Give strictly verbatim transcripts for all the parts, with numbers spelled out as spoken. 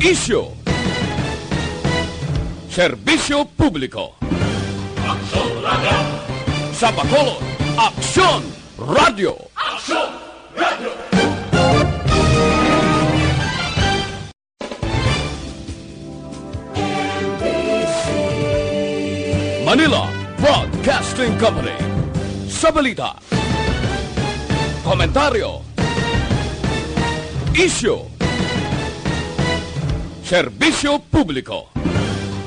Isyu. Serbisyo publiko. Aksyon Radyo. Sa Bacolod, Aksyon Radyo. Aksyon Radyo. Manila Broadcasting Company. Sa balita, komentaryo, isyu, serbisyo publiko.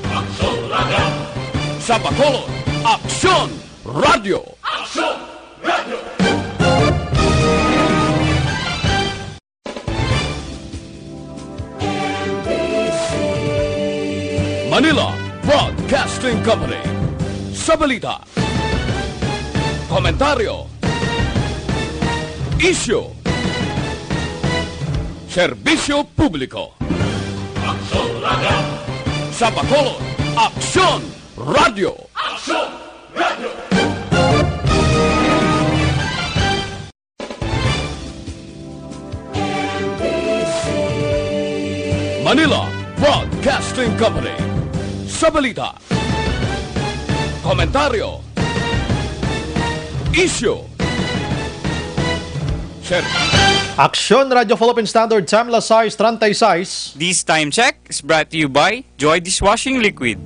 Aksyon Radyo. Sa Bacolod, Aksyon Radyo. Aksyon Radyo. Manila Broadcasting Company. Sa balita, komentaryo, isyu, serbisyo publiko. Aksyon Radyo. Sa Bacolod, Aksyon Radyo. Aksyon Radyo. Manila Broadcasting Company. Sa balita, komentaryo, isyu, ser- Aksyon Radyo Philippine Standard Time, las sais treinta y seis. This time check is brought to you by Joy Dishwashing Liquid.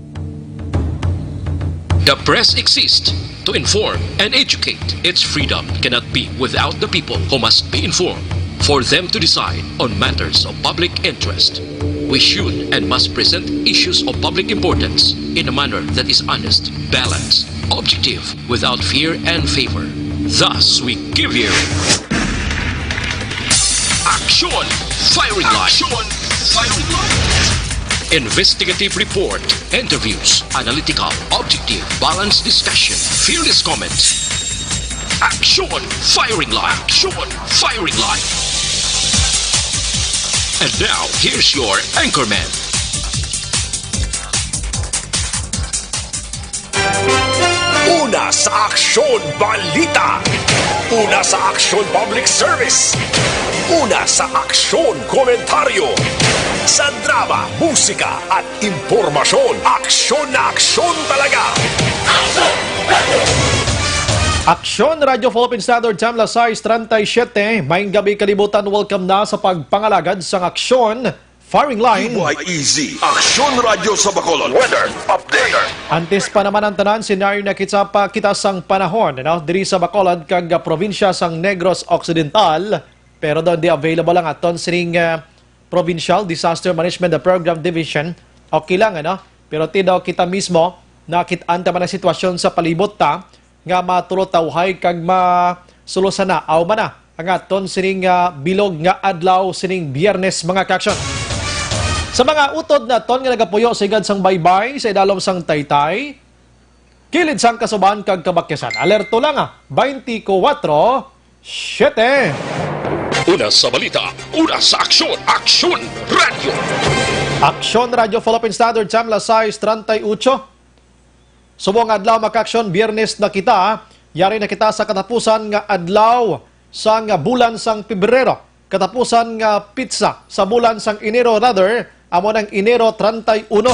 The press exists to inform and educate. Its freedom cannot be without the people who must be informed for them to decide on matters of public interest. We should and must present issues of public importance in a manner that is honest, balanced, objective, without fear and favor. Thus, we give you Aksyon Firing Line. Aksyon Firing Line. Investigative report, interviews, analytical, objective, balanced discussion, fearless comments. Aksyon Firing Line. Aksyon Firing Line. And now, here's your anchorman. Una sa aksyon, balita. Una sa aksyon, public service. Una sa aksyon, komentaryo. Sa drama, musika, at impormasyon, aksyon na aksyon talaga. Aksyon Radyo Philippine Standard Time, las sais treinta y siete. Maayong gabi, kalibutan. Welcome na sa pagpangalagad sang aksyon. Firing Line. B Y E Z, Aksyon Radyo sa Bacolod. Weather update. Antes pa naman ang tanan, senaryo na kita pa kita sang panahon, no? Diri sa Bacolod kag, ah, probinsya sang Negros Occidental. Pero daw di available ang aton sining, ah, Provincial Disaster Management Program Division. Okay lang, ano? Pero ti daw kita mismo, nakit-an ta man ang sitwasyon sa palibot ta, nga matulotawhay kag masulusana aw man na ang aton sining, ah, bilog nga adlaw sining Biyernes, mga kaaksyon. Sa mga utod naton nga nagapuyo sa higad sang baybay sa idalom sang Taytay, kilid sang Kasuban kag Kabakyasan, alerto lang, ah, twenty-four seven. Una sa balita, una sa aksyon, Aksyon Radyo. Aksyon Radyo Philippine Standard Time, las sais treinta y ocho. Subong adlaw, mga kaaksyon, Biyernes na kita. Yari na kita sa katapusan nga adlaw sang bulan sang Pebrero. Katapusan nga pitsa sa bulan sang Enero, rather, amo nang Enero treinta y uno,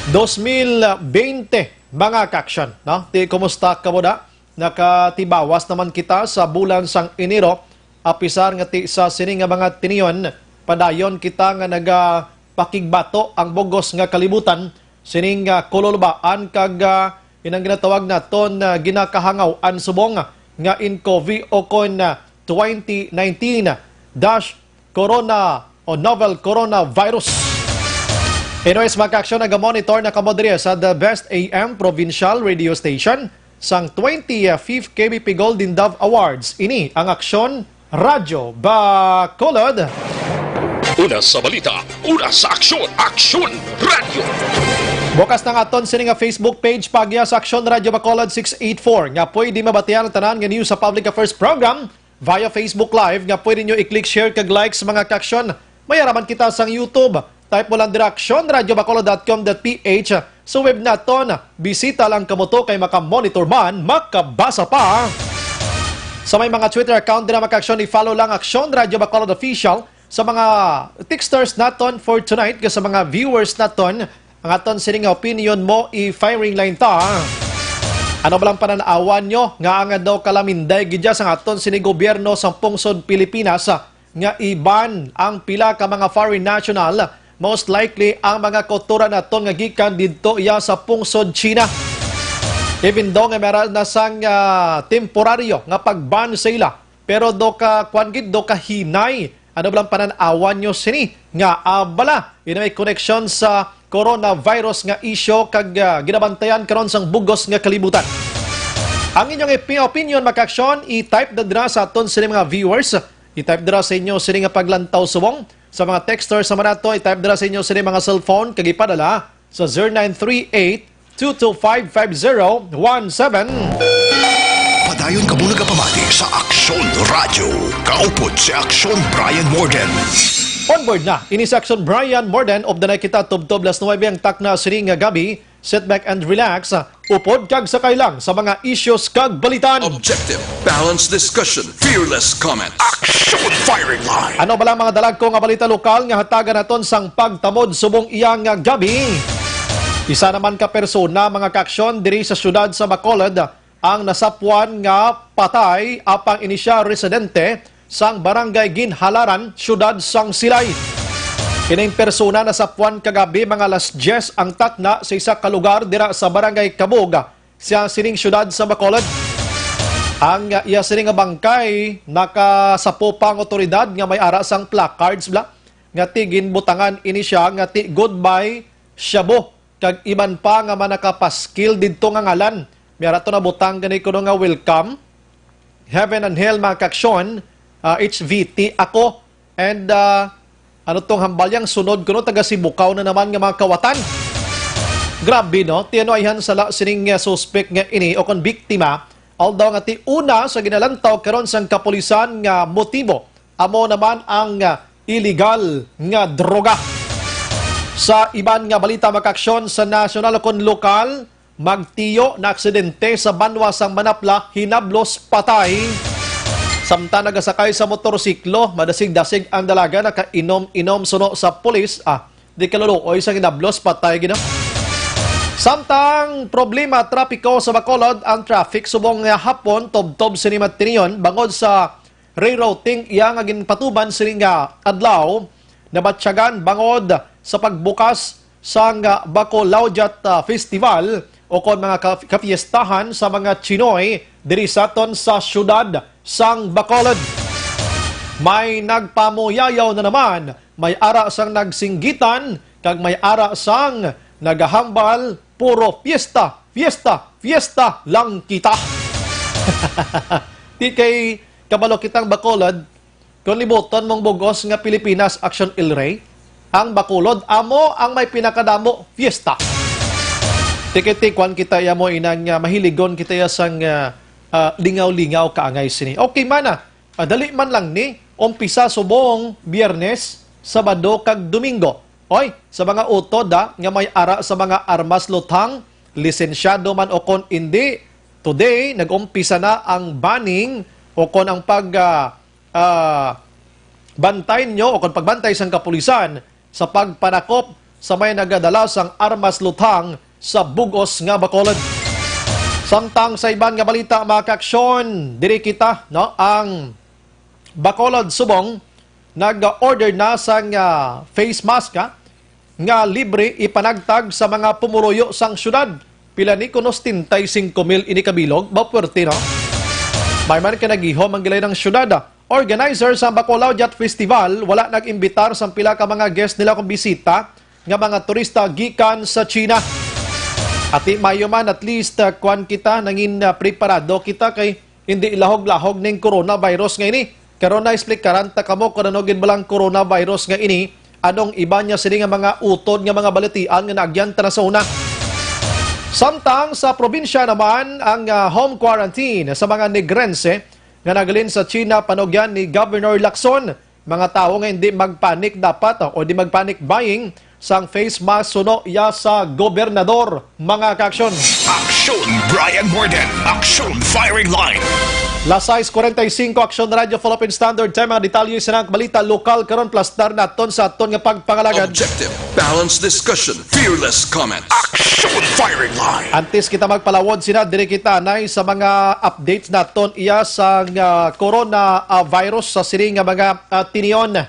dos mil veinte, mga kaaksyon, no? Ti, kumusta kamo da? Nakatibawas naman kita sa bulan sang Enero, apisar nga ti sa sini nga mga tinion, padayon kita nga nagapakigbato ang bug-os nga kalibutan, sining, ah, kululbaan kag, ah, inang ginatawag naton, ah, ginakahangaw-an subong nga N C O V o kon, ah, twenty nineteen dash corona o novel coronavirus. Anyways, mga kaaksyon, nagamonitor na kamo diri sa The Best A M Provincial Radio Station sang twenty-fifth K B P Golden Dove Awards. Ini ang Aksyon Radyo Bacolod. Una sa balita, una sa aksyon, Aksyon Radyo. Bukas na nga aton sini nga Facebook page, pagya sa Aksyon Radyo Bacolod six eight four, nga pwede mabatian ang tanan nga news sa Public Affairs Program via Facebook Live nga pwede nyo i-click, share, kag like sa mga kaaksyon. May araman kita sang YouTube. Type mo lang dira, aksyon radyo bacolod dot com dot P H. Sa web naton, bisita lang kamo to kay makamonitor man, makabasa pa. Sa may mga Twitter account dira, mga kaaksyon, i-follow lang Aksyon Radyo Bacolod Official. Sa mga texters naton for tonight, kag sa mga viewers naton, ang aton sini nga opinion mo, i-firing line ta. Ano ba lang pananawan nyo nga ang daw kalaminday gid sa aton sini gobyerno sa pungsod Pilipinas, ah, nga iban ang pila ka mga foreign national, most likely ang mga kultura naton nga gikan didto iya sa pungsod China? Even though nga meron na sang, ah, temporaryo nga pag-ban sa ila, pero do ka, kwan gid, do ka hinay. Ano ba lang pananawan nyo sini nga, ah, bala, ina may koneksyon sa coronavirus nga isyu kag, ah, ginabantayan karon sang bugos nga kalibutan? Ang inyong ipi-, opinion, mga kaaksyon, i-type na dira sa aton sini mga viewers. I-type dira sa inyo sini nga paglantaw subong. Sa mga texters sa manato, i-type dira sa inyo sini mga cellphone kag ipadala sa zero nine three eight two two five five zero one seven. Padayon kamo nagapamati sa Aksyon Radyo. Kaupod si Aksyon Brian Morden. On board na ini sa Aksyon Brian Morden. Updanay kita tubtob las nuwebe ang takna sini nga gabi. Sit back and relax. Upod kag sakay lang sa mga issues kag balitan. Objective, balanced discussion, fearless comments. Action Firing Line. Ano bala mga dalagko nga balita lokal nga hatagan naton sang pagtamod subong iya nga gabi? Isa naman ka persona, mga kaaksyon, diri sa siyudad sa Bacolod ang nasapwan nga patay, apang ini sia residente sang Barangay Ginhalaran, siyudad sang Silay. Kining persona nasapwan kagabi mga alas diyes ang takna sa isa ka lugar dira sa Barangay Cabug, sa sining siyudad sa Bacolod. Ang iya sini nga bangkay nakasapo pa ang otoridad nga may ara sang placards bala nga ti ginbutangan ini sia nga ti Goodbye Shabu, kag iban pa nga manakapaskil didto nga ngalan. May ara to nabutang gani kuno nga welcome, heaven and hell, mga kaaksyon, ah, H V T ako. And, ah, ano tong hambal yang sunod kuno, taga Sibukaw na naman nga mga kawatan. Grabe, no? Ti ano ayhan sala sining, ah, suspek nga ini o kon biktima, although nga ti una sa ginalantaw karon sang kapulisan nga motibo amo naman ang, ah, illegal nga droga. Sa iban nga balita, mga kaaksyon, sa nasyonal o kon lokal, magtiyo na aksidente sa banwa sang Manapla, hinablos patay. Samtang nagasakay sa motorsiklo, madasig-dasig ang dalaga, nakainom-inom suno sa pulis. Ah, di kaluluoy sa hinablos, patay gid, no? Samtang problema trapiko sa Bacolod, ang traffic subong nga hapon tubtob sini matiniyon bangod sa rerouting iya nga ginpatuman sini nga adlaw, nabatyagan bangod sa pagbukas sang Bacolawjat, ah, Festival o kon mga ka-, kapiestahan sa mga Chinoy diri sa aton sa siyudad sang Bacolod. May nagpamuyayaw na naman, may ara sang nagsinggitan, kag may ara sang nagahambal, puro fiesta, fiesta, fiesta lang kita. Ti kay kabalo kitang Bacolod, kung libuton mong bugos nga Pilipinas, Action El Rey, ang Bacolod amo ang may pinakadamo fiesta. Tikit-tikwan kita ya mo inang, ah, mahiligon kita ya sang, ah, ah, lingaw-lingaw kaangay sini. Okay man, ah, ah, dali man lang ni, umpisa subong Biyernes, Sabado kag Domingo. Oy, sa mga utod, ah, nga may ara sa mga armas luthang, lisensyado man o kon indi, today nag-umpisa na ang banning o kon ang pag, ah, ah, bantay nyo o kon pagbantay sang kapulisan sa pagpanakop sa may nagadala sang armas luthang sa bugos nga Bacolod. Samtang sa iban nga balita, mga kaaksyon, diri kita, no, ang Bacolod subong nag-order na sang, ah, face mask, ah, nga libre ipanagtag sa mga pumuluyo sang syudad. Pila ni kuno, setenta y cinco mil ini kabilog? Ba, puwerte, no? May man ka nagihom ang gilay ng syudad, ah. Organizer sa Bacolawjat Festival, wala nag-imbitar sang pila ka mga guest nila kung bisita nga mga turista gikan sa China. Ati mayo man, at least, ah, kwan kita, nangin, ah, preparado kita kay hindi lahog-lahog ning coronavirus nga ini. Karon na, explikaran ta kamo kung ano gid balang coronavirus nga ini. Anong iba niya sini nga mga utod nga mga balatian nga naagyan ta na sa una? Samtang sa probinsya naman, ang, ah, home quarantine sa mga Negrense nga nagalin sa China, panugyan ni Governor Lacson. Mga tawo nga hindi magpanic dapat, ah, o di magpanic buying sang face mask suno iya sa gobernador, mga kaaksyon. Aksyon Brian Morden, Aksyon Firing Line. Las sais cuarenta y cinco, Aksyon Radio Philippine Standard Time. Mga detalye sa nang balita lokal karon, plastar naton sa aton nga pagpangalagad. Objective, balanced discussion, fearless comments. Action firing line. Antes kita magpalawod sina, diri kita anay sa mga updates naton iya sa nga corona, ah, virus sa sini nga mga, ah, tinion.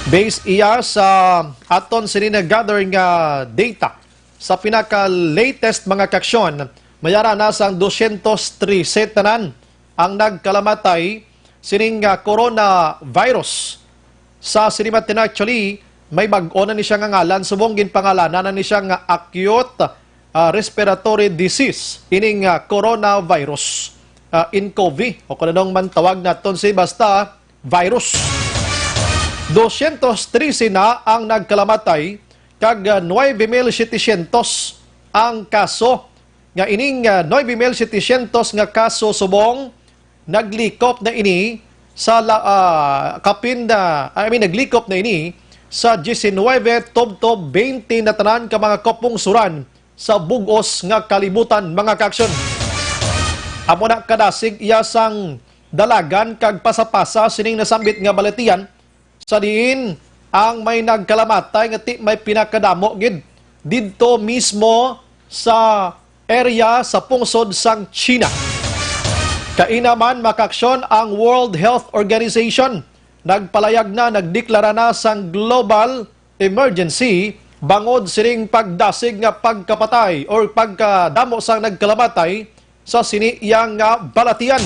Based iya sa aton sini na gather nga data, sa pinaka-latest mga kaaksyon, may ara na sang dosyentos trese tanan ang nagkalamatay sining, ah, coronavirus. Sa sini man, actually, may bag-o na ni siya nga ngalan, subong ginpangalanan na ni siya nga acute, ah, respiratory disease, ining, ah, coronavirus, ah, ncov, o kung anong man tawag naton si, basta virus. Dosyentos trese na ang nagkalamatay, kag, ah, nuebe mil setecientos ang kaso, nga ining, ah, nuebe mil setecientos nga kaso subong naglikop na ini sa la-, ah, kapin na, I mean, naglikop na ini sa diecinuebe tubtob twenty na tanan ka mga kapungsuran sa bug-os nga kalibutan, mga kaaksyon. Amo na kadasig iya sang dalagan kag pasapasa sining nasambit nga balatian, sa diin ang may nagkalamatay nga ti may pinakadamo gid didto mismo sa area sa pungsod sang China. Kaina man, mga kaaksyon, ang World Health Organization nagpalayag na, nagdeklara na sang global emergency bangod sining pagdasig nga pagkapatay or pagkadamo sang nagkalamatay sa sini iya nga balatian.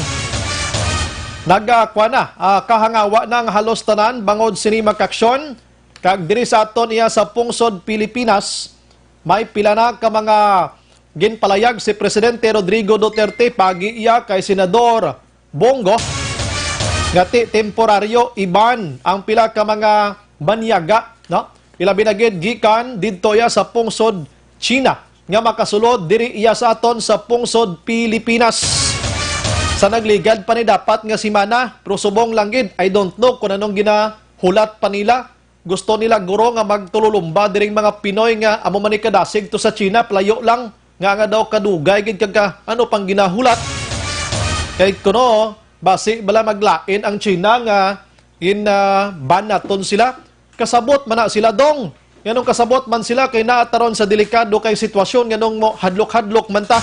Nagakwa na, ah, kahangawa na ang halos tanan bangod sini, mga kaaksyon, kag diri sa aton iya sa pungsod Pilipinas, may pila na ka mga ginpalayag si Presidente Rodrigo Duterte, pagi iya kay Senador Bong Go, nga ti temporaryo i-ban ang pila ka mga banyaga, no? Ilabi na gid gikan didto ya sa pungsod China nga makasulod diri iya sa aton sa pungsod Pilipinas. Sa nagligad pa ni dapat nga semana, pero subong lang gid, I don't know kung anong ginahulat pa nila. Gusto nila, guro, nga magtululumba diring mga Pinoy nga amo man ni kadasig to sa China, playo lang, nga, nga daw kadugay gid kag ka, ano pang ginahulat. Kay kuno, basi bala maglain ang China nga in, ah, ban naton sila. Kasabot man na sila, dong. Nganong kasabot man sila kay naa ta ron sa delikado kay sitwasyon nganong mo hadlok-hadlok man ta.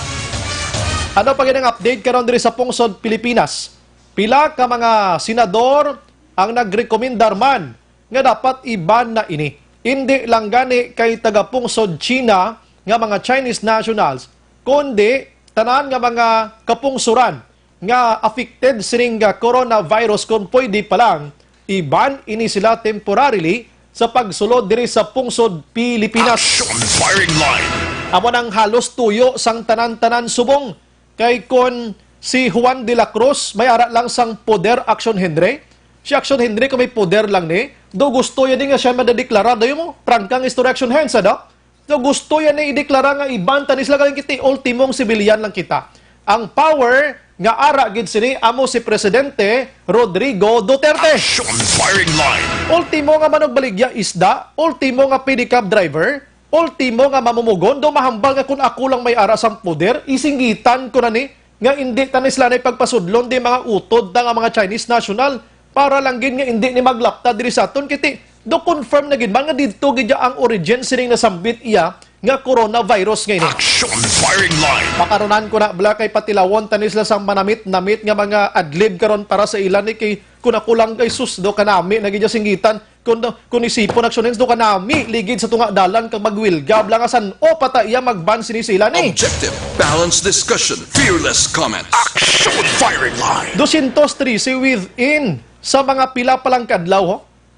Ano pa gid ang update karon diri sa pungsod Pilipinas? Pila ka mga senador ang nagrekomendar man nga dapat i-ban na ini. Indi lang gani kay taga-pungsod China nga mga Chinese nationals, kundi tanan nga mga kapungsoran nga affected sining, ah, coronavirus, kung pwede pa lang, i-ban ini sila temporarily sa pagsulod diri sa pungsod Pilipinas. Action firing line. Amo nang halos tuyo sang tanan-tanan subong. Kay kon si Juan de la Cruz may ara lang sang poder, Action Henry, si Action Henry kung may poder lang ni, do gusto yan ni nga siya madadeklara, dayo mo, prangkang istorya, Action Henry, sa do? So, gusto yan ni ideklara nga i-ban ta ni sila, kay kiti, ultimong sibilyan lang kita. Ang power nga ara gid sini amo si Presidente Rodrigo Duterte. Action firing line. Ultimo nga manugbaligya isda, ultimo nga pedicab driver, ultimo nga mamumugon, do mahambal nga kung ako lang may ara sang poder, isinggitan ko na ni nga indi ta ni sila na ipagpasudlon di mga utod ta nga mga Chinese national. Para lang gid nga indi ni maglapta diri sa aton, kiti do confirm na gid man nga didto gid ang origin sining nasambit iya nga coronavirus nga ini. Action firing line. Makarunan ko na bala kay patilawon ta ni sila sang manamit-namit nga mga adlib karon para sa ilan ni, kay kun ako lang kay sus, do kanami na gid singgitan. Kun, kun isipon, Action Henry, do kanami ligid sa tunga dalan kag magwilga bala nga san-o pa ta iya mag-ban sini sa ilan ni. Objective, balanced discussion, fearless comments. Action firing line. Dosyentos trese within sa mga pila pa lang ka adlaw, ho?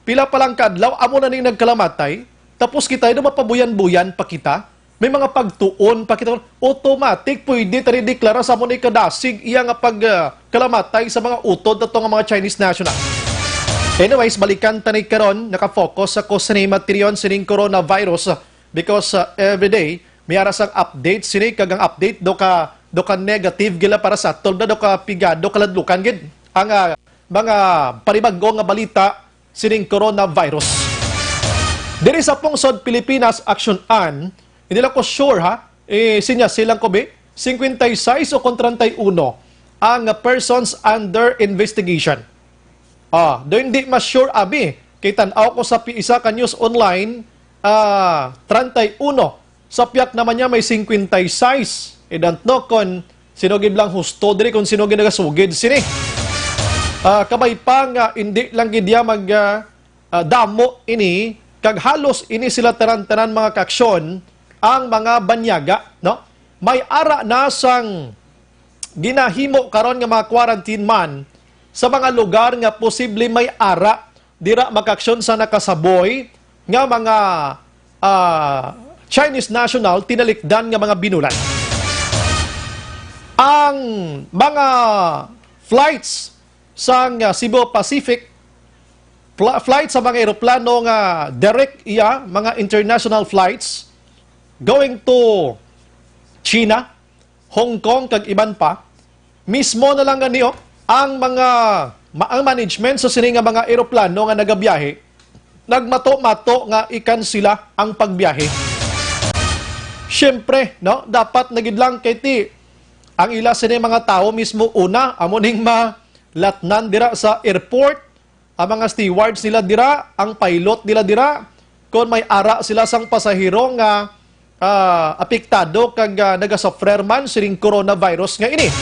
Pila pa lang ka adlaw, amo na ning nagkalamatay. Tapos kita, do mapabuyan-buyan pa kita. May mga pagtuon pa kita. Automatic, pwede ta ni deklara sa amo ni kadasig iya nga pag, ah, kalamatay sa mga utod ato nga mga Chinese national. Anyways, balikan ta ni karon, nakafocus ako sa ni materion sining coronavirus, ah, because, ah, every day may ara sang update sini, kag ang update do ka, do ka negative gila para sa aton, do ka pigado, kaladlukan gid ang, ah, mga panibag-o nga balita sining coronavirus. Diri sa pungsod Pilipinas, Action Ann, hindi lang ko sure, ha, eh, sinya silang ko, be, cincuenta y seis o kon treinta y uno ang persons under investigation. Ah, do hindi mas sure abi kay tan-aw ko sa pi-, isa ka news online, ah, treinta y uno. Sa piyak naman niya may cincuenta y seis. I don't know kung sino gid lang husto diri, kung sino gid nagasugid sini. Ah, kabay pa nga hindi lang gid niya mag, ah, ah, damo ini, kag halos ini sila tanan-tanan mga kaaksyon ang mga banyaga, no? May ara na sang ginahimo karon nga mga quarantine man sa mga lugar nga posible may ara dira makaaksyon sa nakasaboy nga mga, ah, Chinese national tinalikdan nga mga binulan. Ang mga flights sang, ah, Cebu Pacific, fla-, flight sa mga eroplano nga direct iya, mga international flights going to China, Hong Kong, kag iban pa, mismo na lang gani, oh, ang mga ma-, ang management sa sini nga mga eroplano nga nagabiyahe, nagmato-mato nga ikansila ang pagbiyahe. Siyempre, no, dapat na gid lang kay ti ang ila sini mga tawo mismo una amo ning malatnan dira sa airport, ang mga stewards nila dira, ang pilot nila dira, kon may ara sila sang pasahero nga, ah, apektado kag, ah, nagasuffer man sining coronavirus nga ini.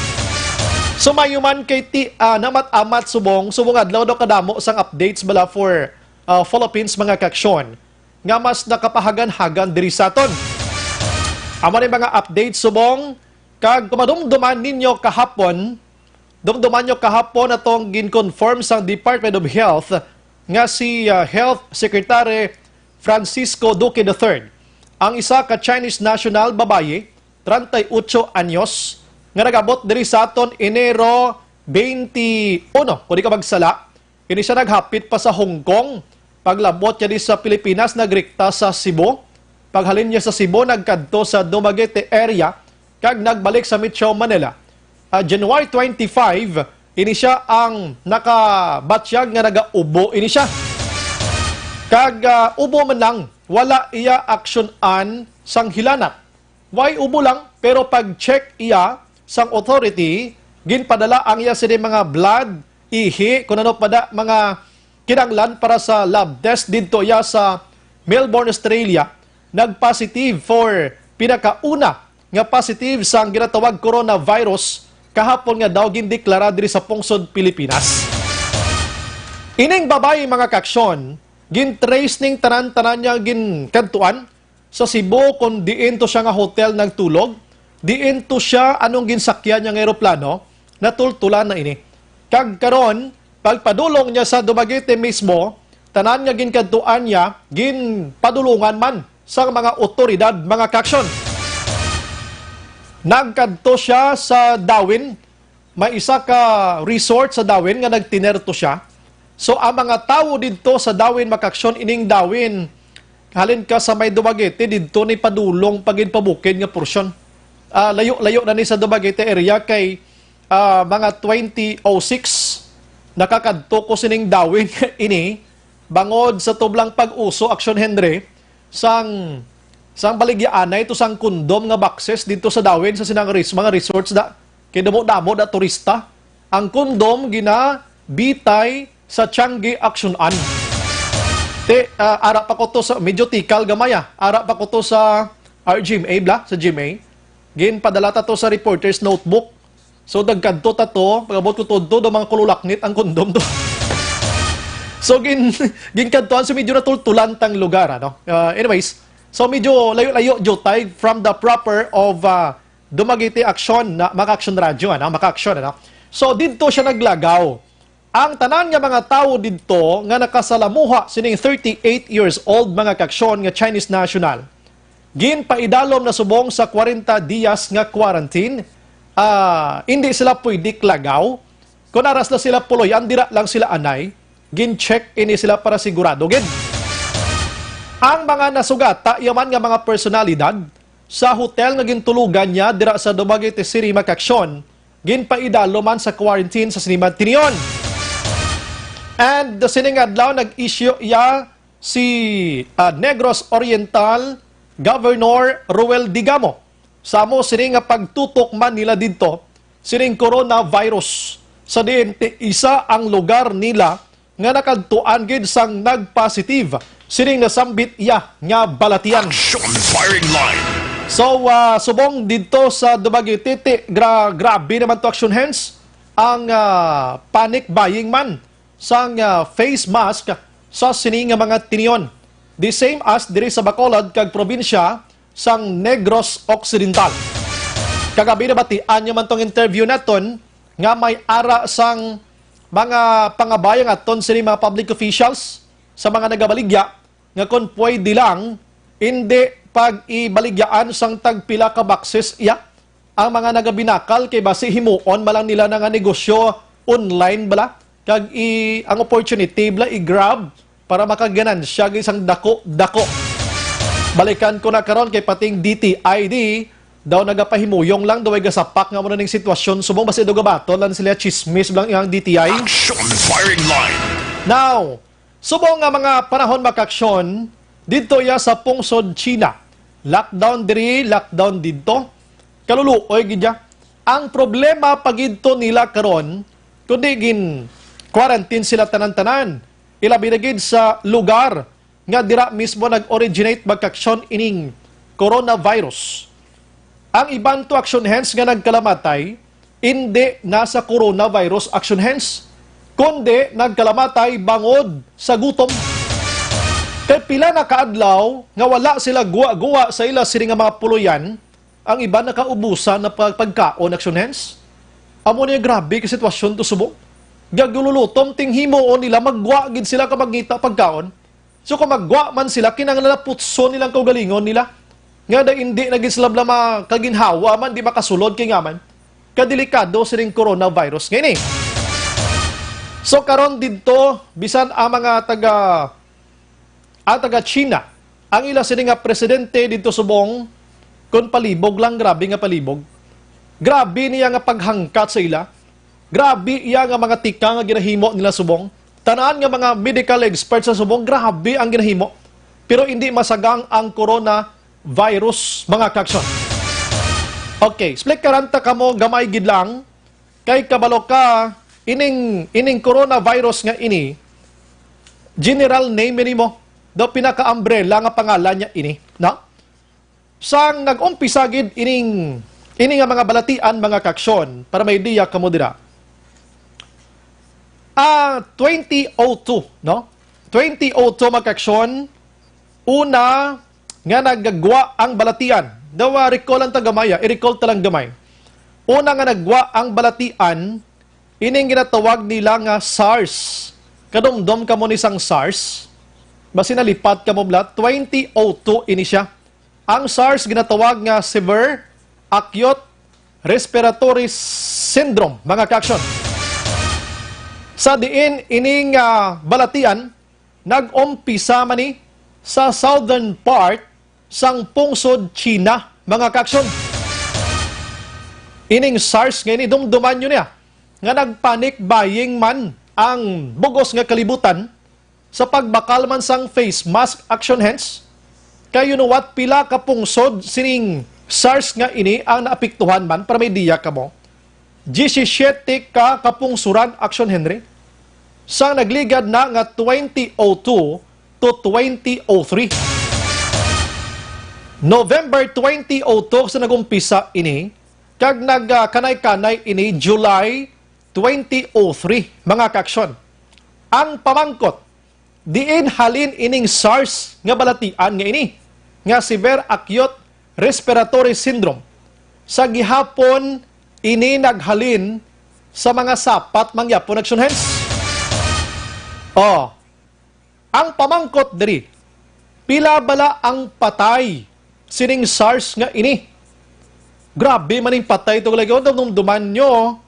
Sumayo man kay ti-, ah, namat-amat subong, subong adlaw daw kadamo sang updates bala for, ah, Philippines, mga kaaksyon, nga mas nakapahagan-hagan diri sa aton. Amo ni mga updates subong, kag kumadumduman ninyo kahapon, dumduman nyo kahapon atong gin-confirm sang Department of Health nga si, ah, Health Secretary Francisco Duque the third, ang isa ka Chinese national babayi, treinta y ocho anyos, nga nag-abot diri sa aton Enero twenty-one, kung di ka magsala, ini siya naghapit pa sa Hong Kong. Paglabot niya di sa Pilipinas, nagrikta sa Cebu. Paghalin niya sa Cebu, nagkadto sa Dumaguete area, kag nagbalik sa Metro Manila. Ah, January twenty-five, ini siya ang nakabatyag nga nagaubo ini siya. Kag, ah, ubo man lang, wala iya aksyonan sang hilanat. Way ubo lang, pero pag-check iya sang authority, ginpadala ang iya sini mga blood, ihi, kung ano pa da mga kinahanglan para sa lab test didto iya sa Melbourne, Australia. Nag-positive for pinakauna nga positive sang ginatawag coronavirus kahapon nga daw gindeklara diri sa pungsod Pilipinas. Ining babayi, mga kaaksyon, gin-trace ning tanan-tanan niya ginkadtuan sa Cebu, kung diin to siya nga hotel nagtulog, diin to siya anong ginsakyan niya nga eroplano, natultulan na ini. Kag karon, pagpadulong niya sa Dumaguete mismo, tanan nga ginkadtuan niya, ginpadulungan man sang mga otoridad, mga kaaksyon. Nagkadto siya sa Dawin, may isa ka resort sa Dawin nga nagtinerto siya. So, ang mga tawo didto sa Dawin, mga kaaksyon, ining Dawin, halin ka sa may Dumaguete, didto ni padulong pa gid pabukid nga porsyon. Ah, layo-layo na ni sa Dumaguete area kay, ah, mga twenty oh six, nakakadto ko sining Dawin ini, bangod sa tublang pag-uso, Aksyon Henry, sang, sang baligyaanay to sang kondom nga boxes didto sa Dawin sa sinang res-, mga resorts da. Kay damo-damo da turista. Ang kondom ginabitay sa Changi Aksyonan. Te, ah, ara pa ko to sa, medyo tikal gamay, ah. Ara pa ko to sa R G M A, bla, sa G M A. Ginpadala ta to sa reporter's notebook. So, nagkadto ta to, pag-abot ko to, do, do, mga kululaknit ang kondom do. So, gin-, ginkadtuan, so medyo natultulan tang lugar, ano? Ah, anyways, so medyo layo-layo, jutay from the proper of, ah, Dumaguete Aksyon, na, Maka Aksyon Radyo, ano? Maka Aksyon, ano? So, didto siya naglagaw. Ang tanan nga mga tawo didto nga nakasalamuha sining thirty-eight years old, mga kaaksyon, nga Chinese national, ginpaidalom na subong sa kwarenta diyas nga quarantine. Ah, indi sila pwede klagaw. Kon aras na sila puloy-an, dira lang sila anay. Gin-check ini sila para sigurado gid. Ang mga nasugata, yaman nga mga personalidad, sa hotel nga gintulugan niya dira sa Dumaguete City, mga kaaksyon, ginpaidalom man sa quarantine sa sini man tinion. And sining adlaw, nag-issue iya si, ah, Negros Oriental Governor Roel Digamo. Sa amo sini nga pagtutok man nila didto sining coronavirus, sa diin ti isa ang lugar nila nga nakadtuan gid sang nagpositive sining nasambit iya nga balatian. Action firing line. So, ah, subong didto sa Dumaguete, ti, gra-, grabe naman to, Action Hands, ang, ah, panic buying man sang, ah, face mask sa sini nga mga tinion. The same as diri sa Bacolod kag probinsya sang Negros Occidental. Kagabi, nabatian niyo man tong interview naton nga may ara sang mga pangabay ang aton sini mga public officials sa mga nagabaligya nga kon pwede lang, indi pag-ibaligyaan sang tagpila ka boxes iya ang mga nagabinakal, kay basi himuon man lang nila na nga negosyo online bala, kag i-, ang opportunity bala i-grab para makaganansya gid sang dako-dako. Balikan ko na karon kay pating D T I D daw nagapahimuyong lang, daw ay gasapak nga mo na ning sitwasyon. Subong basi daw gabaton lang sila, chismis lang iyang D T I. Action firing line. Now, subong nga mga panahon, mga kaaksyon, didto iya sa pungsod China. Lockdown diri, lockdown didto. Kaluluoy gid ya. Ang problema pa gid to nila karon, kundi gin-quarantine sila tanan-tanan. Ilabi na gid sa lugar nga dira mismo nag-originate, mga kaaksyon, ining coronavirus. Ang iban to, Action Hands, nga nagkalamatay, indi na sa coronavirus, Action Hands, kundi nagkalamatay bangod sa gutom. Kay pila na ka adlaw nga wala sila guwa-guwa sa ila sini nga mga puloyan, ang iban nakaubusan na pag-, pagkaon, Action Hands. Amo ni grabe ka sitwasyon to subong. Gagululutom ting himuon nila, magwa gid sila ka magngita pagkaon. So, kung magwa man sila, kinahanglan na putson nilang kaugalingon nila. Nga da indi na gid sila bala makaginhawa man, di makasulod kay nga man kadelikado sining coronavirus nga ini. So, karon didto, bisan ang mga taga, ang taga China, ang ila sini nga presidente didto subong, kun palibog lang, grabe nga palibog. Grabe niya nga paghangkat sa ila. Grabe iya nga mga tika nga ginahimo nila subong. Tanan nga mga medical experts sa subong, grabe ang ginahimo. Pero hindi masagang ang coronavirus, mga kaaksyon. Okay, explikaran ta kamo gamay gid lang. Kay kabalo ka, ining, ining coronavirus nga ini, general name ini mo. Daw pinaka-umbrella nga pangalan niya ini, no? Sang nag-umpisa gid ining, ini nga mga balatian, mga kaaksyon, para may idea kamo dira. Ah, twenty oh two, no? Twenty oh two, mga kaaksyon, una nga nagagwa ang balatian. Daw, ah, recall lang ta gamay, ah. I-recall ta lang gamay. Una nga nagwa ang balatian, ining ginatawag nila nga SARS. Kadumdom kamo ni sang SARS? Basi nalipat kamo bala, twenty oh two ini siya. Ang SARS ginatawag nga Severe Acute Respiratory Syndrome, mga kaaksyon. Sa diin ining, ah, balatian, nag-umpisa man ni sa southern part sang pungsod China, mga kaaksyon. Ining SARS nga ini, dumduman nyo niya, nga nag-panic buying man ang bugos nga kalibutan sa pagbakal man sang face mask, Action Hands. Kay you know what, pila ka pungsod sining SARS nga ini ang naapektuhan man, para may idea kamo? Diyesisiete ka kapungsuran, Action Henry, sang nagligad na nga twenty oh two to twenty oh three. November twenty oh two sa nag-umpisa ini, kag nagkanay-kanay ini July twenty oh three, mga kaaksyon. Ang pamangkot, diin halin ining SARS nga balatian nga ini, nga Severe Acute Respiratory Syndrome? Sa gihapon, ini naghalin sa mga sapat, mangyapon, Action Hands. Oh, ang pamangkot diri, pila bala ang patay sining SARS nga ini? Grabe man ning patay to, lagi. Kung dumduman nyo,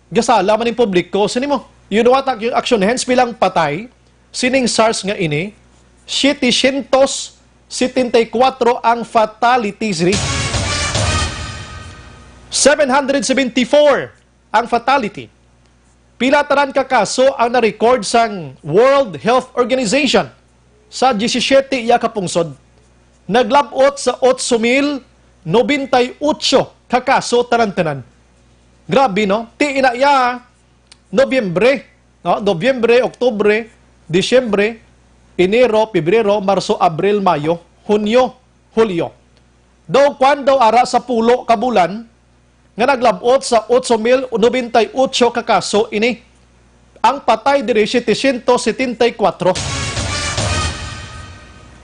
gasala man ning publiko. Sini mo, you know what, Action Hands, pila ang patay sining SARS nga ini? Setecientos setenta y cuatro ang fatalities ni. Seven hundred seventy-four ang fatality. Pila tanan ka kaso ang na-record sang World Health Organization sa diyesisiete iya ka pungsod? Naglab-ot sa otso mil nobenta y otso ka kaso tanan-tanan. Grabe, no? Ti ina iya, Nobyembre, no? Nobyembre, Oktubre, Disyembre, Enero, Pebrero, Marso, Abril, Mayo, Hunyo, Hulyo. Daw kwan daw ara sa pulo ka bulan nga naglab-ot sa otso mil nobenta y ocho ka kaso ini. Ang patay diri, setecientos setenta y cuatro.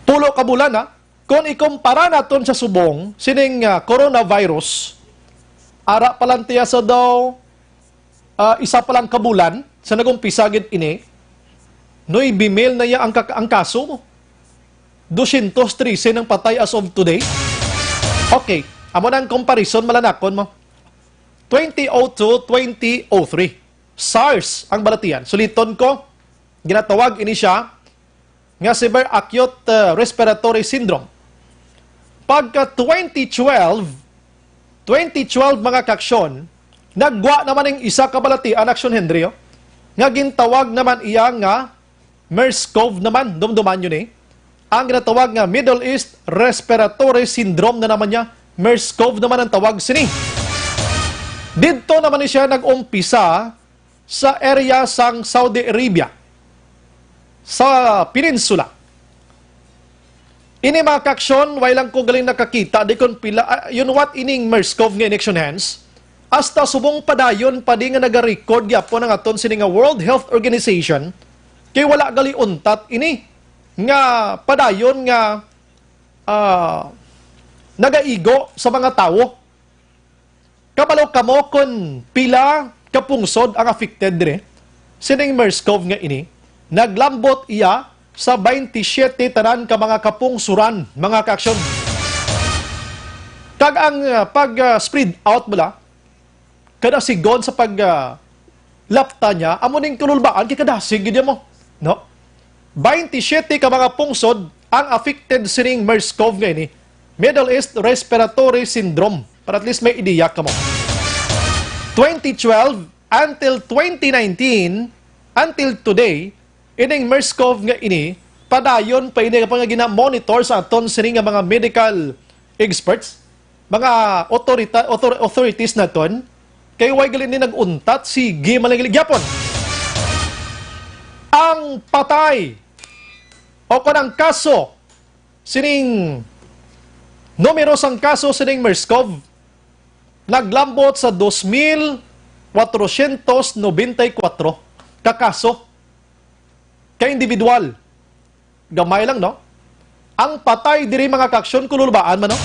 Pulo ka bulan, ha? Kung ikumpara naton sa subong, sining, ah, coronavirus, ara pa lang tiya sa daw, ah, isa pa lang ka bulan sa nag-umpisa gid ini, nuebe mil na iya ang kak-, ang kaso. Dosyentos trese ang patay as of today. Okay, amo na ang comparison, malanakon mo. Twenty oh two, twenty oh three. SARS ang balatian. Suliton ko, ginatawag ini siya nga severe acute, uh, respiratory syndrome. Pagka twenty twelve, twenty twelve, mga kaaksyon, nagwa naman ang isa ka balatian, Aksyon Henry, oh, nga gintawag naman iya nga MERS-CoV naman, dumduman yun eh. Ang ginatawag nga Middle East Respiratory Syndrome na naman niya. MERS-CoV naman ang tawag sini. Didto naman ni siya nag-umpisa sa area sang Saudi Arabia, sa peninsula. Ini, mga kaaksyon, way lang ko galing nakakita di kon pila, ah, you know what, ining MERS-CoV nga ini, Aksyon Henry, hasta subong padayon pa di nga nagarecord gyapon ang aton sini nga World Health Organization, kay wala gali untat ini nga padayon nga, ah, nagaigo sa mga tawo. Kabalo kamo kon pila ka pungsod ang affected diri? Sining MERS-CoV nga ini, naglambot iya sa twenty-seven tanan ka mga kapungsuran, mga kaaksyon. Kag ang, ah, pag, ah, spread out bala, kadasigon sa pag, ah, lapta niya, amo ning kululbaan kay kadasig gid mo, no? Twenty-seven ka mga pungsod ang affected sining MERS-CoV nga ini, Middle East Respiratory Syndrome, para at least may ideya kamo. Twenty twelve until twenty nineteen, until today, ining MERS-CoV nga ini, padayon pa ini pa nga gina-monitor sa aton sini nga mga medical experts, mga otorita-, author-, authorities naton, kay way gali ni nag-untat, sige man lang gali gyapon. Ang patay o kon ang kaso sining, numero sang kaso sining MERS-CoV naglambot sa dos mil kwatrosyentos nobenta y kuwatro ka kaso. Ka individual. Gamay lang, no? Ang patay diri, mga kaaksyon, kululbaan man, no?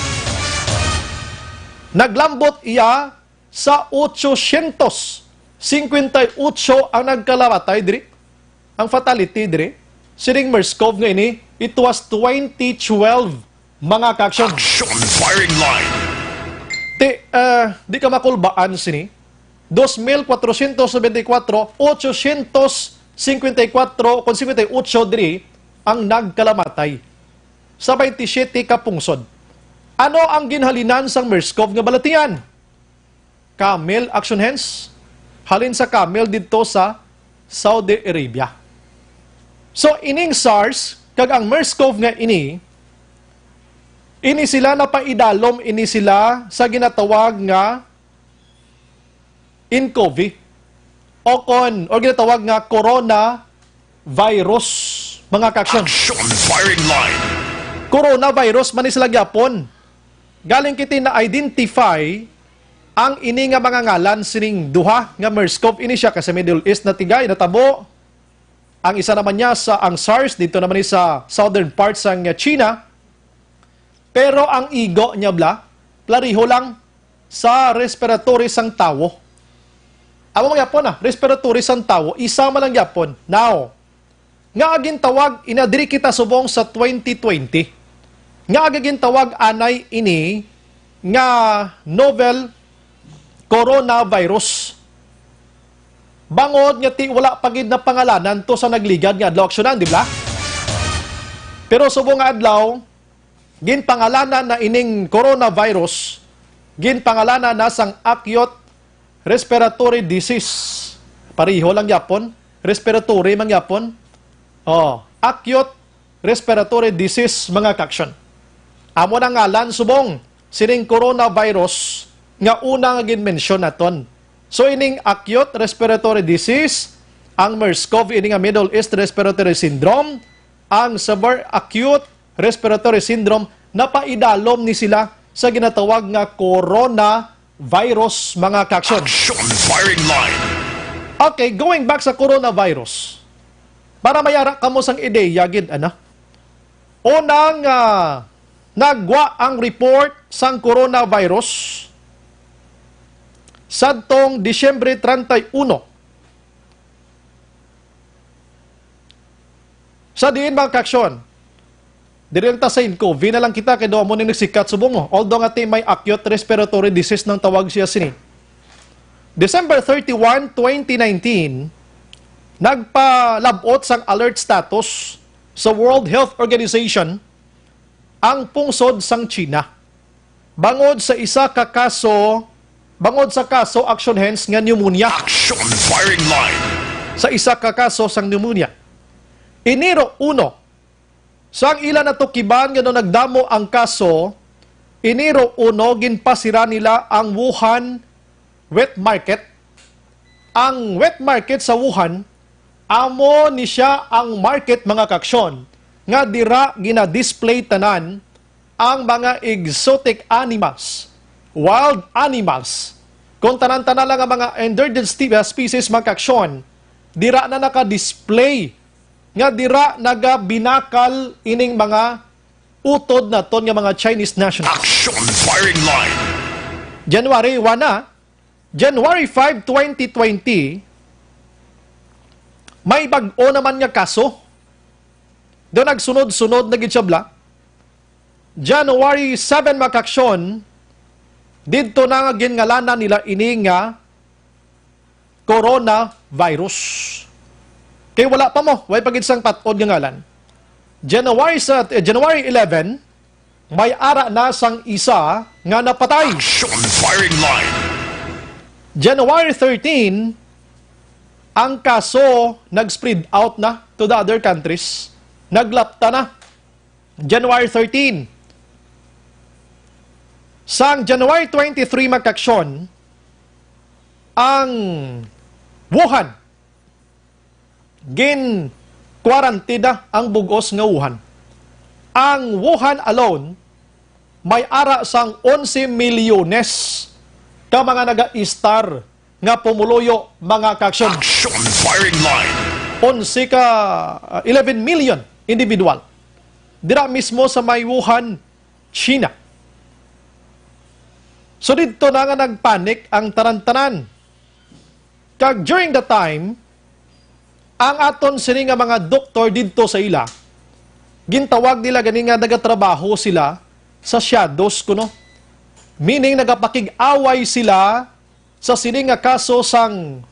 Naglambot iya sa ochocientos cincuenta y ocho ang nagkalamatay diri. Ang fatality diri, sining MERS-CoV nga ini, it was twenty twelve, mga kaaksyon. Action Firing Line. Ti, ah, di ka makulbaan sini. Dos mil kwatrosyentos nobenta y kuwatro, ochocientos cincuenta y cuatro, kon cincuenta y ocho diri ang nagkalamatay sa twenty-seven ka pungsod. Ano ang ginhalinan sang MERS-CoV nga balatian? Camel, Action Hands. Halin sa camel didto sa Saudi Arabia. So, ining SARS kag ang MERS-CoV nga ini, ini sila napaidalom, ini sila sa ginatawag nga nCoV, o kon, or ginatawag nga coronavirus, mga kaaksyon. Action Firing Line. Coronavirus man ni sila gyapon. Galing kita na-identify ang ini nga mga ngalan sining duha nga MERS-CoV. Ini siya ka sa Middle East na tigay natabo. Ang isa naman niya sa ang SARS, dito naman ni sa southern parts sang China. Pero ang igo niya bala, pareho lang sa respiratory sang tawo. Amo man gyapon, ah, respiratory sang tawo, isa man lang gyapon. Now, nga gintawag, ina diri kita subong sa twenty twenty. Nga gintawag anay ini nga novel coronavirus. Bangod nga ti wala pa gid napangalanan to sa nagligad nga adlaw, aksyonan, di ba? Pero subong nga adlaw, ginpangalanan na ining coronavirus, ginpangalanan na sang acute respiratory disease. Pareho lang gyapon, respiratory man gyapon. Oh, acute respiratory disease, mga kaaksyon. Amo na ngalan subong sining coronavirus nga una nga ginmensyon naton. So, ining acute respiratory disease, ang MERS-CoV, ini nga Middle East Respiratory Syndrome, ang severe acute respiratory syndrome, napaidalom ni sila sa ginatawag nga coronavirus, mga kaaksyon. Action firing line. Okay, going back sa coronavirus, para may ara kamo sang ideya gid, ana. Unang, ah, nagwa ang report sang coronavirus sadtong Disyembre treinta y uno. Sa diin, mga kaaksyon, diri lang ta sa COVID na lang kita, kay daw mo ning nagsikat subong mo. Although nga ti may acute respiratory disease nang tawag siya sini. December thirty-one, twenty nineteen, nagpalabot sang alert status sa World Health Organization ang pungsod sang China bangod sa isa ka kaso, bangod sa kaso, action hens, nga pneumonia. Action firing line. Sa isa ka kaso sang pneumonia. Enero uno, sang ila natukiban nga daw nagdamo ang kaso, Enero uno, ginpasira nila ang Wuhan wet market. Ang wet market sa Wuhan, amo ni siya ang market, mga kaaksyon, nga dira gina-display tanan ang mga exotic animals, wild animals, kung tanan-tanan lang nga mga endangered spe-, species, mga kaaksyon, dira na naka-display, nga dira nagabinakal ining mga utod naton nga mga Chinese nationals. Action firing line. January one na, January five, twenty twenty, may bag-o naman nga kaso. Daw nagsunod-sunod na gid siya, bala. January seven, mga kaaksyon, didto na nga ginngalanan nila ini nga coronavirus. Kay wala pa mo, way pa gid sang pat-od nga ngalan. January sa, eh, January eleven, may ara na sang isa nga napatay. Action firing line. January thirteen, ang kaso nag-spread out na to the other countries. Naglapta na. January thirteen. Sang January twenty-three, mga kaaksyon, ang Wuhan, gin-quarantine na ang bug-os nga Wuhan. Ang Wuhan alone, may ara sang onse milyones ka mga naga-istar nga pumuluyo, mga kaaksyon. Action firing line. Onse ka, ah, eleven million individual. Dira mismo sa may Wuhan, China. So, didto na nga nagpanic ang tanan-tanan. Kag during the time, ang aton sini nga mga doktor didto sa ila, gintawag nila gani nga nagatrabaho sila sa shadows kuno. Meaning, nagapakig-away sila sa sini nga kaso sang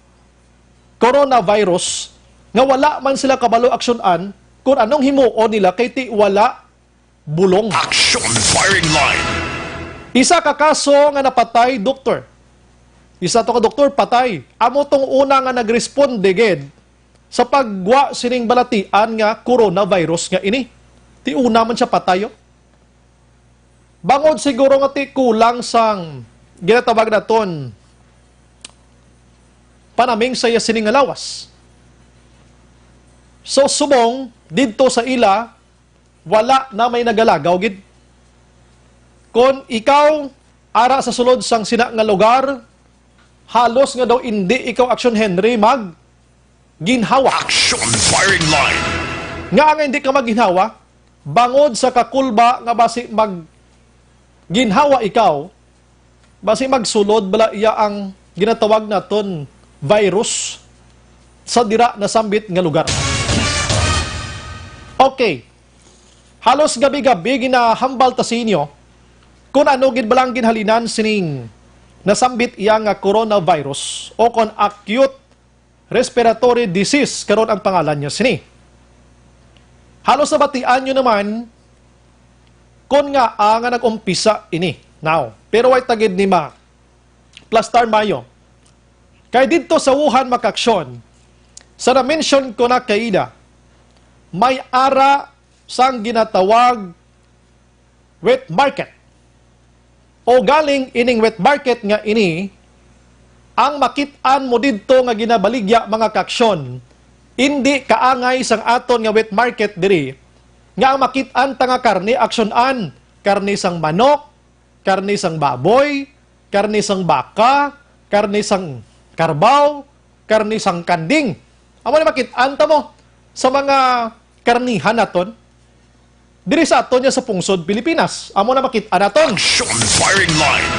coronavirus nga wala man sila kabalo aksyon-an kung anong himuon nila kay ti wala bulong. Action firing line. Isa ka kaso nga napatay, doktor. Isa to ka doktor patay. Amo tong una nga nagresponde gid sa paggwa sining balatian nga coronavirus nga ini. Ti una man siya patay, oh. Bangod siguro nga ti kulang sang ginatawag naton panaming sa iya sini nga lawas. So, subong didto sa ila, wala na may nagalagaw gid. Kon ikaw ara sa sulod sang sina nga lugar, halos nga daw indi ikaw, Action Henry, mag ginhawa. Action firing line. Nga nga hindi ka magginhawa, bangod sa kakulba nga basi mag ginhawa ikaw, basi magsulod bala iya ang ginatawag naton virus sa dira nasambit nga lugar. Okay. Halos gabi-gabi ginahambal ta sa inyo kung ano gid bala ang ginhalinan sining nasambit iya nga coronavirus o kon acute respiratory disease karon ang pangalan niya sini. Halos nabatian niyo naman kon ngaa nga nag-umpisa ini. Now, pero way ta gid ni ma-plastar mayo. Kay didto sa Wuhan, mga kaaksyon, sa na-mention ko na kaina, may ara sang ginatawag wet market. O galing ining wet market nga ini, Ang makit-an mo didto nga ginabaligya, mga kaaksyon, indi kaangay sang aton nga wet market diri, nga ang makit-an ta nga karne, aksyon-an, karne sang manok, karne sang baboy, karne sang baka, karne sang karbaw, karne sang kanding. Amo ni makit-an ta mo sa mga karnihan naton. Diri sa aton ya sa pungsod Pilipinas, amo na makit-an naton. Action firing line.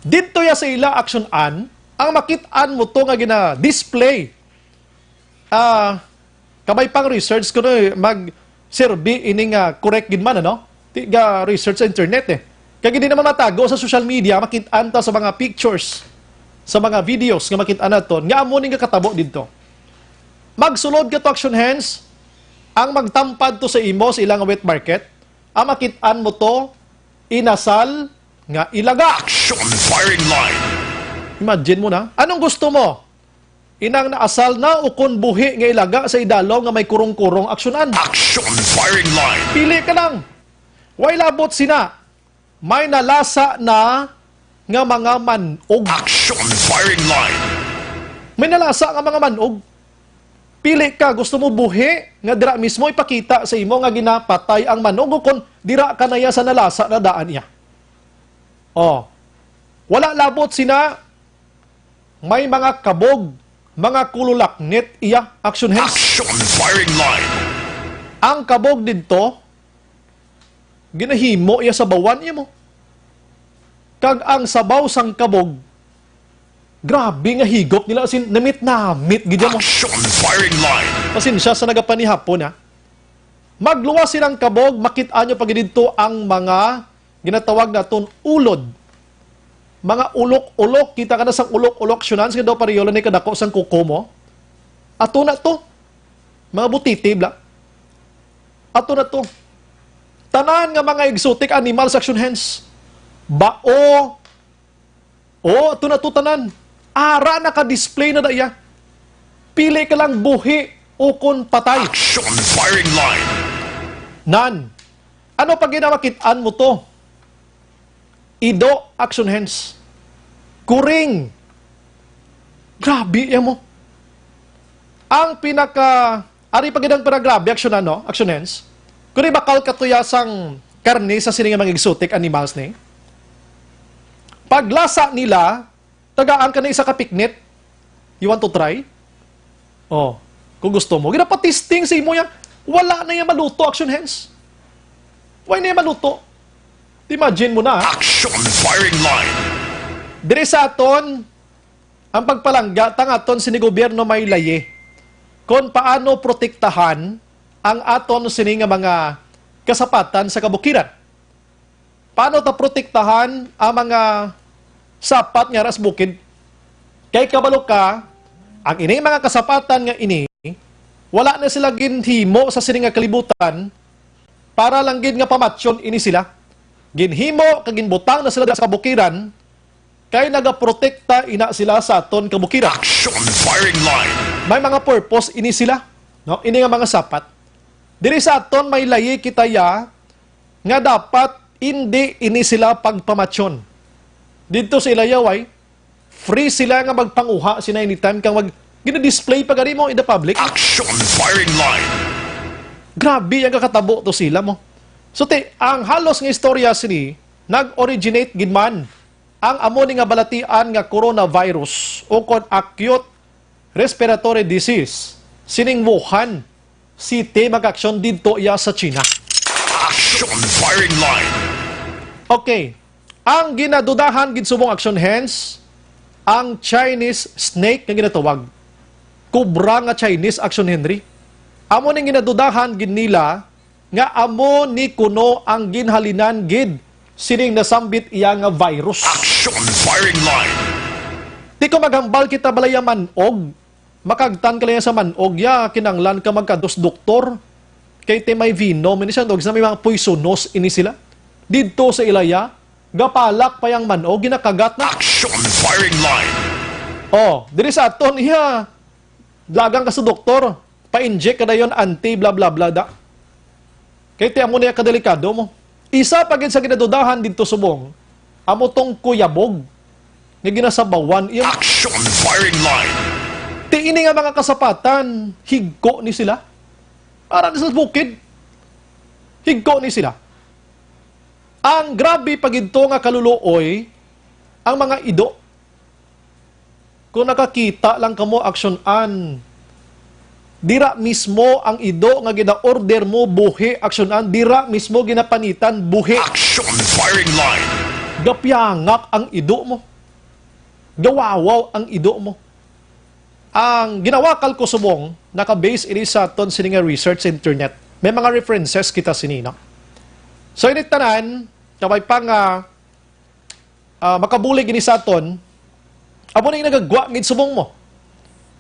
Didto ya sa ila aksyon-an, ang makit-an mo to nga gina-display. Ah, kabay pang research ko no, mag-survey ini nga correct gid man, ano? Ti ga research sa internet eh. Kay hindi naman matago sa social media, makit-an ta sa mga pictures, sa mga videos nga makit-an naton, nga amo ni nga katabo didto. Magsulod ka to action hands, ang magtampad to sa imo sa ilang wet market, ang makit-an mo to, inasal nga ilaga. Action firing line. Imagine mo na, anong gusto mo? Inang naasal na o kon buhi nga ilaga sa idalom nga may kurong-kurong aksyonan? Action firing line. Pili ka lang. Way labot sina, may nalasa na nga mga manog. Action firing line. May nalasa nga mga manog. Pili ka, gusto mo buhi nga dira mismo ipakita sa imo nga ginapatay ang manog o kon dira ka na iya sa nalasa na daan iya? Oh. Wala labot sina, may mga kabog, mga kululaknit iya, action hands. Action firing line. Ang kabog didto, ginahimo iya sa bawan iya mo. Kag ang sabaw sang kabog, grabe nga higop nila, as in, namit-namit gid iya mo. Action firing line. Pasensya sa nagapanihapon, ha. Magluwas silang kabog, makit-an nyo pa gid didto ang mga ginatawag naton ulod. Mga ulok-ulok, kita ka na sang ulok-ulok, action hands, nga daw pareho lang ni kadako sang kuko mo. Ato na to. Mga butiti, bla. Ato na to. Tanan nga mga exotic animals, action hands. Bao. O, ato na to tanan. Ara, naka-display na da iya. Pili ka lang buhi o kon patay. Action firing line. Nan, ano pa ginamakit-an mo to? Ido, action hands. Kuring. Grabe iya mo. Ang pinaka, ari pa gid ang pinagrabe, action ano, action hands. Kung bakal katuya sang karne sa sini nga mga exotic animals ni. Paglasa nila, tagaan ka na isa ka piknit. You want to try? Oh, kung gusto mo. Ginapatisting sa imo yan. Wala na yan maluto, action hands. Why na yan maluto? Imagine mo na. Action firing line. Diri sa aton, ang pagpalangga, tang aton sini gobyerno may layi kon paano protektahan ang aton sini nga mga kasapatan sa kabukiran. Paano ta protektahan ang mga sapat nga ras bukid? Kay kabalo ka, ang ini mga kasapatan nga ini, wala na sila ginhimo sa sini nga kalibutan para lang gid nga pamatyon ini sila. Ginhimo kag ginbutang na sila sa kabukiran kay nagaprotekta ina sila sa aton kabukiran. Action firing line. May mga purpose ini sila, no? Ini nga mga sapat. Diri sa aton may layi kita ya nga dapat indi ini sila pagpamatyon. Didto sa ila ya, way free sila nga magpanguha sina anytime kang mag gina-display pa gani mo in the public. Action firing line. Grabe ang kakatabo to sila mo. So ti, ang halos nga istorya sini nag-originate gid man ang amo ni nga balatian nga coronavirus o kon acute respiratory disease sining Wuhan City, mag-aksyon didto iya sa China. Action firing line. Okay. Ang ginadudahan gid subong action hands, ang Chinese snake nga ginatawag. Kubra nga Chinese, action Henry. Amo ning ginadudahan gid nila nga amo ni kuno ang ginhalinan gid sining nasambit iya nga virus. Action firing line. Di ko maghambal kita balaya man-og, makagtan ka lang sa man-og ya, kinanglan ka magkadto sa doktor. Kay ti may venom ini siya, og sa may mga poisonous ini sila. Didto sa ilaya, gapalak pa yang man-og, ginakagat na. Action firing line. Oh, diri sa aton, iya, dagan ka sa doktor, pa-inject ka dayon anti bla bla bla da. Kay ti amo niya kadelikado mo. Isa pa gid sa ginadudahan didto subong, amo tong kuyabog. nga ginasabawan iyang Action firing line. Ti ini nga mga kasapatan, higko ni sila. Ara ni sa bukid. Higko ni sila. Ang grabe pa gid to nga kaluluoy, ang mga ido. Kung nakakita lang kamo, aksyonan. Dira mismo ang ido nga gina-order mo, buhi, aksyonan. Dira mismo ginapanitan, buhi. Action firing line. Gapiangak ang ido mo. Gawawaw ang ido mo. Ang ginawakal ko subong, naka-base ini sa aton sini nga research sa internet. May mga references kita sini, no? So, ini tanan, kabay pa nga, ah, makabulig ini sa aton, amo ning nagagwa gid subong mo.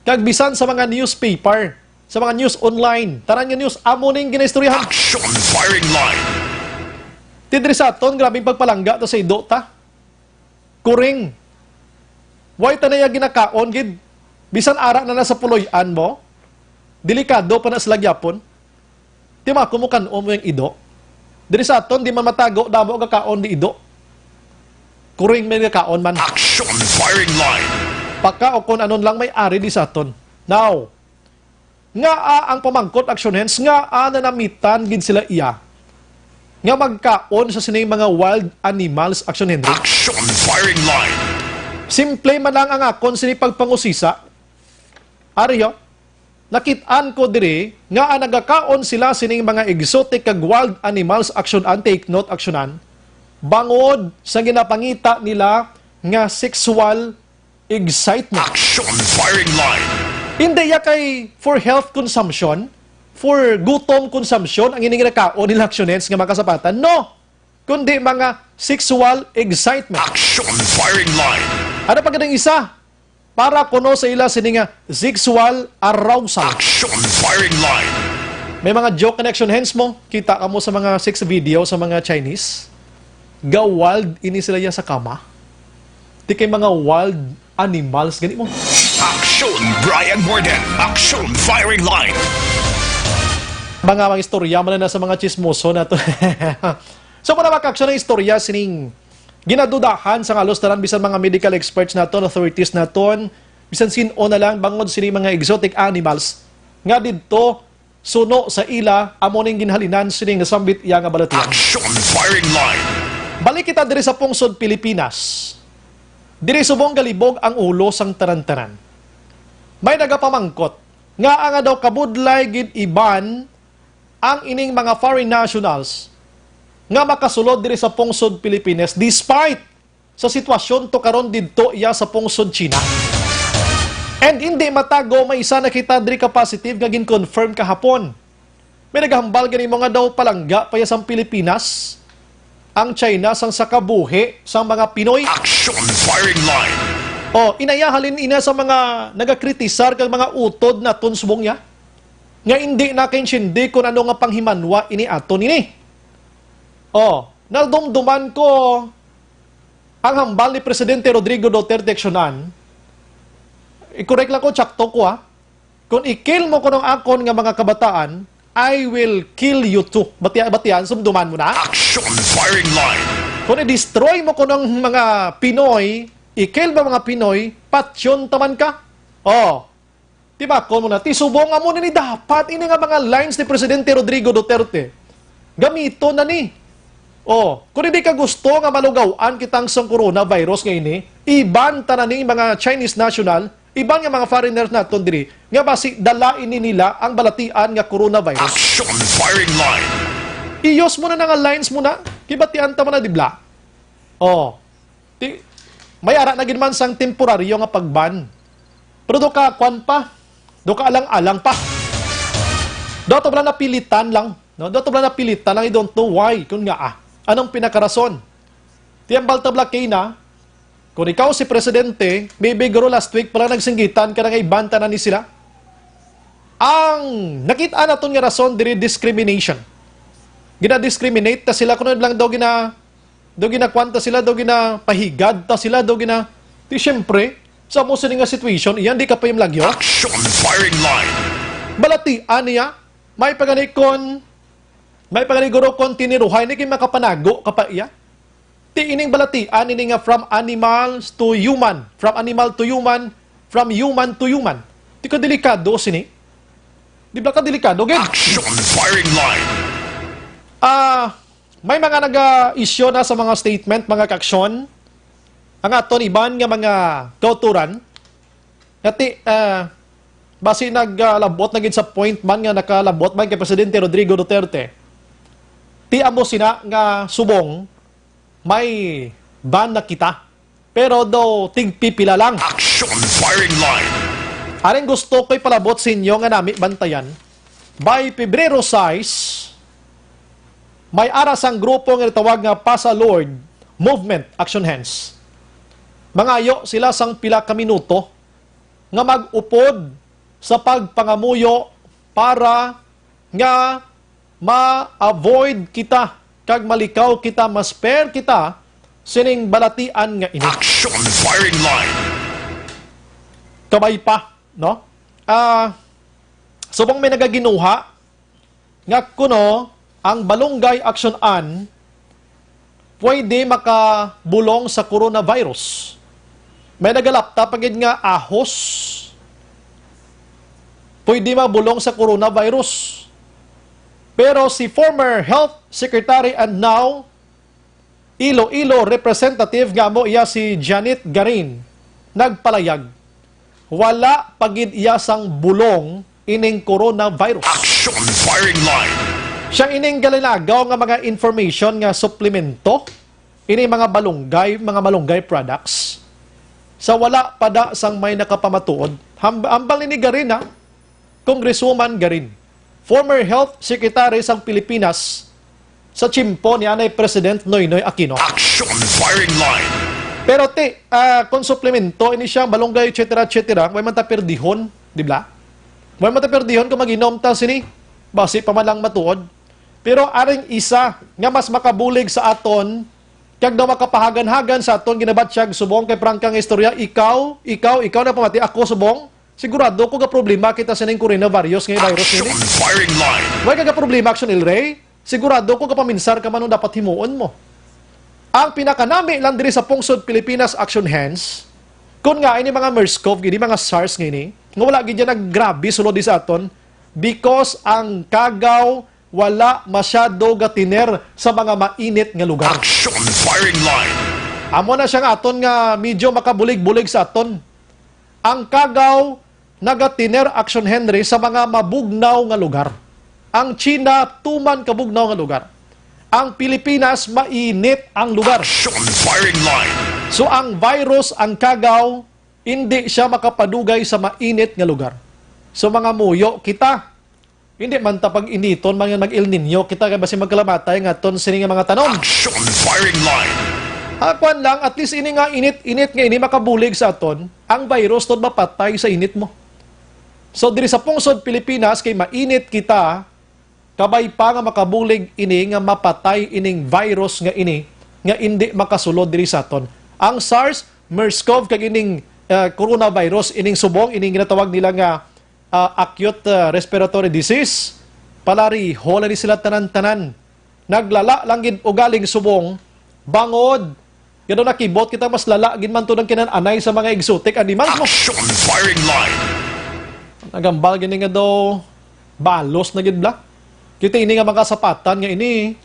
Kag bisan sa mga newspaper, sa mga news online, tanan nga news, amo ning ginaistoryahan. Action firing line. Ti diri sa aton, grabing pagpalangga to sa ido ta. Kuring. Way ta na iya ginakaon gid. Bisan ara na na sa puloy-an mo, delikado pa na sila gyapon. Ti makumo kan-on mo yung ido. Diri sa aton, di man matago, damo gakaon di ido. Kuring may gakaon man. Action firing line. Paka o kon anon lang may ari di sa aton. Now, ngaa ang pamangkot, Action Hands, ngaa nanamitan gid sila iya nga magkaon sa sining mga wild animals, Action Henry? Action firing line. Simple man lang ang akon sini pagpangusisa. Ari, oh. Nakit-an ko diri nga ang nagakaon sila sining mga exotic kag wild animals, aksyonan, take note, aksyonan, bangod sa ginapangita nila nga sexual excitement. Action firing line. Hindi ya kay for health consumption, for gutom consumption ang ini ginakaon nila, aksyonan, nga mga kasapatan. No! Kundi mga sexual excitement. Action firing line. Ano pa gid ang isa? Para kuno sa ila sini nga sexual arousal. Action firing line. May mga joke connection, hence mo kita kamo sa mga sex video sa mga Chinese. Ga-wild ini sila ya sa kama. Ti kay mga wild animals gani mo. Action Brian Morden. Action firing line. Mga, mga istorya man na sa mga chismoso nato. So, muna, mga ka-action, ang istorya sining ginadudahan sa halos tanan, bisan mga medical experts naton, authorities naton, bisan sin-o na lang, bangod sini mga exotic animals nga didto suno sa ila, amo ning ginhalinan sining nasambit iya nga balatian. Action firing line. Balik kita diri sa pungsod Pilipinas. Diri subong galibog ang ulo sang tanan-tanan. May nagapamangkot nga ang daw kabudlay gid iban ang ining mga foreign nationals nga makasulod diri sa pungsod Pilipinas despite sa sitwasyon to karon didto iya sa pungsod China. And hindi matago, may isa na kita diri ka positive nga gin-confirm kahapon. May naghambal gani mo nga daw palangga pa iya sang Pilipinas ang China sang sa kabuhi sang mga Pinoy. Action firing line. Oh, inaya halin ina sa mga nagakritisar kag mga utod naton subong niya nga indi nakaintindi kung ano nga panghimanwa ini aton ini. Oh, nadumduman ko ang hambal ni Presidente Rodrigo Duterte, aksyonan. I-correct lang ko, tsakto ko, ha. Kung i-kill mo kuno ang akon nga mga kabataan, I will kill you too. Batia-, batian, sumduman mo na. Action firing line. Kung i-destroy mo kuno ang mga Pinoy, i-kill mo mga Pinoy, patyon taman ka. Oh. Tibakon mo na, ti subong, amo na ni dapat ini nga mga lines ni Presidente Rodrigo Duterte. Gamiton na ni. Oh, kung hindi ka gusto nga malugawan kitang sang coronavirus nga ini, iban tanan ni mga Chinese national, iban nga mga foreigners naton diri, nga basi dala ini nila ang balatian nga coronavirus. Action firing line. Iyos mo na na nga lines mo na, kibatian ta man na, di bla? Oh. Ti, may ara na gid man sang temporaryo nga pag-ban. Pero do ka kwan pa, do ka alang-alang pa. Do to bala napilitan lang, no? Do to bala napilitan lang, I don't know why, kun nga, ah. Anong pinakarason? Ti ang balta bala kay na, kung ikaw si presidente, maybe guro last week pala nagsinggitan ka na nga iban tanan ni sila. Ang nakita naton nga rason diri, discrimination. Gina-discriminate ta sila, kuno lang daw gina Daw ginakwanta sila, daw ginapahigad ta sila, daw gina-, di siyempre, sa mo sini nga situation, iyan di ka pa yung lagyo. Action firing line. Balatian niya, may pagani kon, may pagani guro kon tiniruhay, ni kay makapanago ka pa iya. Ti ining balatian ini nga from animals to human, from animal to human, from human to human. Ti ka delikado sini. Di ba ka delikado, gid? Action firing line. Ah, may mga naga-issue na sa mga statement, mga kaaksyon, ang aton iban nga mga kauturan. Nga ti, ah, basi nagalabot na gid sa point man nga nakalabot man kay Presidente Rodrigo Duterte. Ti amo sina nga subong may ban na kita. Pero daw tigpipila lang. Action firing line. Aring gusto ko ipalabot sa inyo nga nami bantayan. By Pebrero sais, may ara sang grupo nga tawag nga Pasa Lord Movement, Action Hands. Mangayo sila sang pila ka minuto nga mag-upod sa pagpangamuyo para nga ma-avoid kita kag malikaw kita, ma-spare kita sining balatian nga ini. Action firing line. Kabay pa, no? Ah, subong may nagaginuha nga kuno ang Balunggay Action An pwede makabulong sa coronavirus. May nagalapta pa gid nga ahos pwede mabulong sa coronavirus. Pero si former Health Secretary and now Iloilo Representative nga amo iya si Janet Garin nagpalayag, wala pa gid iya sang bulong ining coronavirus. Action firing line. Siya ining galinagaw nga mga information nga suplemento, ini mga balunggay, mga malunggay products, sa wala pa da sang may nakapamatuod. Ham-, hambal ni Garin, ha? Congresswoman Garin, former health secretary sang Pilipinas sa tiyempo ni anay President Noynoy Aquino. Action firing line. Pero ti, ah, kung suplemento ini siya, malunggay, et cetera, et cetera, way man ta perdihon, di ba? Way man ta perdihon kung mag-inom ta sini, basi pa man lang matuod. Pero aring isa nga mas makabulig sa aton, kag daw makapahagan-hagan sa aton ginabatyag subong kay Prangka nga istorya, ikaw, ikaw, ikaw na pamati, ako subong, sigurado ko ga problema kita sining coronavirus nga virus Action ini. Firing line. Way ka ga problema, Action El Rey? Sigurado ko gapaminsar ka man ang dapat himuon mo. Ang pinakanami lang diri sa pungsod Pilipinas, Action Hands, kun nga ini mga MERS-CoV, gini mga SARS nga ini, nga wala gid yan naggrabe sulod di sa aton, because ang kagaw wala masyado gatiner sa mga mainit nga lugar. Action firing line. Amo na siya nga aton nga medyo makabulig-bulig sa aton. Ang kagaw nagatiner, Action Henry, sa mga mabugnaw nga lugar. Ang China, tuman kabugnaw nga lugar. Ang Pilipinas, mainit ang lugar. Action firing line. So, ang virus, ang kagaw, hindi siya makapadugay sa mainit nga lugar. So, mga muyo kita, hindi man ta pag-initon, mga nag-El Niño kita, kay basi magkalamatay nga aton sini nga mga tanom. Action firing line. Ah, kuwan lang, at least ini nga init-init nga ini makabulig sa aton, ang virus to mapatay sa init mo. So, diri sa pungsod Pilipinas, kay mainit kita, kabay pa nga makabulig ini nga mapatay ining virus nga ini, nga indi makasulod diri sa aton. Ang SARS, MERS-CoV, kag ining, ah, coronavirus, ining subong, ining ginatawag nila nga, ah, acute, ah, respiratory disease, palariho lang ni sila tanan-tanan. Naglala lang gid ugaling subong, bangod nga daw nakibot kita mas lala gid man to ang kinan-anay sa mga exotic animals mo. Action firing line. Nagambal gini nga daw balos na gid bla. Kita ini nga mga sapatan nga ini,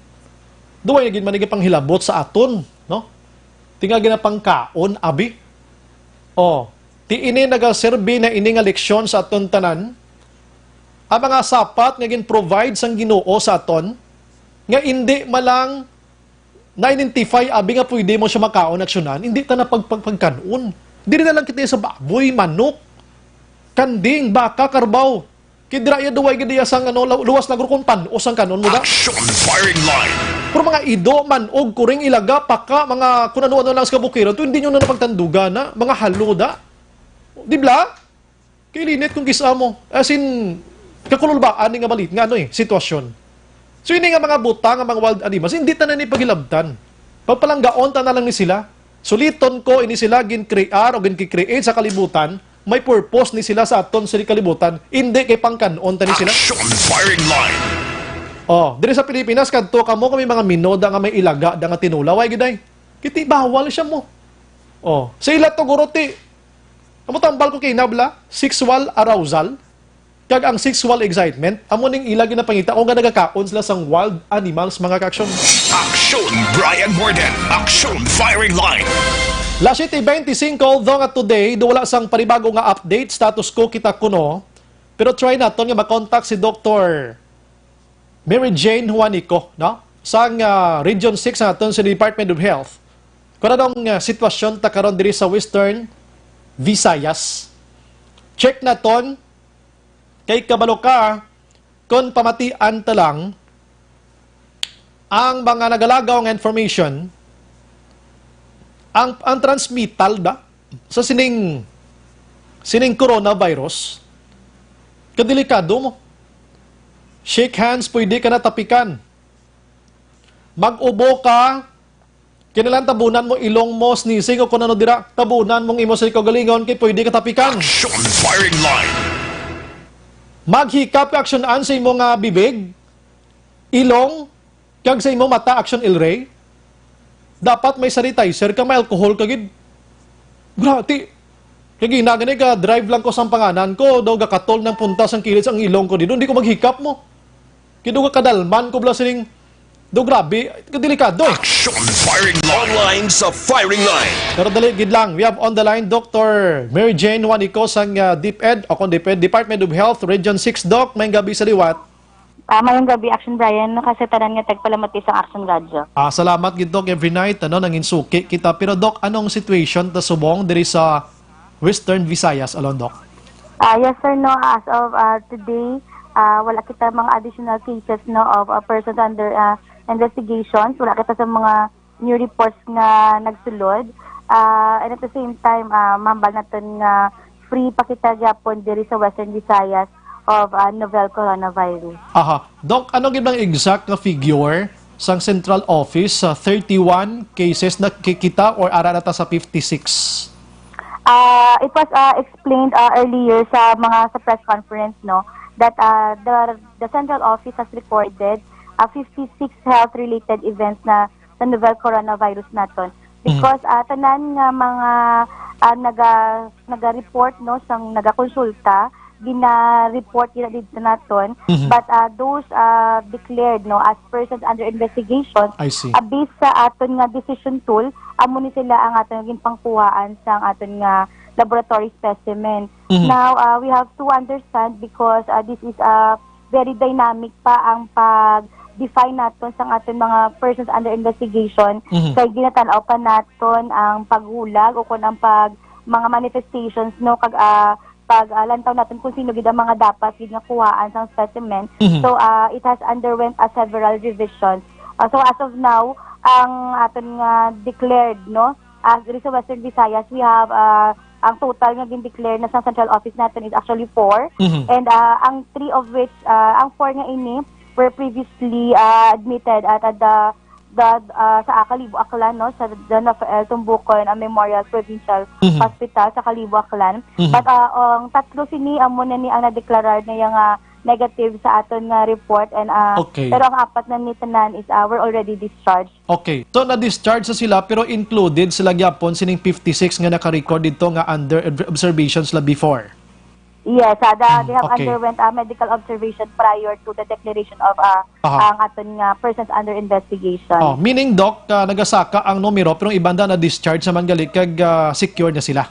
duway na gid man ni panghilabot sa aton, no? Tinga ginapangkaon, abi. Oh, ti ini nagaserbi na ini nga leksyon sa aton tanan. Ang mga sapat nga gin-provide sang Ginoo sa aton, nga indi man lang na-identify, abi, nga pwede mo siya makaon, aksyonan, hindi ta na pag-, pag-, pagkanon. Diri na lang kita sa baboy, manok, kanding, baka, karbaw. Kay dira iya duway gid iya sang, ano, lu-, luwas na guro kung tan-os ang kanon mo da. Action firing line. Pero mga ido, man-og, kuring, ilaga, paka, mga kun ano-ano lang sa kabukiran, to hindi nyo na napagtandugan na, mga halo da. Di bla? Kay linit kung gis-a mo. As in, kakululbaan ni nga balit nga, ano eh, sitwasyon. So, ini nga mga butang, nga mga wild animals, hindi ta na ni paghilabtan. Pagpalanggaon ta na lang ni sila. Suliton ko, ini sila gin-create o gin-create sa kalibutan, may purpose ni sila sa aton sa kalibutan, hindi kay pangkanon ta ni sila. Action firing line. Oh, diri sa Pilipinas, kadto kamo kami mga minoda nga may ilaga da nga tinula. Way gid ay. Kiti bawal siya mo. Oh, sa ila to, guro, ti, amo tambal ko kinabla, sexual arousal, kag ang sexual excitement, amo ning ila ginapangita kung nga nagakaon sila sang wild animals, mga ka-aksyon. Aksyon, Brian Morden. Aksyon, Firing Line. Las siete beintisinko, although nga today, do wala sang panibago nga update, status quo kita kuno. Pero try naton nga makontak si Doktor Mary Jane Juanico, no? Sang, ah, Region six naton sa Department of Health. Kung anong, ah, sitwasyon ta karon diri sa Western Visayas. Check naton kay kabalo ka kon pamatian ta lang ang mga nagalagaw nga information, ang, ang transmittal da sa sining, sining coronavirus, kadelikado mo. Shake hands, pwede ka na tapikan. Mag-ubo ka, kinahanglan tabunan mo ilong mo, sneezing, o kung ano dira, tabunan mong imo sa kaugalingon, kay pwede ka tapikan. Action firing line. Maghikap ka, aksyonan sa imo nga bibig, ilong, kag sa imo mata, action, L-ray. Dapat may sanitizer ka, may alcohol ka gid. Grati. Kay gina gani ka, drive lang ko sang panganan ko, daw gakatol ng punta sang kilid sang ilong ko dito, hindi ko maghikap mo. Kay daw kadalman ko bala sining, daw grabe, kadelikado. Action firing line. Online sa firing line. Pero dali gid lang, we have on the line Doctor Mary Jane Juanico sang, ah, DepEd, o kung DepEd, Department of Health, Region six. Doc, may gabi sa liwat. Ah, mayong gabi, Action Brian, no, kasi tanan nga tagpalamati sang Action Radyo. Ah, salamat gid, Doc, every night, ano, nanginsuki kita. Pero, Doc, anong situation ta subong diri sa Western Visayas alone, Doc? Ah, yes, sir, no, as of, ah, today, ah, wala kita mga additional cases, no, of, ah, persons under, ah, investigations. Wala kita sa mga new reports nga nagsulod. Ah, and at the same time, ah, mahambal naton nga free pa kita gyapon diri sa Western Visayas of, ah, novel coronavirus. Aha. Doc, ano gid ang exact nga figure sang central office sa thirty-one cases na kikita or ara na ta sa fifty-six? Ah, it was, ah, explained, ah, earlier sa mga, sa press conference, no, that, ah, the, the central office has recorded, ah, fifty-six health-related events na sa novel coronavirus naton. Mhm. Because, ah, tanan nga mga, ah, naga-, naga-report, no, sang nagakonsulta, gina-report gina dito naton. Mhm. But, ah, those, ah, declared, no, as persons under investigation, I see. Ah, based sa aton nga decision tool, amo ni sila ang aton ginpangkuhaan sang aton nga laboratory specimen. Mhm. Now, ah, we have to understand because, ah, this is, ah, very dynamic pa ang pag-define naton sang aton mga persons under investigation. Mhm. Kay ginatan-aw pa naton ang paghulag o kon ang pag-, mga manifestations, no, kag, ah, pag, ah, lantaw naton kung sino gid ang mga dapat gid nga kuhaan sang specimen. Mhm. So, ah, it has underwent a several revisions. Ah, so, as of now, ang aton nga declared, no, ah, diri sa Western Visayas, we have, ah, ang total nga gin-declare na sa central office naton is actually four. Mhm. And, ah, ang three of which, ah, ang four nga ini were previously, ah, admitted at, at the, the, ah, sa Kalibo, Aklan, no, sa Don Rafael Tumbucon, ah, Memorial Provincial Mhm. Hospital sa Kalibo, Aklan. Mhm. But, ah, ang tatlo sini, amo na ni ang nadeklarar na yung, ah, negative sa aton nga report. And, ah, Okay. Pero ang apat na ni tanan is, ah, were already discharged. Okay. So, na-discharge sa sila, pero included sila gyapon sining fifty-six nga naka-record dito nga under ob-, observation sila before? Yes, ah, the, Mm, they have okay. underwent, ah, medical observation prior to the declaration of, ah, Aha. ang aton nga persons under investigation. Oh, meaning, Doc, ah, nagasaka ang numero, pero ang iban da na-discharge naman gali kag, ah, secure na sila?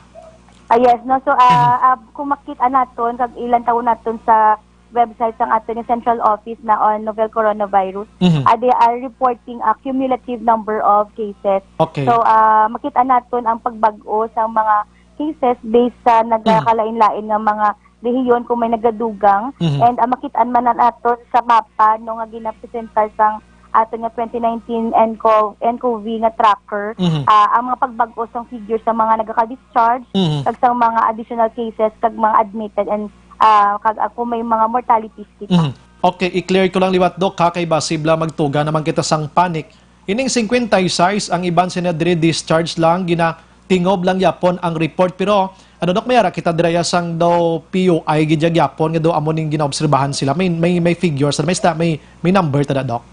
Ah, yes, no? So, ah, Mhm. ah, kung makita naton, kag ilantaw naton sa website sang aton nga central office na on novel coronavirus, Mhm. ah, they are reporting a cumulative number of cases. Okay. So, ah, makita naton ang pagbag-o sa mga cases based sa Mhm. nagakalain-lain nga mga rehiyon kung may nagadugang. Mhm. And, ah, makit-an man na naton sa mapa, no, nga ginapresentar sang aton nga twenty nineteen N C O V, N C O V nga tracker, Mhm. ah, ang mga pagbag-o sang figure sa mga nagaka-discharge, Mhm. kag sang mga additional cases, kag mga admitted, and, ah, kag, ah, kung may mga mortalities kita. Mhm. Okay, i-clear ko lang liwat, Doc, ha, kay basi bala magtuga naman kita sang panic. Ining cincuenta y seis, ang iban sila diri discharge lang, ginatingob lang yapon ang report. Pero, ano, Doc, may ara kita dira sang daw P U I gid ya gyapon nga daw amo ning ginaobserbahan sila. May, may, may figures, may sta-, may, may number ta da, Doc?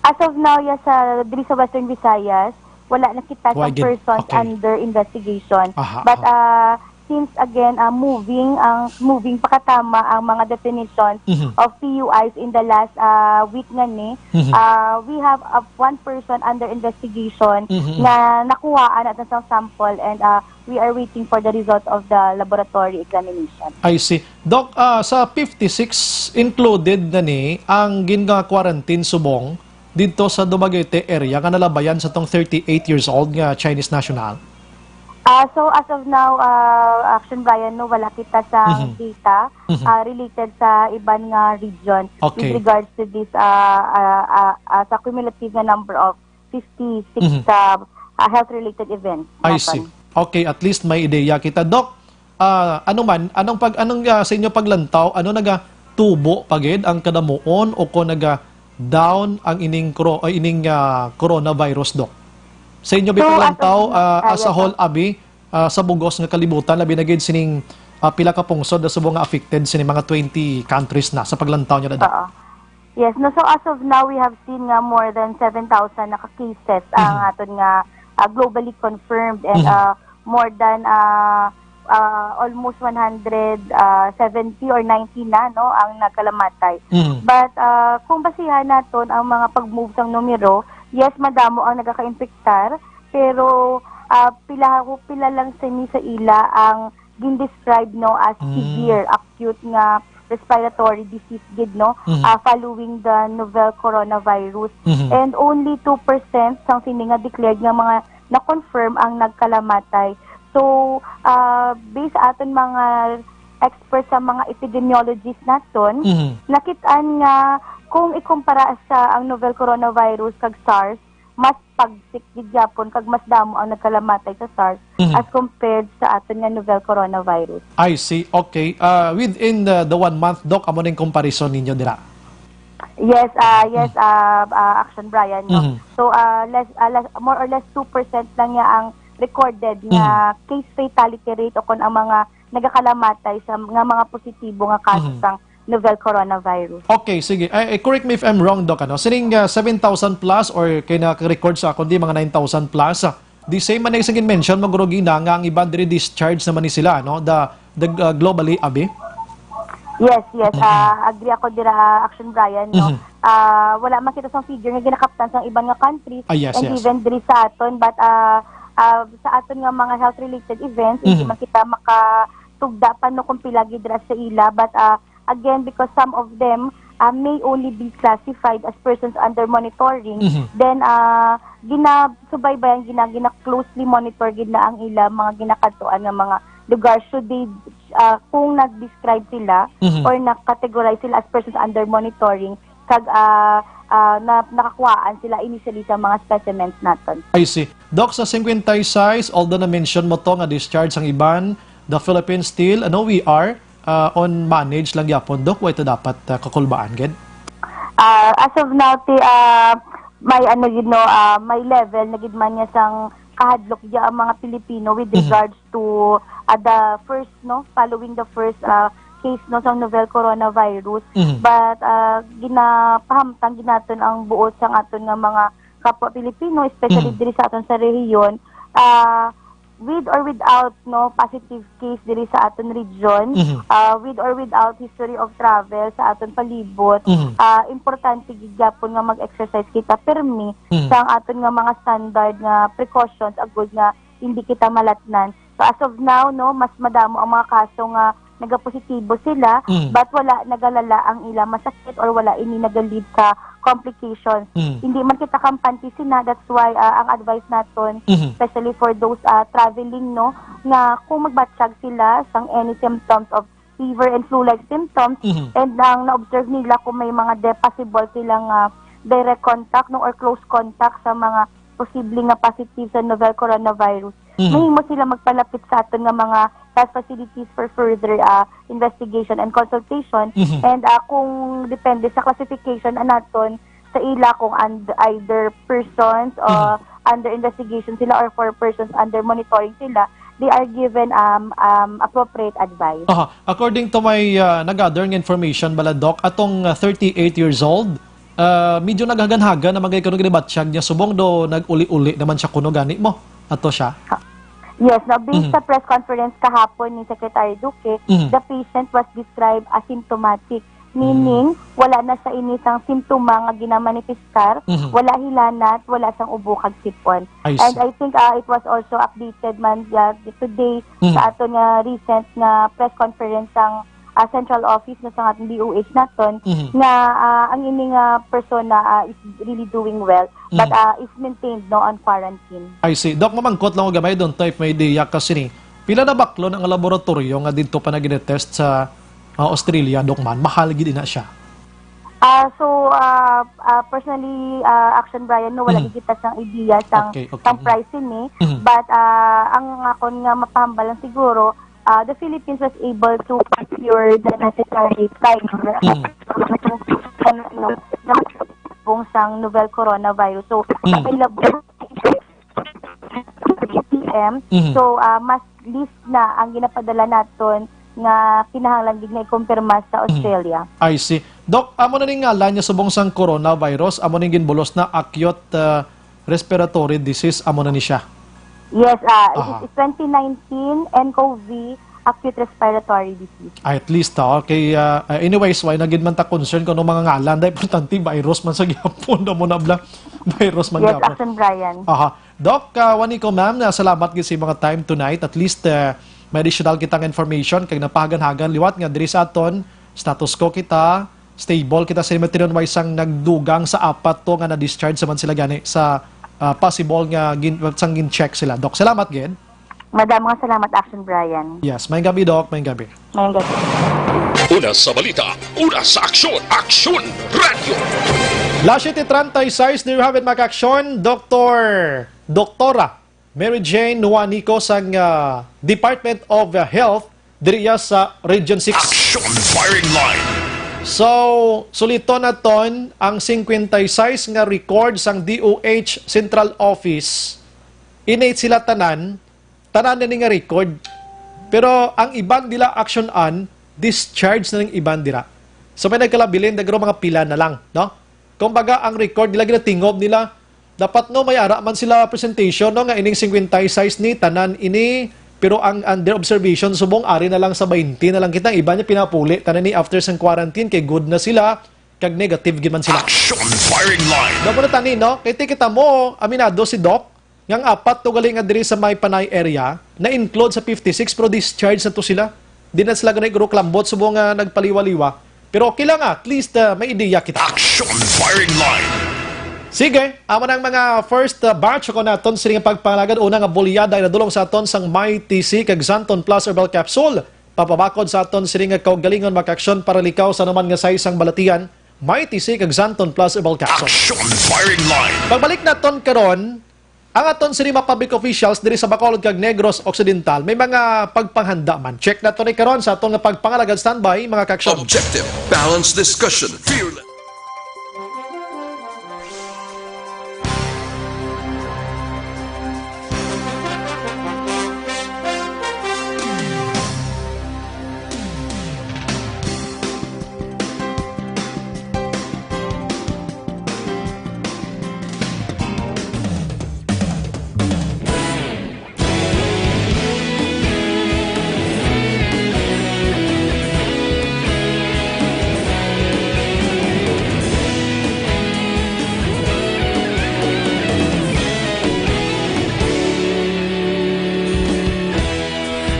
As of now, yes, sa, diri sa Western Visayas, wala na kita sa Wa gid. Persons Okay. Under investigation. Aha, But aha. Uh, since again, uh, moving ang moving pakatama ang mga definitions Mhm. Of P U Is in the last uh, week nga ni, Mhm. Uh, we have uh, one person under investigation Mhm. Na nakuhaan naton sang sample and uh, we are waiting for the result of the laboratory examination. I see. Doc, ah, sa fifty-six included na ni ang gin-quarantine subong didto sa Dumaguete area nga nalabayan sa tong thirty-eight years old nga Chinese national? Ah, so as of now, ah, Action Brian, no, wala kita sa Mhm. Data Mhm. Ah, related sa iban nga region Okay. With regards to this ah, ah, ah, ah, sa cumulative na number of fifty-six Mhm. Sa ah, health-related events. I see. Okay, at least may ideya kita. Doc, ah, ano man, anong pag anong ah, sa inyo paglantaw, ano nagatubo pa gid ang kadamuon o kung naga-down ang ining cro- ay, ining ah, coronavirus, Doc? Sa inyo So, as of paglantaw, now, ah, ah, as a yes, whole, sir. Abi, ah, sa bugos nga kalibutan, labi na gid sining ah, pila ka pungsod na subong nga affected sini mga twenty countries na sa paglantaw niyo, Doc? Oo. Yes, no, so as of now, we have seen nga more than seven thousand na ka cases ang Mhm. aton nga ah, globally confirmed and Mhm. ah, more than ah, ah, almost one hundred seventy or ninety na, no, ang nagkalamatay. Mhm. But ah, kung basihan naton ang mga pag-move sang numero, yes, madamo ang nagaka-infectar, pero ah, pila pila lang sini sa ila ang gin-describe, no, as Mm. Severe acute nga respiratory disease gid, no, Mhm. ah, following the novel coronavirus. Mhm. And only two percent sang sini nga declared nga mga na-confirm ang nagkalamatay. So, ah, based sa aton mga experts sa mga epidemiologist naton, Mhm. nakit-an nga kung ikumpara sa ang novel coronavirus kag SARS, mas pagsik gid gyapon kag mas damo ang nagkalamatay sa SARS Mhm. As compared sa aton nga novel coronavirus. I see. Okay. Ah, within the, the one month, Doc, amo ning comparison ninyo dira? Yes, ah, yes, ah, ah, Action Brian, no? Mhm. So, ah, less, ah, less, more or less two percent lang niya ang recorded nga Mhm. Case fatality rate o kung ang mga nagakalamatay sa nga mga positibo nga kaso Mhm. sang novel coronavirus. Okay, sige. Ay, eh, correct me if I'm wrong, Doc, ano? Sining ah, seven thousand plus or kay naka-record sa akon di mga nine thousand plus, ah, the same man na isang mention mo, Gurugina, nga ang iban diri discharge naman ni sila, no? The, the ah, globally, abi? Yes, yes. Mm-mm. Ah, agree ako dira, Action Brian, no? Mhm. Ah, wala man kita sang figure nga ginakaptan sang iban nga countries Ah, yes, and yes. Even diri sa aton, but ah, ah, sa aton nga mga health-related events, hindi Mhm. Man kita makatugda pa, no, kung pila gid dira sa ila, but ah, again, because some of them ah, may only be classified as persons under monitoring, Mhm. Then ah, ginasubaybayan, gina, gina-closely monitor gid na ang ila mga ginakadtuan nga mga lugar should they, ah, kung nag-describe sila Mhm. Or nag-categorize sila as persons under monitoring, kag ah, ah, na, nakakuhaan sila initially sa mga specimens naton. I see. Doc, sa fifty-six, although na-mention mo to nga discharge ang iban, the Philippines still, ano, we are ah, on manage lang gyapon, Doc? Wa ito dapat ah, kakulbaan gid? Ah, as of now, ti, ah, may ano gid, no, ah, may level na gid man niya sang kahadlok diya ang mga Pilipino with Mhm. Regards to ah, the first, no, following the first ah, case, no, sa novel coronavirus. Mhm. But ah, ginapahamtang gid naton ang buot sang aton nga mga kapwa Pilipino, especially Mhm. Diri sa aton sa rehiyon. Ah, with or without, no, positive case diri sa aton region, Mhm. Ah, with or without history of travel sa aton palibot, Mhm. Ah, importante gid gyapon nga mag-exercise kita pirmi Mhm. Sa aton nga mga standard nga precautions agud nga hindi kita malatnan. So as of now, no, mas madamo ang mga kaso nga nagapositibo sila, Mm. But wala nagalala ang ila masakit or wala ini naga-lead sa complications. Mm. Hindi man kita kampante sina, that's why ah, ang advice naton, Mhm. Especially for those ah, traveling, no, nga kung magbatyag sila sang any symptoms of fever and flu-like symptoms, Mhm. And ang na-observe nila kung may mga de possible sila nga direct contact, no, or close contact sa mga posible nga positive sa novel coronavirus, Mhm. Mahimo sila magpalapit sa aton nga mga health facilities for further ah, investigation and consultation. Mhm. And ah, kung depende sa classification na naton sa ila kung and, either persons or Mhm. Under investigation sila or for persons under monitoring sila, they are given um, um, appropriate advice. Aha. According to my ah, nag-gather nga information, bala, Doc, atong ah, thirty-eight years old, Ah, medyo naghaganhagan naman kay kuno ginibatyag niya subong do nag-uli-uli naman siya kuno gani mo. Ato siya. Yes, na based Mhm. sa press conference kahapon ni Secretary Duque, Mhm. the patient was described as symptomatic, meaning Mm. wala na sa ini sang simptoma nga ginamanifestar, Mhm. wala hilanat, wala sang ubo kag sipon. I And see. I think, ah, it was also updated man, ah, today Mhm. sa aton nga recent nga press conference sang, ah, central office na sa aton D O H naton Mhm. nga, ah, ang ini nga persona, ah, is really doing well, but, Mhm. ah, is maintained, no, on quarantine. I see. Doc, mamangkot lang ko gamay doon, to, if may idea ka sini. Pila na baklon ang laboratoryo nga didto pa nag-test sa, ah, Australia, Doc, man? Mahal gid na siya. Ah, so, ah, ah, personally, ah, Action Brian, no, wala Mhm. gid kita sang idea sang, Okay, okay. sang Mhm. pricing ni. Mhm. But, ah, ang akon nga mapahambal lang siguro, ah, the Philippines was able to procure the necessary primer. Mhm. Kung sang novel coronavirus. So, Mhm. available P M. Mhm. So, ah, mas less na ang ginapadala naton nga kinahanglan gid nga ikumpirma sa Mhm. Australia. I see. Doc, amo na ning ngalan niya subong sang coronavirus, amo ning ginbulos na acute, ah, respiratory disease, amo na ni siya? Yes, ah, it Aha. is twenty nineteen N C O V acute respiratory disease. Ay, at least, ah, okay, ah, ah, anyways, why na gid man ta concern kung ano mga ngalan? Dahil importante, virus man sa gihapon, amo na bla. Virus man Yes, gihapon. Action Brian. Aha. Doc, ah, Juanico, ma'am, na salamat gid sa mga time tonight. At least, ah, may additional kita nga information kag napahagan-hagan liwat nga diri sa aton, status quo kita, stable kita sa Cemetery on Wise sang nagdugang sa apat to nga na-discharge sa man sila gani sa, ah, possible nga gin-, sang gin-check sila. Doc, salamat gid. Madamo nga salamat, Action Brian. Yes, maayong gabi, Doc. Maayong gabi. Maayong gabi. Una sa balita, una sa aksyon, Aksyon Radyo. Las siete treinta y seis, there you have it, mga aksyon. Doktor, Doktora Mary Jane Juanico sang, ah, Department of, ah, Health diri iya sa Region six. Action Firing Line. So, suliton naton ang cincuenta y seis nga record sang D O H Central Office. Ini sila tanan, tanan na ni nga record. Pero ang iban nila action-an, discharge na ning iban dira. So may nagkalabilin, dagro mga pila na lang, no? Kumbaga, ang record nila, ginatingob nila, dapat, no, may ara man sila presentation, no, nga ining cincuenta y seis ni, tanan ini, pero ang under observation, subong, ari na lang sa twenty na lang kita. Ang iban niya pinapuli, tanan ni after sang quarantine, kay good na sila, kag negative gid man sila. Action Firing Line. Daw mo na tani, no? Kay ti kita mo, aminado si Doc, nga ang apat to gali nga diri sa may Panay area, na-include sa fifty-six, pero discharge na to sila. Di na sila gani guro klambot, subong nga nagpaliwa-liwa. Pero okay lang, at least, ah, may ideya kita. Action Firing Line. Sige, amo na ang mga first, ah, batch ko naton sining pagpangalagad. Una nga bulyada ay nadulong sa aton sang Mighty C kag Xanthone Plus Herbal Capsule. Papabakod sa aton sining kaugalingon, mga kaaksyon, para likaw sa anuman nga size sang balatian, Mighty C kag Xanthone Plus Herbal Capsule. Action Firing Line. Pagbalik naton karon, ang aton sini mga public officials diri sa Bacolod kag Negros Occidental may mga pagpanghanda man. Check nato ni karon sa aton nga pagpangalagad. Standby, mga kaaksyon. Objective, balanced discussion, fearless.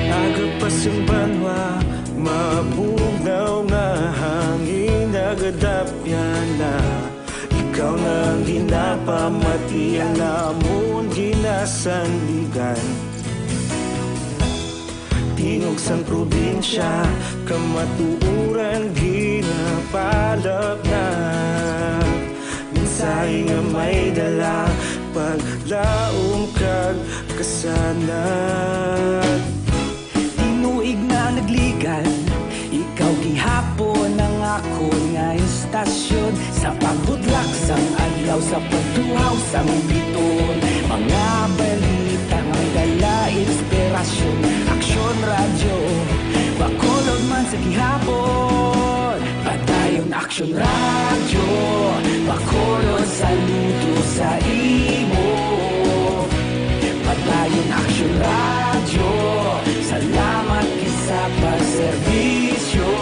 Aga pa sang banwa, mabugnaw nga hangin nagadapyan na. Ikaw na ang ginapamati, ang amon ginasandigan. Tingog sang probinsya, kamatuoran ginapalapnap. Mensahe nga may dala, paglaom kag kasanag. Tinuig na nagligan, ikaw gihapon ang akon nga istasyon. Sa pagbutlak sang adlaw, sa pagtuhaw sang biton, mga balita nga may dala inspirasyon. Aksyon Radyo, Bacolod man sa gihapon. Padayon Aksyon Radyo, Bacolod, saludo sa imo. Padayon Aksyon Radyo, salamat gid sa pagserbisyo.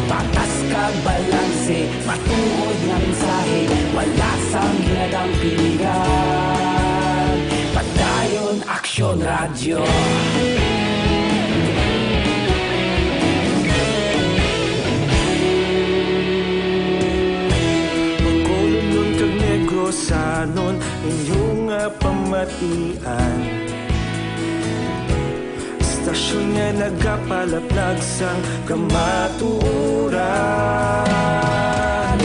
Patas kag balanse, matuod nga mensahe, wala sang ginadampigan. Padayon Aksyon Radyo. Bacolodnon kag Negrosanon, inyo nga pamatian. Estasyon nga nagapalaplag sang kamatuoran.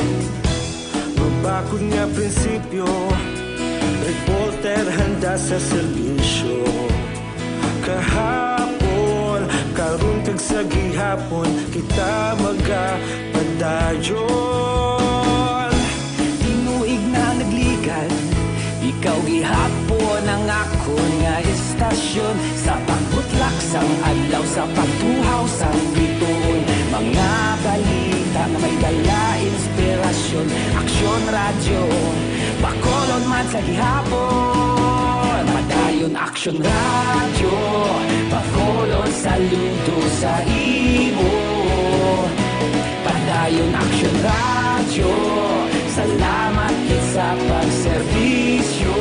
Mabakod nga prinsipyo, reporter handa sa serbisyo. Kahapon, karon kag sa gihapon, kita magapadayon. Tinuig na nagligan, ikaw gihapon ang akon nga estasyon. Sa pagbutlak sang adlaw, sa pagtuhaw sang bituon, mga balita nga may dala inspirasyon. Aksyon Radyo, Bacolod man sa gihapon. Padayon Aksyon Radyo, Bacolod, saludo sa imo. Padayon Aksyon Radyo, salamat gid sa pagserbisyo.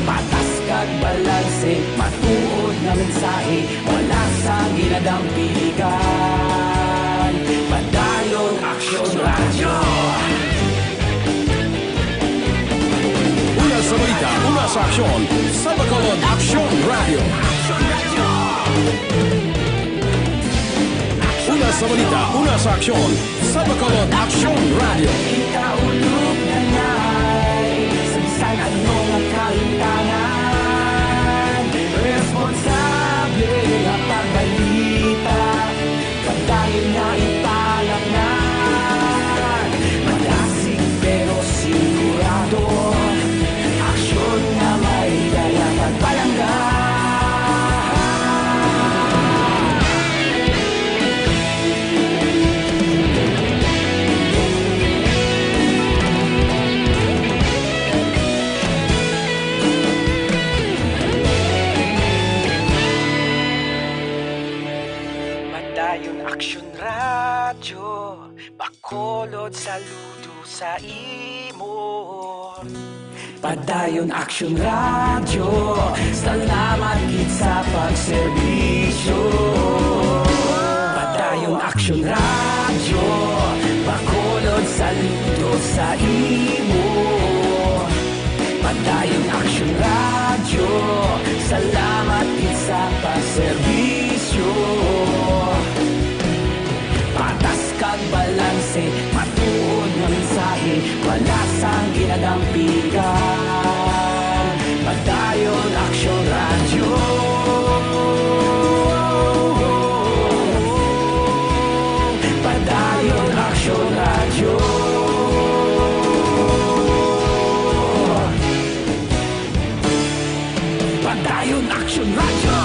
Patas kag balanse, matuod nga mensahe, wala sang ginadampigan. Padayon Aksyon Radyo. Una sa balita, una sa aksyon, sa Bacolod Aksyon Radyo. Una sa balita, una sa aksyon, sa Bacolod Aksyon Radyo. Ikaulog na ngay sa bisan ano nga kahitangan. Responsable nga pagbalita, padayon nga ipalapngan. Madasig pero sigurado, aksyon nga may dala pagpalangga. Padayon Aksyon Radyo, Bacolod, saludo sa imo. Padayon Aksyon Radyo, salamat gid sa pagserbisyo. Padayon Aksyon Radyo, Bacolod, saludo sa imo. Padayon Aksyon Radyo, salamat gid sa pagserbisyo. Patas kag balanse, matuod nga mensahe, wala sang ginadampigan. Padayon Aksyon Radyo. Padayon Aksyon Radyo. Padayon Aksyon Radyo.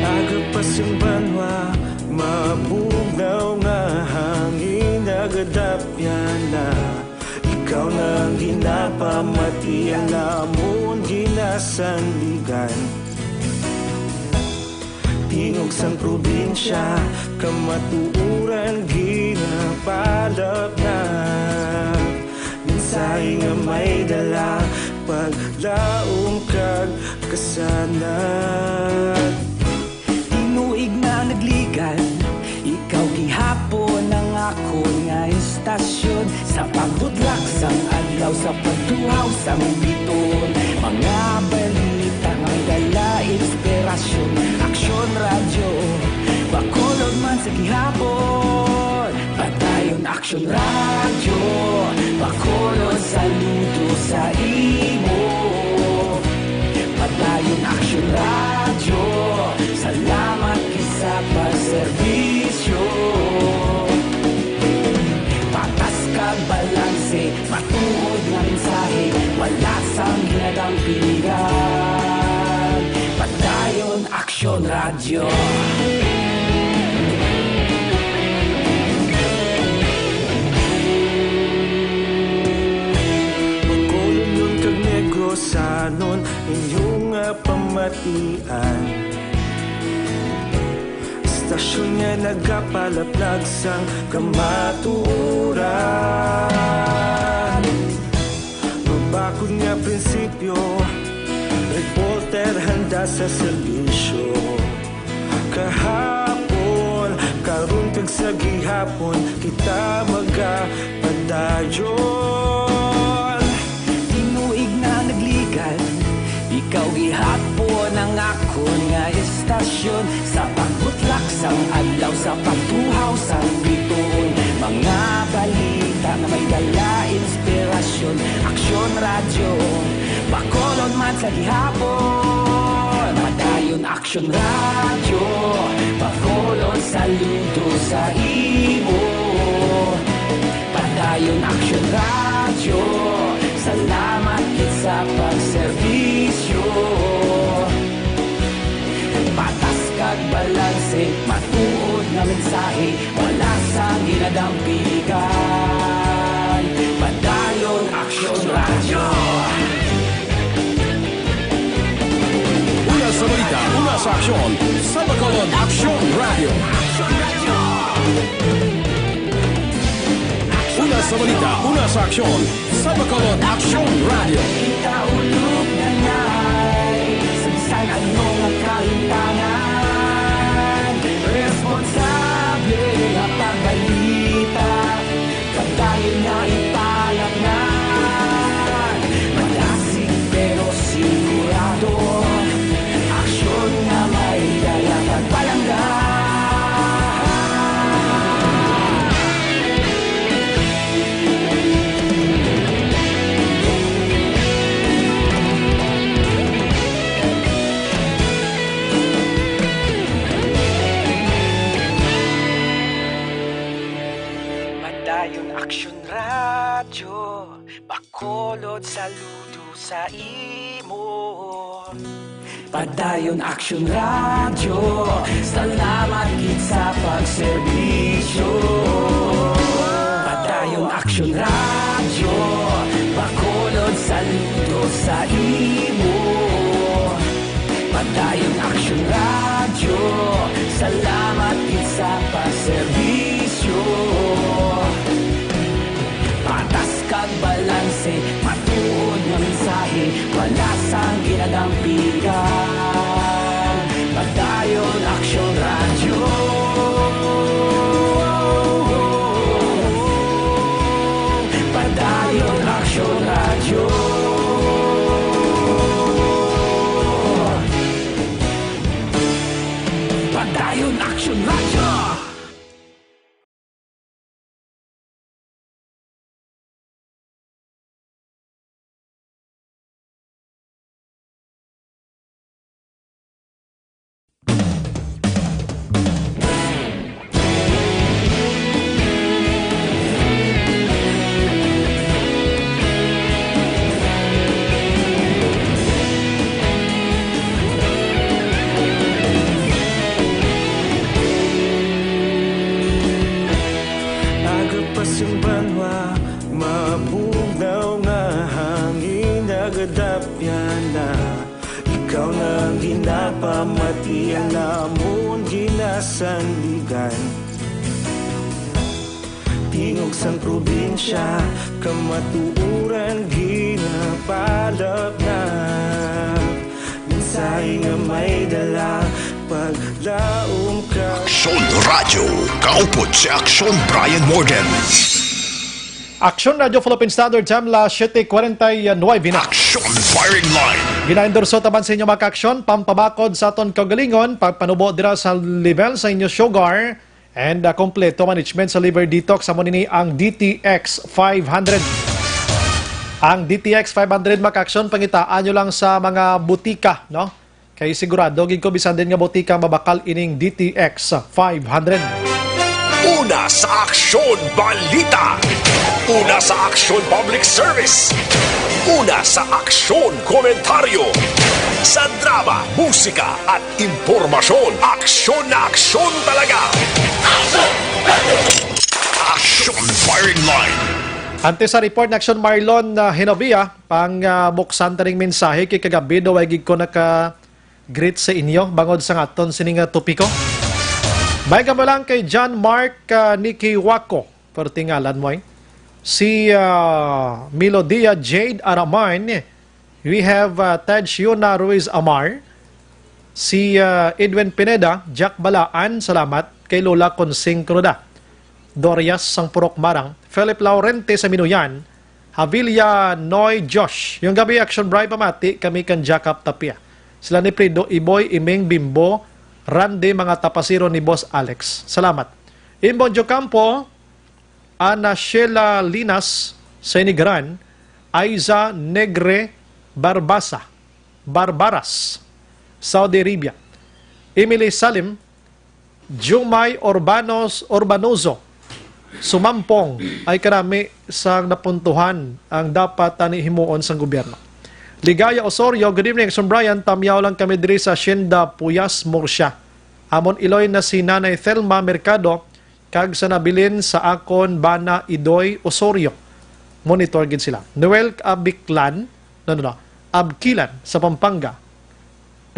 Aga pa sing banwa, mabugnaw nga hangin nagadapyan na. Ikaw na ang ginapamatian namon ginasandigan. Tingog sang probinsya, kamatuoran ginapalapnag. Mensahe nga may dala, paglaom kag kasanag. Tinuig na nagligan, ikaw gihapon ang akon nga estasyon. Sa pagbutlak sang adlaw, sa pagtuhaw sang bituon, mga balita nga may dala inspirasyon. Aksyon Radyo, Bacolod man sa gihapon. Aksyon Radyo, Bacolod, saludo sa imo. Padayon Aksyon Radyo, salamat gid sa pagserbisyo. Patas kag balanse, matuod nga mensahe, wala sang ginadampigan. Padayon Aksyon Radyo. Bacolodnon kag Negrosanon, inyo nga pamatian. Istasyon nga nagapalaplag sang kamatuoran. Mabakod nga prinsipyo, reporter handa sa serbisyo. Kahapon, karon kag sa gihapon, kita magapadayon. Tinuig na nagligan, ikaw gihapon ang akon nga istasyon. Sa pagbutlak sang adlaw, sa pagtuhaw sang bituon, mga balita nga may dala inspirasyon. Aksyon Radyo, Bacolod man sa gihapon. Padayon Aksyon Radyo, Bacolod, saludo sa imo. Padayon Aksyon Radyo, salamat gid sa pagserbisyo. Patas kag balanse, matuod nga mensahe, wala sang ginadampigan. Padayon Aksyon Radyo. Una sa balita, una sa aksyon, sa Bacolod Aksyon Radyo. Una sa balita, una sa aksyon, sa Bacolod Aksyon Radyo. Kita ulog na ngay, sa bisan ano nga kalimtangan, responsable nga pagbalita, pagdayon nga ipalapnan, malasig pero sigurado, aksyon nga may dala pagpalangga. Padayon Aksyon Radyo, Bacolod, saludo sa imo. Padayon Aksyon Radyo, salamat gid sa pagserbisyo. Padayon Aksyon Radyo, Bacolod, saludo sa imo. Padayon Aksyon Radyo, salamat gid sa pagserbisyo. Patas kag balanse, matuod nga mensahe, wala sang ginadampigan. Padayon Aksyon Radyo. Padayon Aksyon Radyo. Padayon Aksyon Radyo. Aga pa sing banwa, mabugnaw nga hangin nagadapyan na. Ikaw na ang ginapamatian namon ginasandigan. Tingog sang probinsya, kamatuoran ginapalapnap. Mensahe nga may dala, paglaom ka. Aksyon Radyo, kaupod si Aksyon Brian Morgan. Aksyon Radyo Philippine Standard Time, las siete cuarenta y nueve na. Aksyon Firing Line. Ginaendorso taban sa inyo, mga ka-aksyon, pampabakod sa aton kaugalingon, pagpanubo dira sa level sa inyo sugar, And, ah, kompleto management sa liver detox, amo nini ang D T X five hundred. Ang D T X five hundred, mga ka-aksyon, pangitaan nyo lang sa mga butika, no? Kay sigurado gid ko, bisan din nga butika, mabakal ining D T X five hundred. Una sa Aksyon Balita. Una sa Aksyon Public Service. Una sa Aksyon Komentaryo. Sa drama, musika, at impormasyon, aksyon na aksyon talaga. Aksyon Firing Line. Antes sa report ni Aksyon Marlon, ah, Genovia, pang, ah, buksan taning mensahe kay kagabi daw ay gid ko naka-greet sa inyo bangod sa aton sini nga topiko. May kamo lang kay John Mark, ah, Nicky Waco, perti ngalan mo, eh. Si, ah, Melodia Jade Araman, we have, ah, Ted Shiona Ruiz Amar, si, ah, Edwin Pineda, Jack Balaan, salamat, kay Lola Consing Cruda, Dorias sang Purok Marang, Philip Laurente sa Minuyan, Havilla Noy Josh. Yung gabi, Action Bri, pamati kami kan Jacob Tapia. Sila ni Prido Iboy, Iming Bimbo, Randy, mga tapasiro ni Boss Alex. Salamat. Imbong Jocampo, Ana Sheila Linas sa Inigran, Aiza Negre Barbasa, Barbaras, Saudi Arabia. Emily Salim, Jumay Urbanos, Urbanoso, Sumampong, ay karami sang napuntuhan ang dapat tani himuon sang gobyerno. Ligaya Osorio, good evening, Action Brian. Tamyaw lang kami diri sa Hacienda Puyas, Murcia. Amon iloy na si Nanay Thelma Mercado, kag sa nabilin sa akon bana Idoy Osorio. Monitor gid sila. Noel Abiklan, no, no, no, Abkilan sa Pampanga.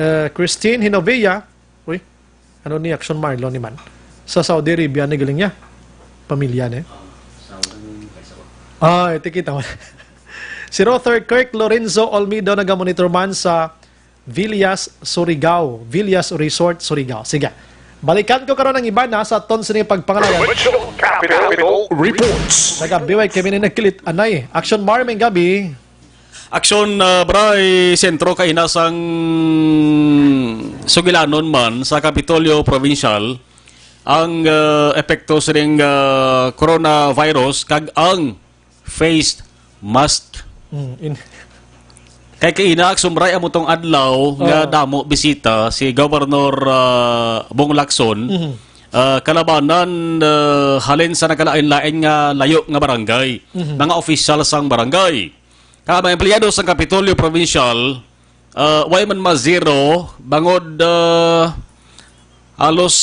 Eh, Christine Hinovea, uy, ano ni Action Marlon ni man? Sa Saudi Arabia ni galing niya. Pamilya niya. Ah, ito kita mo. Si Rother Kirk Lorenzo Olmido nagamonitor man sa Villas, Surigao. Villas Resort, Surigao. Sige. Balikan ko karon ang iban na sa aton sini pagpangalayan. Provincial Capital Reports. Nagabiway kami ni nagkilit anay. Action Mar, may gabi. Action, ah, Bray Sentro, kaina sang sugilanon man sa Kapitolyo Provincial ang, ah, epekto sining, ah, coronavirus kag ang face mask. Mm, in- Kay kaina, Action Bray, amo tong adlaw nga Oo. damo bisita si Governor, ah, Bong Lacson, Mhm. ah, kalabanan, ah, halin sa nagkalain-lain nga layo nga barangay, Mhm. mga opisyal sang barangay. Kag mga empleyado sang Kapitolyo Provincial, ah, way man ma-zero, bangod, ah, halos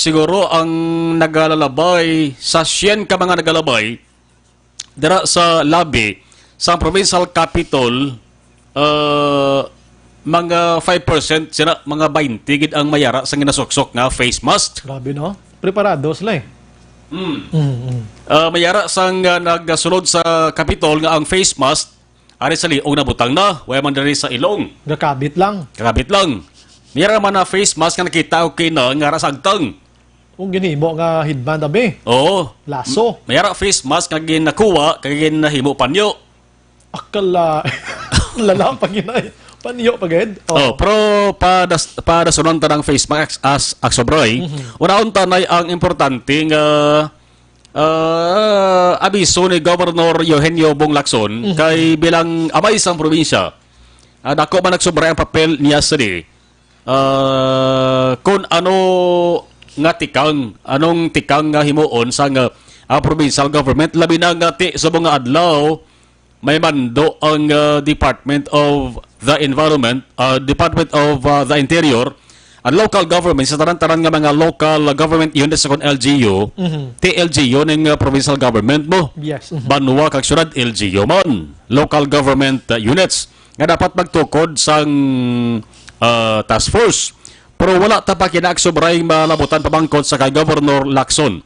siguro ang nagalalabay, sa siyen ka mga nagalabay, dira sa lobby sa provincial capitol, ah, mga five percent sila, mga twenty gid ang mayara sa ginasuksok nga face mask. Grabe, no? Preparado sila, eh. Mm. Mm, mm. Ah, mayara sang, ah, nagsulod sa Capitol nga ang face mask ari sa liog nabutang na, wala man diri sa ilong. Gakabit lang. Gakabit lang. Mayara man na face mask nga nakita, okay na, nga ara sa agtang. Kung ginhimo nga headband, abi. Oo. Laso. Mayara face mask nga ginakuha, kag ginahimo panyo. Akala, lala pa ginay. Panyo pa gid. Oh, pero padas-, padasunan ta ng face mask as, as, Aksobroy. Mhm. Unaon tanay ang importante nga, ah, abiso ni Governor Eugenio Bong Lacson Mhm. kay bilang amay sang probinsya, ah, dako man nagsobra ang papel niya sa di. Ah, kung ano nga tikang, anong tikang nga himuon sa nga, ah, provincial government, labi na nga ti sa mga adlaw, may mando ang, ah, Department of the Environment, ah, Department of, ah, the Interior, ang local government, sa tanan-tanan nga mga local government units sa kon L G U, Mhm. ti L G U ning, ah, provincial government mo. Yes. Mhm. Banwa kag syudad, L G U man. Local government, ah, units nga dapat magtukod sang, ah, task force. Pero wala ta pa kinaksubray malabutan pamangkot sa kay Governor Lacson.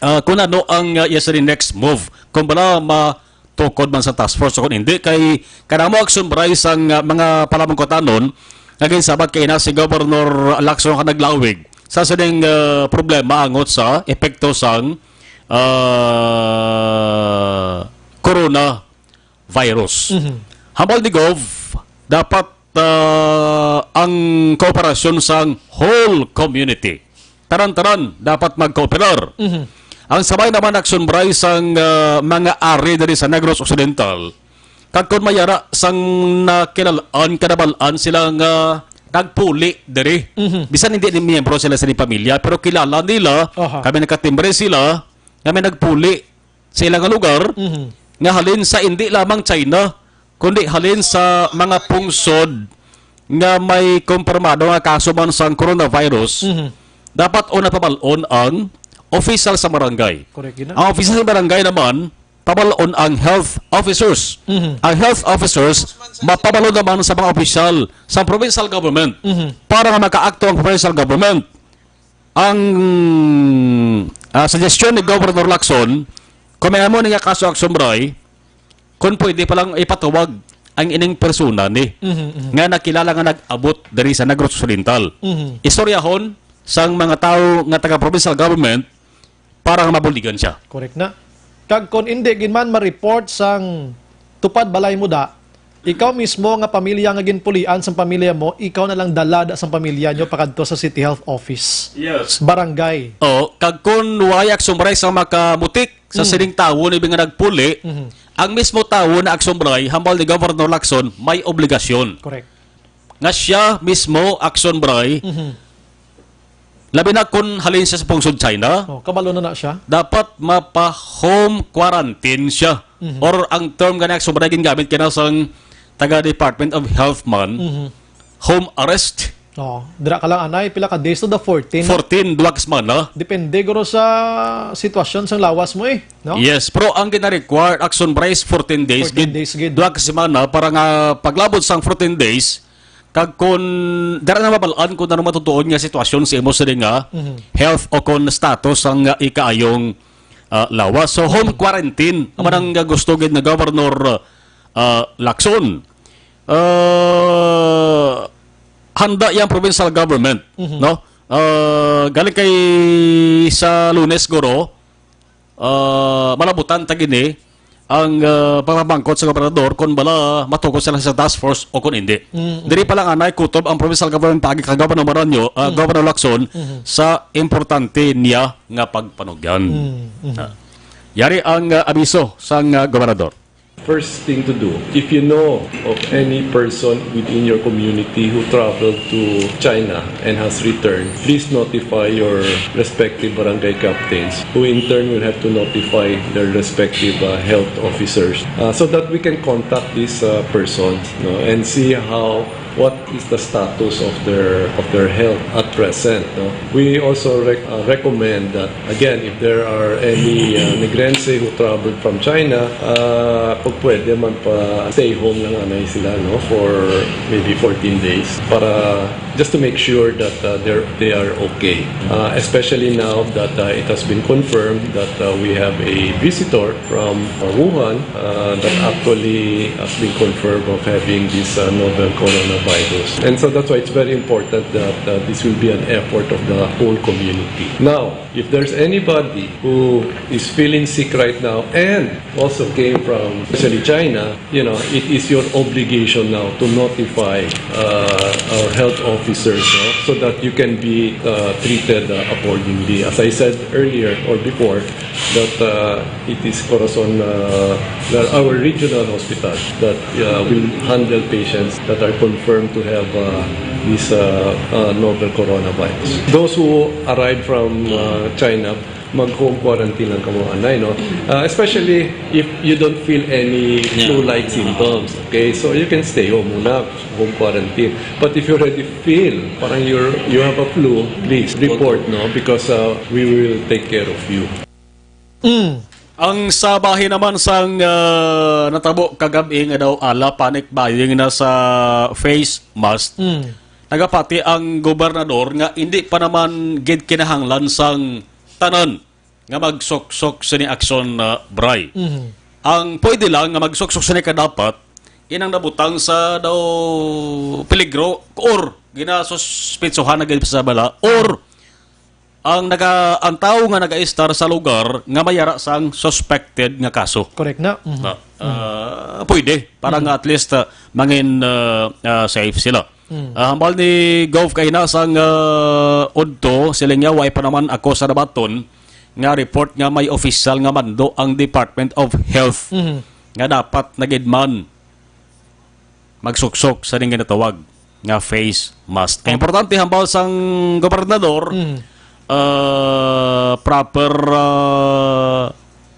Ah, kung ano ang, ah, iya sini next move, kung bala matukod man sa task force o kung hindi, kay kanamo aksyon bray sang, ah, mga palamangkutanon nga ginsabat kay ina si Governor Lacson ka naglawig sa sining, ah, problema angot sa epekto sang, ah, coronavirus. Mhm. Hambal ni Gov, dapat, ah, ang kooperasyon sang whole community. tanan-tanan dapat magkooperar. Mhm. Ang sabay naman, Action Bray, sang, ah, mga ari diri sa Negros Occidental, kag kon mayara sang nakilal-an, kanabal-an sila nga nagpuli diri. Mhm. Bisan hindi ni miyembro sila sa ining pamilya, pero kilala nila, Aha. kami nakatimbre sila, kami nagpuli sa ila nga lugar, Mhm. nga halin sa hindi lamang China, kundi halin sa mga pungsod nga may kumpirmado nga kaso man sang coronavirus, Mhm. dapat una pabal-on ang opisyal sa barangay. Correct yun na. Ang opisyal sa barangay naman, pabal-on ang health officers. Mhm. Ang health officers, mapabal-on naman sa mga opisyal sa provincial government Mhm. para nga makaakto ang provincial government. Ang, ah, suggestion ni Governor Lacson, kung may amo ni nga kaso, Action Bray, kung pwede pa lang ipatawag ang ining persona ni Mhm, mhm. nga nakilala nga nag-abot diri sa Negros Occidental. Mhm. Istoryahon sang mga tawo nga taga-provincial government para nga mabuligan siya. Correct na. Kag kon indi gid man ma-report sang Tupad Balay Muda, ikaw mismo nga pamilya nga ginpulian sang pamilya mo, ikaw na lang dala da sang pamilya nyo pakadto sa City Health Office. Yes. Barangay. Oh, kag kun way Action Bray sang makamutik sa Mm. sining tawo ni nga nagpuli, Mhm. ang mismo tawo na Action Bray, hambal ni Governor Lacson, may obligasyon Correct. nga siya mismo, Action Bray, Mhm. labi na kun halin siya sa pungsod China, Oh, kabalo na na siya. dapat mapa-home quarantine siya. Mhm. Or ang term gani, Action Bray, gingamit kina sang taga Department of Health man, Mhm. home arrest. Oh, dira ka lang anay, pila ka days to the fourteen? Fourteen, duha ka semana. Depende guro sa sitwasyon sang lawas mo eh, no? Yes, pero ang gina-required, Action Bray, is fourteen days Fourteen gid. days gid. Duha ka semana para nga paglabot sang fourteen days, kag kun dara na mabal-an kung ano matutuon nga sitwasyon sa imo sini nga Mhm. health o kun status ang, ah, ikaayong, ah, lawas. So, home quarantine, naman ang, ah, gusto gid na Governor, ah, Lacson. Ah, handa yang provincial government, Mhm. no? Ah, galing kay sa Lunes, guro, ah, malabutan ta gini ang, ah, pagpamangkot sa gobernador kung bala matukod sila sa task force o kung hindi. Mm, mm. Diri pa lang anay kutob ang provincial government paagi kang Governor Maranyo, ah, Mm. Governor Lacson, Mhm. sa importante niya nga pagpanugyan. Mm, mhm. Ah, yari ang, ah, abiso sang, ah, gobernador. First thing to do, if you know of any person within your community who traveled to China and has returned, please notify your respective barangay captains, who in turn will have to notify their respective, uh, health officers, uh, so that we can contact these, uh, persons, no, and see how, what is the status of their, of their health at present, no? We also rec-, uh, recommend that, again, if there are any, uh, Negrense who traveled from China, uh, kung pwede, magpa-stay home lang anay sila, no, for maybe fourteen days para just to make sure that, uh, they're, they are okay. Uh, especially now that, uh, it has been confirmed that, uh, we have a visitor from, uh, Wuhan, uh, that actually has been confirmed of having this, uh, novel coronavirus. And so that's why it's very important that, uh, this will be an effort of the whole community. Now, if there's anybody who is feeling sick right now and also came from, especially China, you know, it is your obligation now to notify, uh, our health officers, no, so that you can be, uh, treated, uh, accordingly. As I said earlier or before, that, uh, it is Corazon, uh, that our regional hospital that, uh, will handle patients that are confirmed to have, uh, this, uh, uh, novel coronavirus. Those who arrive from, uh, China, mag-home quarantine lang kamo anay, no? Uh, especially if you don't feel any Yeah. flu-like symptoms, okay? So you can stay home muna, home quarantine. But if you already feel parang you're, you have a flu, please report, no? Because, uh, we will take care of you. Mm. Ang sa bahin naman sang, ah, natabo kagab-i nga daw ala panic buying na sa face mask, Mm. nagapati ang gobernador nga hindi pa naman gid kinahanglan sang tanan nga magsuksok sini, Action, ah, Bray. Mhm. Ang pwede lang nga magsuksok sini kadapat inang nabutang sa daw peligro or ginasuspitsuhan na gid sa bala or ang naga-, ang tawo nga nagaistar sa lugar nga may ara sang suspected nga kaso. Correct na. Mhm. Na, ah, pwede para Mhm. nga at least, ah, mangin, ah, ah, safe sila. Mm. Ah, hambal ni Gov kaina sang, ah, udto, siling niya, "Way pa naman ako sa nabaton nga report nga may opisyal nga mando ang Department of Health Mhm. nga dapat na gid man magsuksok sa ning ginatawag nga face mask." Ang importante, hambal sang gobernador, Mm. ah, proper, ah,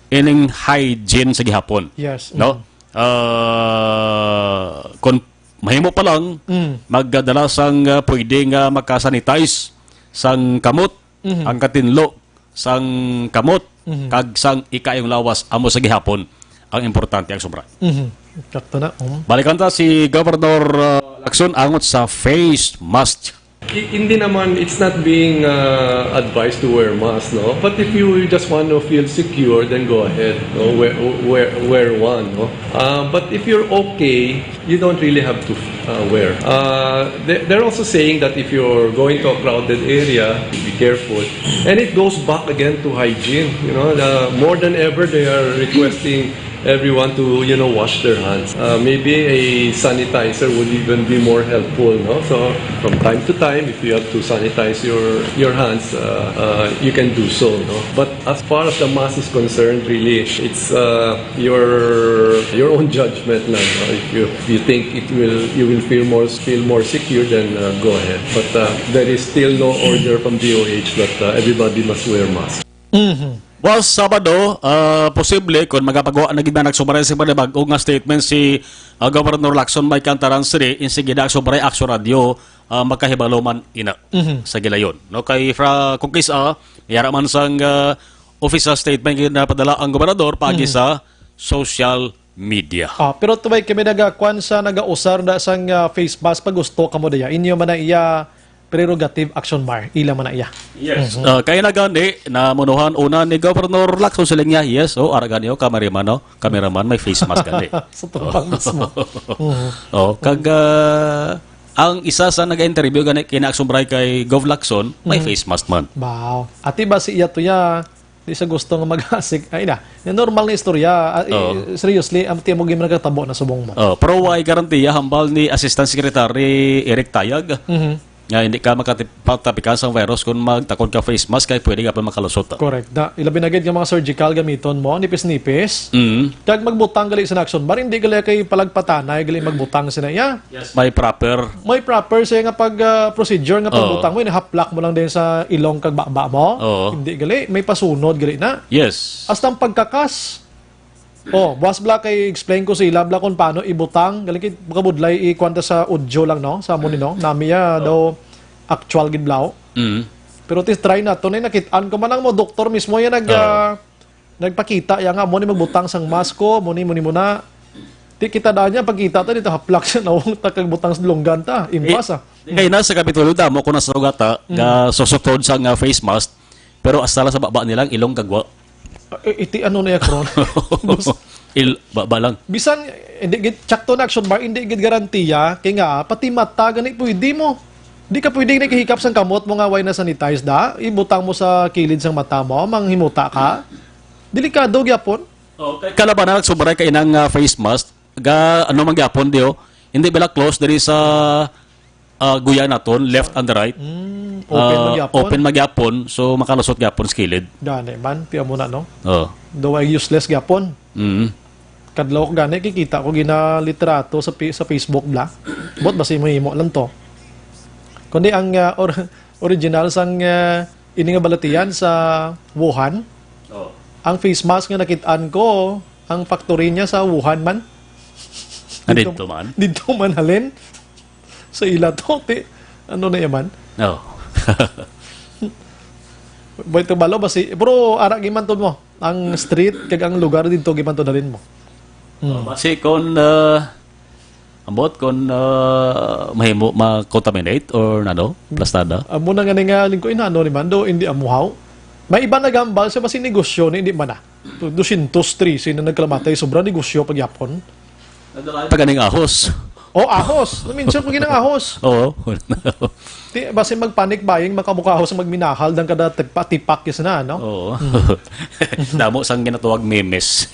ining hygiene sa gihapon. Yes. No? Mm. Ah, kung mahimo pa lang, Mm. magdala sang, ah, pwede nga makasanitize sang kamot, Mhm. ang katinlo sang kamot, Mhm. kag sang ikayong lawas amo sa gihapon ang importante, Aksyon Bry. Mhm. Sakto na. Mhm. Balikan ta si Governor, ah, Lacson angot sa face mask. I-, hindi naman, it's not being, uh, advised to wear mask, no? But if you just want to feel secure, then go ahead, no? Wear, wear, wear one, no? Uh, but if you're okay, you don't really have to, uh, wear. Uh, they, they're also saying that if you're going to a crowded area, be careful. And it goes back again to hygiene, you know? Uh, more than ever, they are requesting everyone to, you know, wash their hands. Uh, maybe a sanitizer would even be more helpful, no? So, from time to time, if you have to sanitize your, your hands, uh, uh, you can do so, no? But as far as the mask is concerned, really, it's, uh, your, your own judgment lang, no? If you, you think it will, you will feel more, feel more secure, then, uh, go ahead. But, uh, there is still no order from D O H that, uh, everybody must wear mask. Mhm. Well, Sabado, ah, posible, kung magapagawa na gid na nagsumaray sa panibag-o nga statement si, ah, Governor Lacson Mike Cantaran Sri, in sige na, Aksyon Bry, Aksyon Radio, ah, makahibalo man ina Mhm. sa gilayon. No, kay fra-, kung kis-a, yara man sang, ah, official statement nga napadala ang gobernador paagi Mhm. sa social media. Ah, pero tubay kami nagakwan sa nagausar na sang, ah, face mask pag gusto kamo diya. Inyo man na iya prerogative, Action Mar. Ila man na iya. Yes. Mhm. Ah, kaya na gani, namunuhan una ni Governor Lacson, siling niya, "Yes, oh, ara gani, oh, cameraman, no? Cameraman, may face mask gani." Sa tumbang mismo. Mhm. Oh, kag, ah, ang isa sa nag-interview gani kina Action Bry kay Gov Lacson, may Mhm. face mask man. Wow. Ati ba si iya to ya? Di sa gusto nga maghasik. Ay na. Yung normal nga istorya. Ah, i-, Oo. seriously, ang tiyan mo gid man nagkatabo na subong mo. Oh, pero way garantiya hambal ni Assistant Secretary Eric Tayag Mhm. nga hindi ka makatip-, patapikan sang virus kung magtakod ka face mask kay pwede ka pa makalusot, ah. Correct. Da, ilabi na gid nga mga surgical gamiton mo, nipis-nipis. Mm. Kag magbutang gali sa Action Mar, hindi gali kay palagpatanay gali magbutang sina iya. Yes. May proper. May proper siya nga pag, ah, procedure nga Oo. pagbutang mo, ini haplak mo lang din sa ilong kag baba mo. Oo. Hindi gali, may pasunod gali na. Yes. Hasta ang pagkakas. Oh, buwas bala kay explain ko sa ila bala kung paano ibutang. Gali kay makabudlay ikuan ta sa audio lang, no? Sa amo ni, no? Nami ya Oo. daw actual gid bala. Mm. Pero tis try na to, na nakit-an ko man lang mo, doktor mismo yan nag, Oo. ah, nagpakita ya nga, mo ni magbutang sang mask ko, mo ni, mo ni mo na. Di kita daan niya, pagkita ta, dito haplak siya, nawang ta kag butang sa lunggan ta. Impas, ah. Di kay na sa Kapitolyo, damo ko na sa ugata, Mm. nga susutod sa nga face mask, pero hasta lang sa baba nilang ilong kagwa. Ah, i-, iti ano na ya, Kron? Il-, baba lang. Bisan, hindi gid, tsakto na Action Mar, hindi gid garantiya, kay nga, pati mata, gani, pwede mo. Di ka pwede nakahikap sang kamot mo nga way na sanitize da, ibutang mo sa kilid sang mata mo, manghimuta ka. Delikado gyapon. Oh, kay kalabanan nagsubaray kay inang, ah, face mask, ga, ano man gyapon, di, oh. Hindi bala close diri sa, ah, guya naton, left and right. Mm, open Ah, man gyapon. open man gyapon, so makalusot gyapon sa kilid. Gani man, tiyan mo na, no? Oh. Daw ay useless gyapon. Mm. Kadlaw ko gani, kikita ko ginalitrato sa pi-, sa Facebook bala. Bot basi mo himo lang to. Kundi ang, ah, or-, original sang, ah, ini nga balatian sa Wuhan, Oh. ang face mask nga nakit-an ko, ang factory niya sa Wuhan man. Ah, Dito, dito man? dito man halin. Sa ila to, ti. Ano na yaman? Oh. Boy, to balo, basi, pero ara giman to mo. Ang street, kag ang lugar dito giman to dalin mo. Hmm. Oh, basi kon, ah, ambot kon, ah, mahimo ma-contaminate or ano, plastada? Amo na nga ni nga lingko, inano ni man do, hindi amuhaw. May iba nagambal sa basi negosyo ni, hindi man na. Dosyentos trese na nagkalamatay, sobra negosyo pagyapon. Paganing ahos. Oh, ahos. Na-mention ko ginang ahos. Oo. Ti, basi mag-panic buying, makamukha ahos ang magminahal dang kada tipa-, tipak is na, no? Oo. Damo sang ginatuwag memes.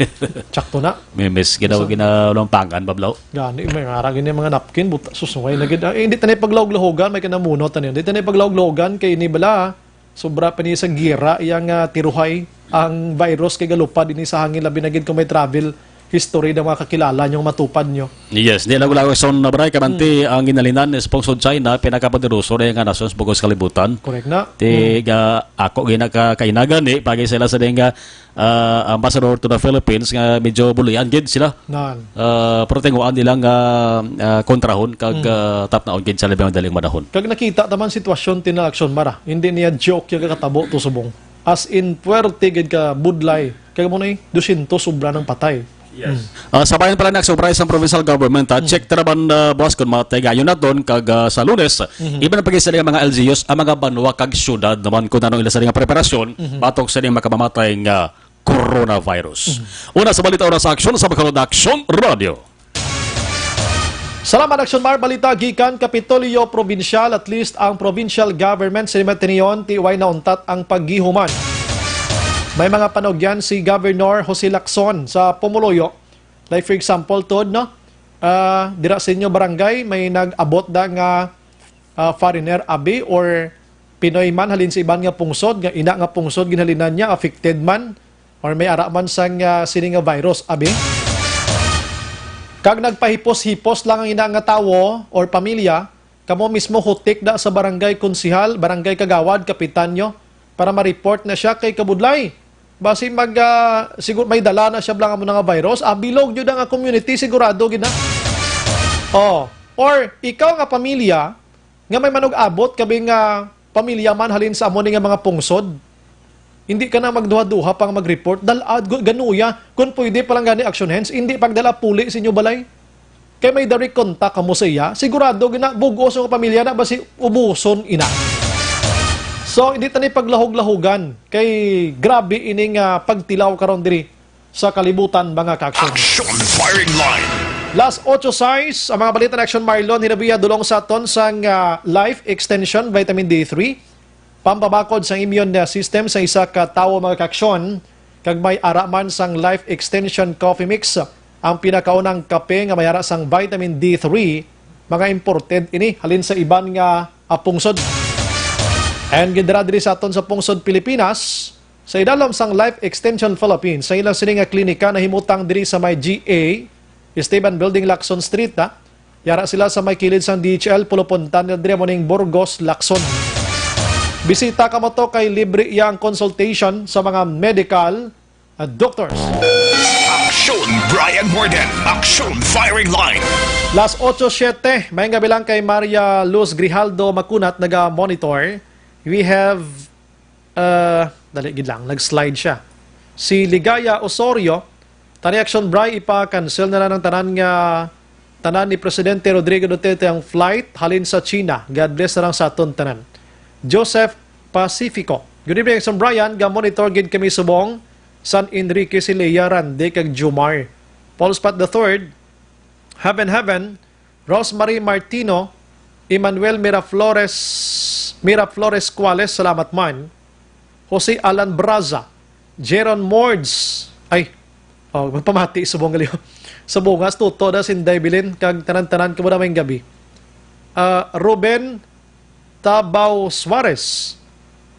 Tsakto na. Memes, ginaw, ginalampangan, bablaw. Gani, may nga gini mga napkin, buta, susungay na gid. Ah, hindi tanay paglahog-lahogan, may kanamunot ano yun. Hindi tanay paglahog-lahogan, kay ini bala, sobra pa ni sa gira, iyang ah, tiruhay, ang virus kay galupad ini sa hangin, labi na gid kung may travel history ng mga kakilala nyo, matupad nyo. Yes, di lang lang son na bray kamanti ang ginalinan is pungsod China, pinakapoderoso na nga nasyon sa bugos kalibutan. Correct na? Ti ga ako ginakakainagan ni pagi sila sa dinga ah, ambassador to the Philippines nga medyo buluyan gid sila. Nan. Ah, pero tinguan nila nga ah, kontrahon kag ah, tapnaon gid sa labi ang daling madahon. Kag nakita taman sitwasyon tina aksyon mara. Hindi niya joke yung kakatabo to subong. As in, puwerte gid ka budlay. Kag mo na eh, dosyentos sobra ng patay. Yes. Ah, sa bayan pala na sobra isang provincial government, ha, check ta naman uh, buwas kung mga taygayon naton kag ah, sa Lunes, iban pa gid sa mga L G Us, ang mga banwa kag syudad naman kung anong ila sa nga preparasyon batok sa ining makamamatay nga coronavirus. Una sa balita, una sa aksyon sa Bacolod Action Radio. Salamat, Action Mar. Balita gikan Kapitolyo Probinsyal. At least ang provincial government sa Limatinion, ti way nauntat ang paggihuman. May mga panugyan si Governor Jose Lacson sa pumuluyo. Like for example, tod, no? Ah, dira sa inyo barangay, may nag-abot da nga ah, foreigner abi or Pinoy man halin sa iban nga pungsod, nga ina nga pungsod ginhalinan niya, affected man or may ara man sang ah, sini nga virus abi. Kag nagpahipos-hipos lang ang ina nga tawo or pamilya, kamo mismo hutik da sa barangay konsihal, barangay kagawad, kapitan nyo, para ma-report na siya kay kabudlay. Basi mag ah, sigur may dala na siya blang amo na nga virus. Ah, bilog jud ang community, sigurado gid na. Oh, or ikaw nga pamilya nga may manug-abot kabi nga pamilya man halin sa amo ni nga mga pungsod. Hindi ka na magduha-duha pang mag-report. Dal ah, gu- ganuya, kung pwede pa lang gani action hands, hindi pagdala puli sa inyo balay. Kay may direct contact kamo sa iya, sigurado gina bugos ang pamilya na basi ubuson ina. So, hindi tani paglahog-lahogan kay grabe ining ah, pagtilaw karon diri sa kalibutan, mga ka-action. Action Firing Line. Last otso sais, ang mga balita na action, Marlon, hinabiya dulong sa aton sang ah, life extension vitamin D three, pampabakod sang immune na system sa isa ka tawo, mga ka-action, kag may ara man sang life extension coffee mix, ang pinakaunang kape nga may ara sang vitamin D three, mga imported ini halin sa iban nga ah, pungsod. And gindara diri sa aton sa pungsod Pilipinas, sa idalom sang Life Extension Philippines, sa ilang sini nga klinika nahimutang diri sa may G A, Esteban Building, Lacson Street, ha? Yara sila sa may kilid sang D H L, pulupuntan nila diri mo ning Burgos, Lacson. Bisita kamo to kay libre iya ang consultation sa mga medical at doctors. Action Brian Morden. Action Firing Line. Las otso siete, may nga bilang kay Maria Luz Grijaldo Makunat naga-monitor. We have, uh, dali gid lang, nag-slide siya. Si Ligaya Osorio, tani action, Bri, ipa-cancel na lang ang tanan nga, tanan ni Presidente Rodrigo Duterte ang flight halin sa China. God bless na lang sa aton tanan. Joseph Pacifico. Good evening, action Brian. Ga-monitor gid kami subong San Enrique, si Lea Rande kag Jumar. Paul Spot the third, Heaven Heaven, Rosemary Martino, Emmanuel Miraflores, Miraflores Cuales, salamat man. Jose Alan Braza, Jeron Mords, ay, oh, magpamati subong gali. Sa bungas, tuto na, Sinday Bilin, kag tanan-tanan, kamo na may gabi. Ah, Ruben Tabaw Suarez.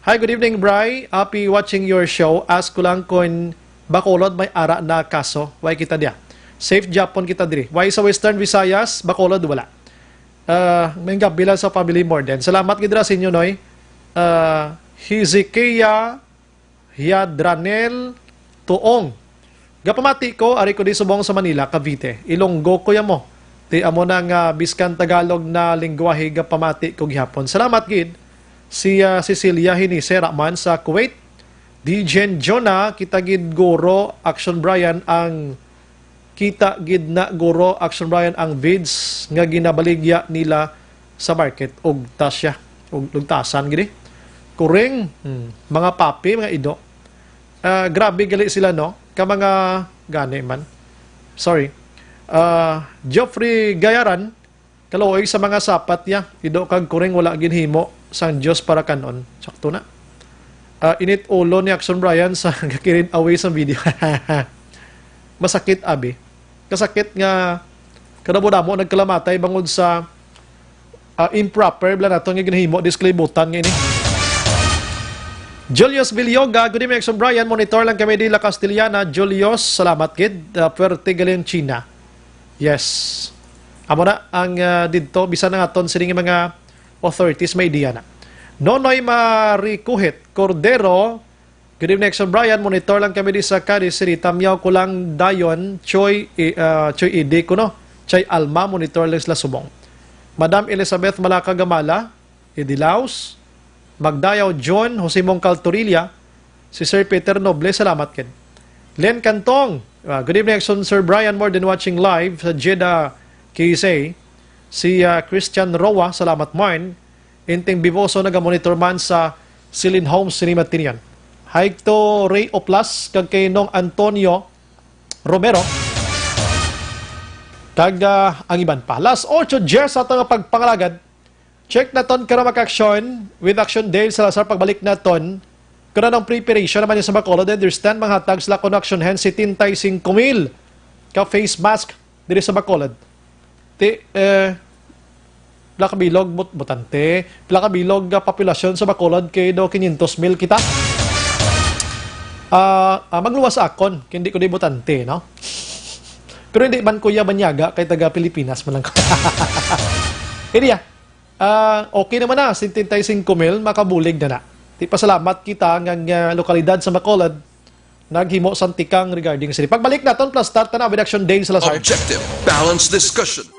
Hi, good evening, Bri. Happy watching your show. Ask ko lang kung Bacolod may ara na kaso. Way kita diya. Safe Japon kita diri. Way sa Western Visayas, Bacolod wala. Ah, may gabi lang sa family more din. Salamat gid ra sa inyo, Noy. Ah, Hezekiah Hiadranel Tuong. Gapamati ko, ari ko di subong sa Manila, Cavite. Ilonggo ko ya mo. Ti amo na nga biskan Tagalog na lingwahe gapamati ko gihapon. Salamat gid. Si ah, Cecilia Hinise ra man sa Kuwait. Dijen Jonah, kita gid guro, Action Brian, ang kita gid na guro, Action Brian, ang vids nga ginabaligya nila sa market og tasya, og lugtasan gid. Kuring, hmm, mga papi, mga ido. Ah, grabe gali sila, no? Ka mga gani man. Sorry. Ah, Geoffrey Gayaran, Kaluoy sa mga sapat niya, ido kag kuring wala ginhimo sang Dios para kan-on. Sakto na. Ah, init ulo ni Action Brian sa gakirid away sa video. Masakit, abi. Kasakit nga kadamo-damo nagkalamatay bangod sa, ah, improper bala naton nga ginahimo, dis kalibutan nga ini. Julius Villoga, good evening, Action Brian. Monitor lang kami di La Castellana. Julius, salamat gid. Ah, Puerte Galen, China. Yes. Amo na ang, ah, didto, bisan ang aton sining mga authorities may idea na. Nonoy Marikuhit Cordero, good evening, Action Brian. Monitor lang kami di sa Cadiz City. Tamyaw ko lang dayon, Choy, i-, ah, Choy Idi kuno. Chay Alma, monitor lang sila subong. Madam Elizabeth Malaka Gamala, Edilaus, Magdayaw John, Jose Mongcal Torilla, si Sir Peter Noble, salamat gid. Len Cantong, ah, good evening, Action Sir Brian, more than watching live sa Jeddah, K S A. Si, ah, Christian Roa, salamat man. Inting Bivoso nagamonitor man sa Silin Homes, Cinema Tinian. Hi to Ray Oplas, kag kay Nong Antonio Romero, kag, ah, ang iban pa. Las ocho diez sa ato nga pagpangalagad. Check naton karon, mga ka-aksyon, with Action Dale Salazar. Pagbalik naton, kung anong preparation naman yung sa Bacolod, understand, manghatag sila kuno, Action Hands, setenta y cinco mil ka face mask diri sa Bacolod. Ti, eh, pila ka bilog bot-, botante, pila ka bilog nga populasyon sa Bacolod kay daw quinientos mil kita. Ah, ah, magluwas akon, kay hindi ko di botante, no? Pero hindi man Kuya Banyaga, kay taga Pilipinas man lang ko. Hindi, ah. Ah, okay naman na, setenta y cinco mil, makabulig na na. Ti pasalamat kita nga, nga lokalidad sa Bacolod, naghimo sang tikang regarding sini. Pagbalik naton, plus start na with Action Dale Salazar. Objective, balanced discussion.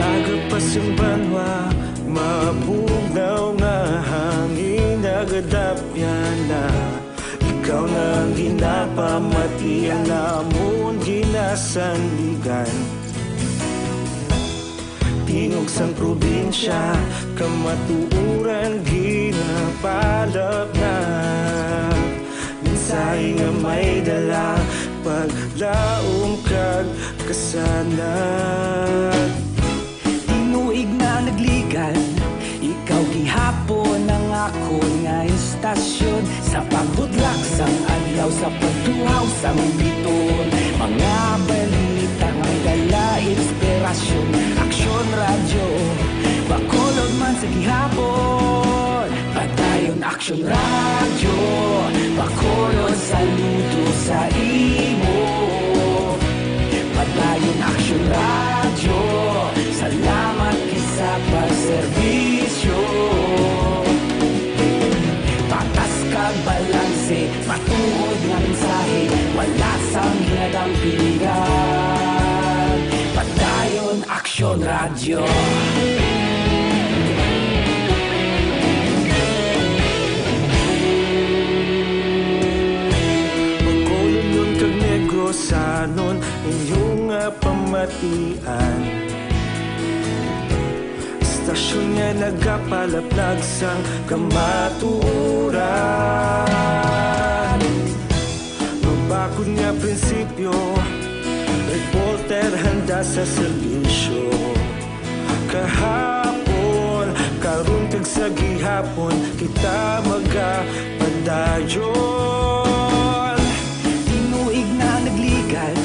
Aga pa sing banwa, mabugnaw nga hangin nagadapyan na. Ikaw na ang ginapamati, ang amon ginasandigan. Tingog sang probinsya, kamatuoran ginapalapnap. Mensahe nga may dala, paglaom kag kasanag. Tinuig na nagligan, ikaw gihapon ang akon nga estasyon. Sa pagbudlak sang adlaw, sa pagtuhaw sang biton, mga balita may dala inspirasyon. Aksyon Radyo, Bacolod man sa gihapon. Padayon Aksyon Radyo, Bacolod, saludo sa imo. Padayon Aksyon Radyo, salamat gid sa pagserbisyo. Patas kag balanse, matuod nga mensahe, wala sang ginadampingan. Padayon Aksyon Radyo. Bacolodnon kag Negrosanon, inyo nga pamatian. Estasyon nga nagapalaplag sang kamatuoran. Mabakod nga prinsipyo, reporter handa sa serbisyo. Kahapon, karon kag sa gihapon, kita magapadayon. Tinuig na nagligan,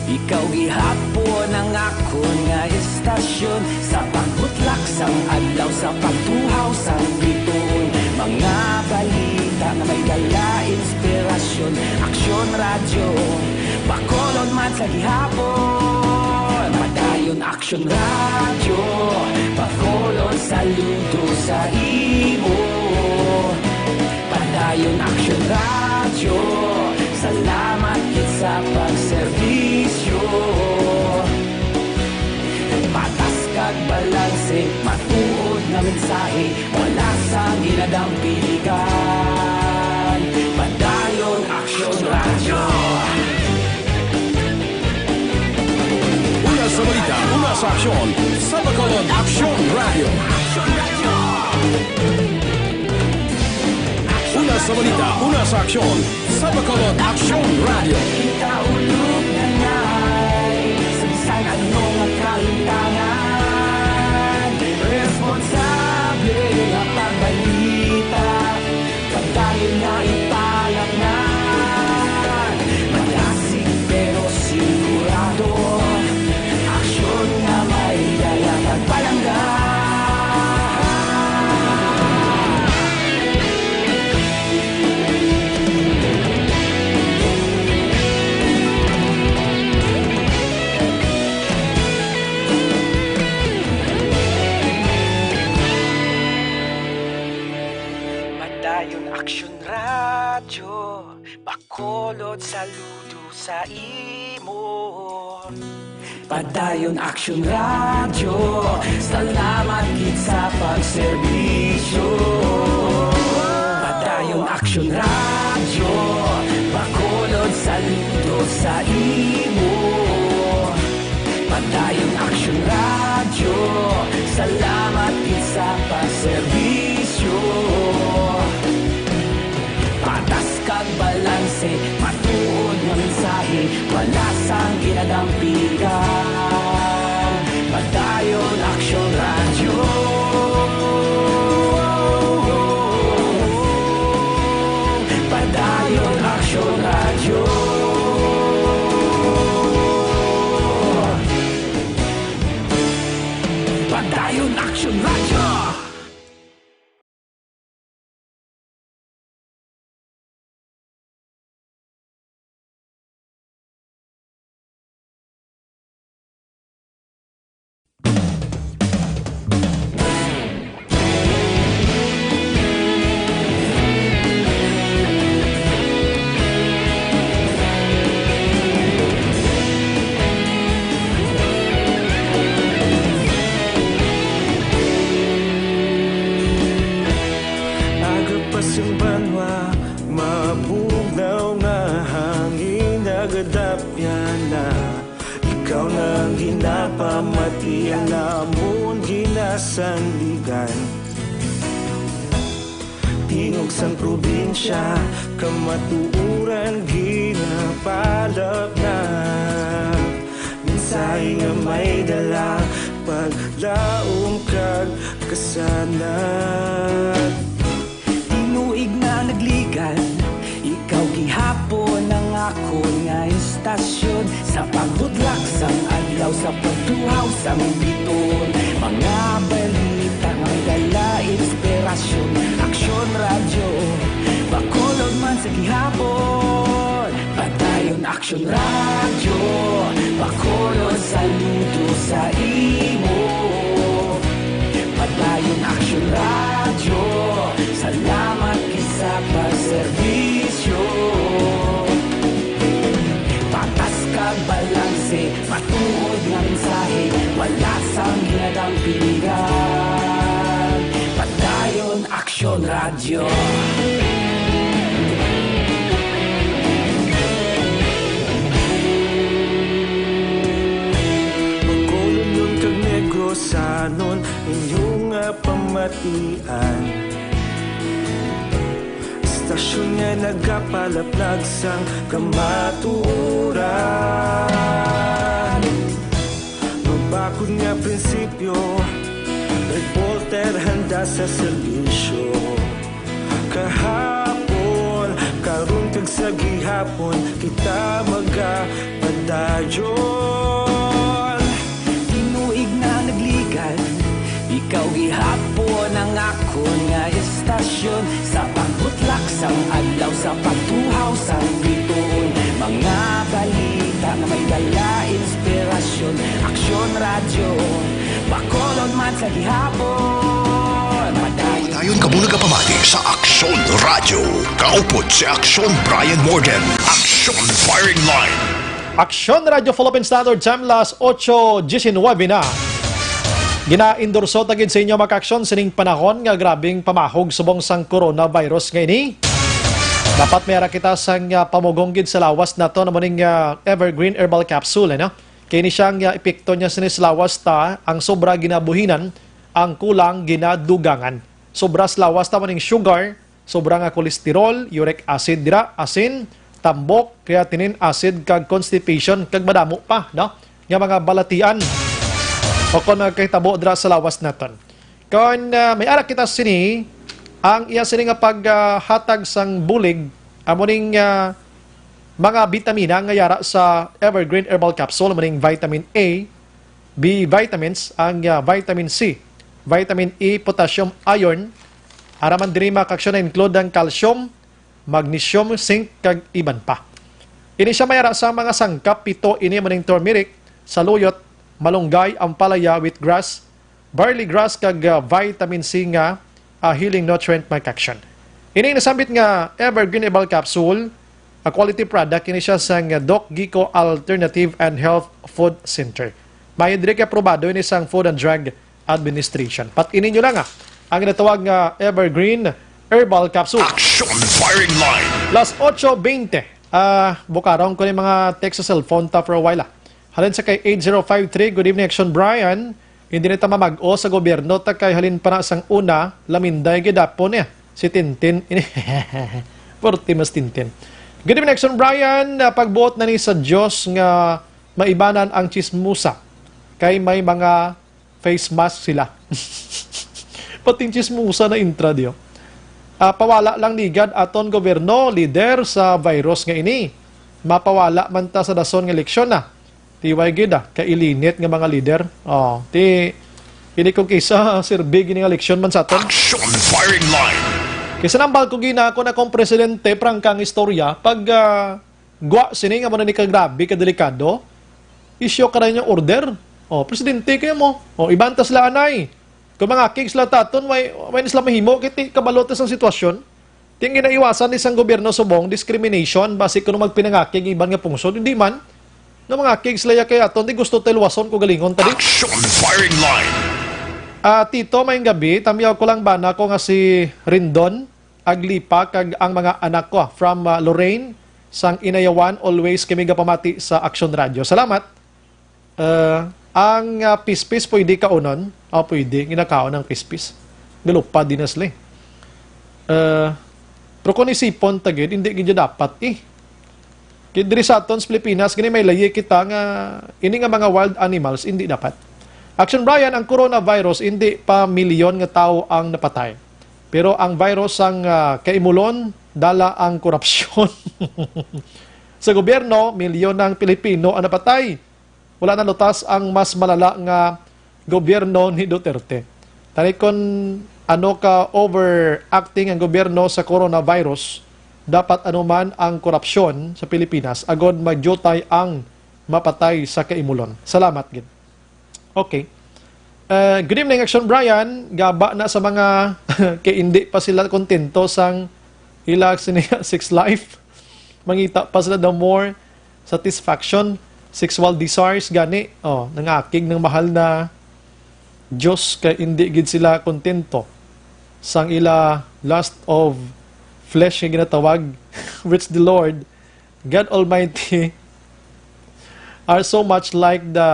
ikaw gihapon ang akon nga estasyon. Sa pagbutlak sang adlaw, sa pagtuhaw sang bituon, mga balita nga may dala inspirasyon. Aksyon Radyo, Bacolod man sa gihapon. Padayon Aksyon Radyo, Bacolod, saludo sa imo. Padayon Aksyon Radyo, salamat gid sa pagserbi. Mensahe, wala sang ginadampigan. Padayon Aksyon Radyo. Una sa balita, una sa aksyon, sa Bacolod Aksyon Radyo. Una sa balita, una sa aksyon, sa Bacolod Aksyon Radyo. Kita ulog na ngay, sa bisan ano nga kalimtangan, responsable nga pagbalita, padayon nga ipalatnan. Malasig pero sigurado, aksyon nga may dala kag palangga. Padayon Aksyon Radyo, Bacolod, saludo sa imo. Padayon Aksyon Radyo, salamat gid sa pagserbisyo. Padayon Aksyon Radyo, Bacolod, saludo sa imo. Padayon Aksyon Radyo, salamat gid sa pagserbisyo. Patas kag balanse, matuod nga mensahe, wala sang ginadampigan. Padayon Aksyon Radyo. Padayon Aksyon Radyo. Padayon Aksyon Radyo. Aga pa sing banwa, mabugnaw nga hangin, nagadapyan na. Ikaw na ang ginapamati, ang amon ginasandigan. Tingog sang probinsya, kamatuoran ginapalapnap. Mensahe nga may dala, paglaom kag kasanag. Tinuig na nagligan, ikaw gihapon ang akon nga istasyon. Sa pagbutlak sang adlaw, sa pagtuhaw sang bituon, mga balita nga may dala inspirasyon. Aksyon Radyo, Bacolod man sa gihapon. Padayon Aksyon Radyo, Bacolod, saludo sa imo. Padayon Aksyon Radyo, salamat gid sa pagserbisyo. Patas kag balanse, matuod nga mensahe, wala sang ginadampigan. Padayon Aksyon Radyo. Bacolod kag Negros, sanon inyo nga pamatian. Istasyon nga nagapalaplag sang kamatuoran. Mabakod nga prinsipyo, reporter handa sa serbisyo. Kahapon, karon kag sa gihapon, kita magapadayon. Tinuig na nagligan, ikaw gihapon ang akon nga istasyon. Sa pagbutlak sang adlaw, sa pagtuhaw sang bituon, mga balita nga may dala inspirasyon. Aksyon Radyo, Bacolod man sa gihapon. Madayon. Dayon kamo nagapamati sa Aksyon Radyo. Kaupod si Aksyon Brian Morgan. Aksyon Firing Line. Aksyon Radyo Philippine Standard Time, las ocho diecinueve na. Gina-endorso ta gid sa inyo, mga ka-aksyon, sining panahon nga grabing pamahog subong sang coronavirus nga ini. Dapat may ara kita sang, ah, pamugong gid sa lawas naton, amo ning, ah, Evergreen Herbal Capsule, ano? Kay ini siya nga epekto niya sini sa lawas ta, ang sobra ginabuhinan, ang kulang ginadugangan. Sobra sa lawas ta, amo ning sugar, sobra nga cholesterol, uric acid dira, asin, tambok, creatinine, acid, kag constipation, kag madamo pa, no? Nga mga balatian o kon nagkahitabo dira sa lawas naton. Kon, ah, may ara kita sini, ang iya sini nga paghatag sang bulig, amo ning, ah, mga bitamina nga yara sa Evergreen Herbal Capsule, amo ning vitamin A, B vitamins, ang, ah, vitamin C, vitamin E, potassium, iron. Ara man diri, mga ka-aksyon, na-include ang calcium, magnesium, zinc, kag iban pa. Ini siya may ara sa mga sangkap, pito ini, amo ning turmeric, saluyot, malunggay, ampalaya, wheatgrass, barley grass, kag, ah, vitamin C nga, ah, healing nutrient, mga ka-aksyon. Ini nasambit nga Evergreen Herbal Capsule, a quality product ini siya sang, ah, Doc Gico Alternative and Health Food Center. Mayo diri kay aprobado ini sang Food and Drug Administration. Pat-ini nyo lang, ah, ang ginatawag nga Evergreen Herbal Capsule. Action Firing Line. Las ocho veinte. Ah, bukaron ko ni mga text sa cellphone ta for a while, ah. Halin sa kay eight zero five three, "Good evening, Action Brian. Hindi na ta mamag-o sa gobyerno ta kay halin pa na sang una, laminday gid apon niya si Tintin." Porti mas Tintin. "Good evening, Action Brian. Ah, pagbuot na ni sa Dios nga maibanan ang chismosa kay may mga face mask sila." Pating chismosa na intra diyo. Ah, pawala lang ni gad aton gobyerno, lider, sa virus nga ini. Mapawala man ta sa dason nga eleksyon na. Tiway gid, ah, kailinit nga mga lider. Oh, ti, hindi ko kisa, sirbi gini nga eleksyon man sa aton. Action Firing Line. Kaysa nambal ko gina ako na kung presidente, prangka ang istorya, pag, ah, gwa sini nga mo na ni kagrabe, kadelikado, isyo ka na inyong order. Oh, presidente kayo mo. Oh, iban ta sila anay. Kung mga kigs sila taton, way, way na sila mahimo, kay ti kabalo ta sang sitwasyon. Ti ang ginaiwasan ni sang gobyerno subong, discrimination, basi kuno magpinangakig iban nga pungsod, hindi man. Nga mga kigs sila ya kay aton, di gusto ta luwason ko galingon ta di. Action Firing Line. Ah, Tito, mayong gabi. Tamyaw ko lang bana ko nga si Rindon Aglipa kag ang mga anak ko, ah, from, ah, Lorraine, sang Inayawan, always kami gapamati sa Action Radio. Salamat. Ah, ang, ah, pispis pwede kaunon? Ah, pwede. Ginakaon ang pispis. Galupad din na sila, eh. Ah, pero kung isipon ta gid, hindi gid dapat, eh. Kay diri sa aton sa Pilipinas, gani may layi kita nga ini nga mga wild animals, hindi dapat. Action Brian, ang coronavirus, hindi pa milyon nga tawo ang napatay. Pero ang virus sang, ah, kaimulon, dala ang korupsyon. Sa gobyerno, milyon ang Pilipino ang napatay. Wala na lutas ang mas malala nga gobyerno ni Duterte. Tani kon ano ka overacting ang gobyerno sa coronavirus, dapat anuman ang korupsyon sa Pilipinas, agod magyutay ang mapatay sa kaimulon. Salamat gid. Okay. Uh, good evening, Action Brian. Gaba na sa mga kay hindi pa sila kontento sang ila sini sex life. Mangita pa sila the more satisfaction, sexual desires gani. Oh, nangakig ng mahal na Diyos kay hindi gid sila kontento sang ila lust of flesh nga ginatawag, which the Lord God Almighty are so much like the,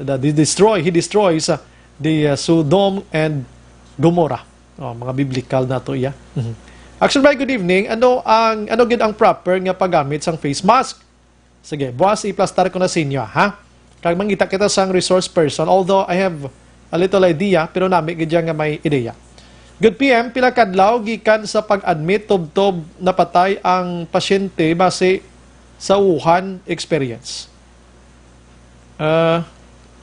the, the destroy, He destroys, uh, the, uh, Sodom and Gomorrah. Oh, mga biblical na to iya. Mhm. Action Brian, good evening. Ano ang, ano gid ang proper nga paggamit sang face mask? Sige, buwas iplastar ko na sa inyo, ha? Kag mangita kita sang resource person. Although I have a little idea, pero nami gid nga may ideya. Good P M, pila kadlaw gikan sa pag-admit tubtob napatay ang pasyente base sa Wuhan experience? Uh,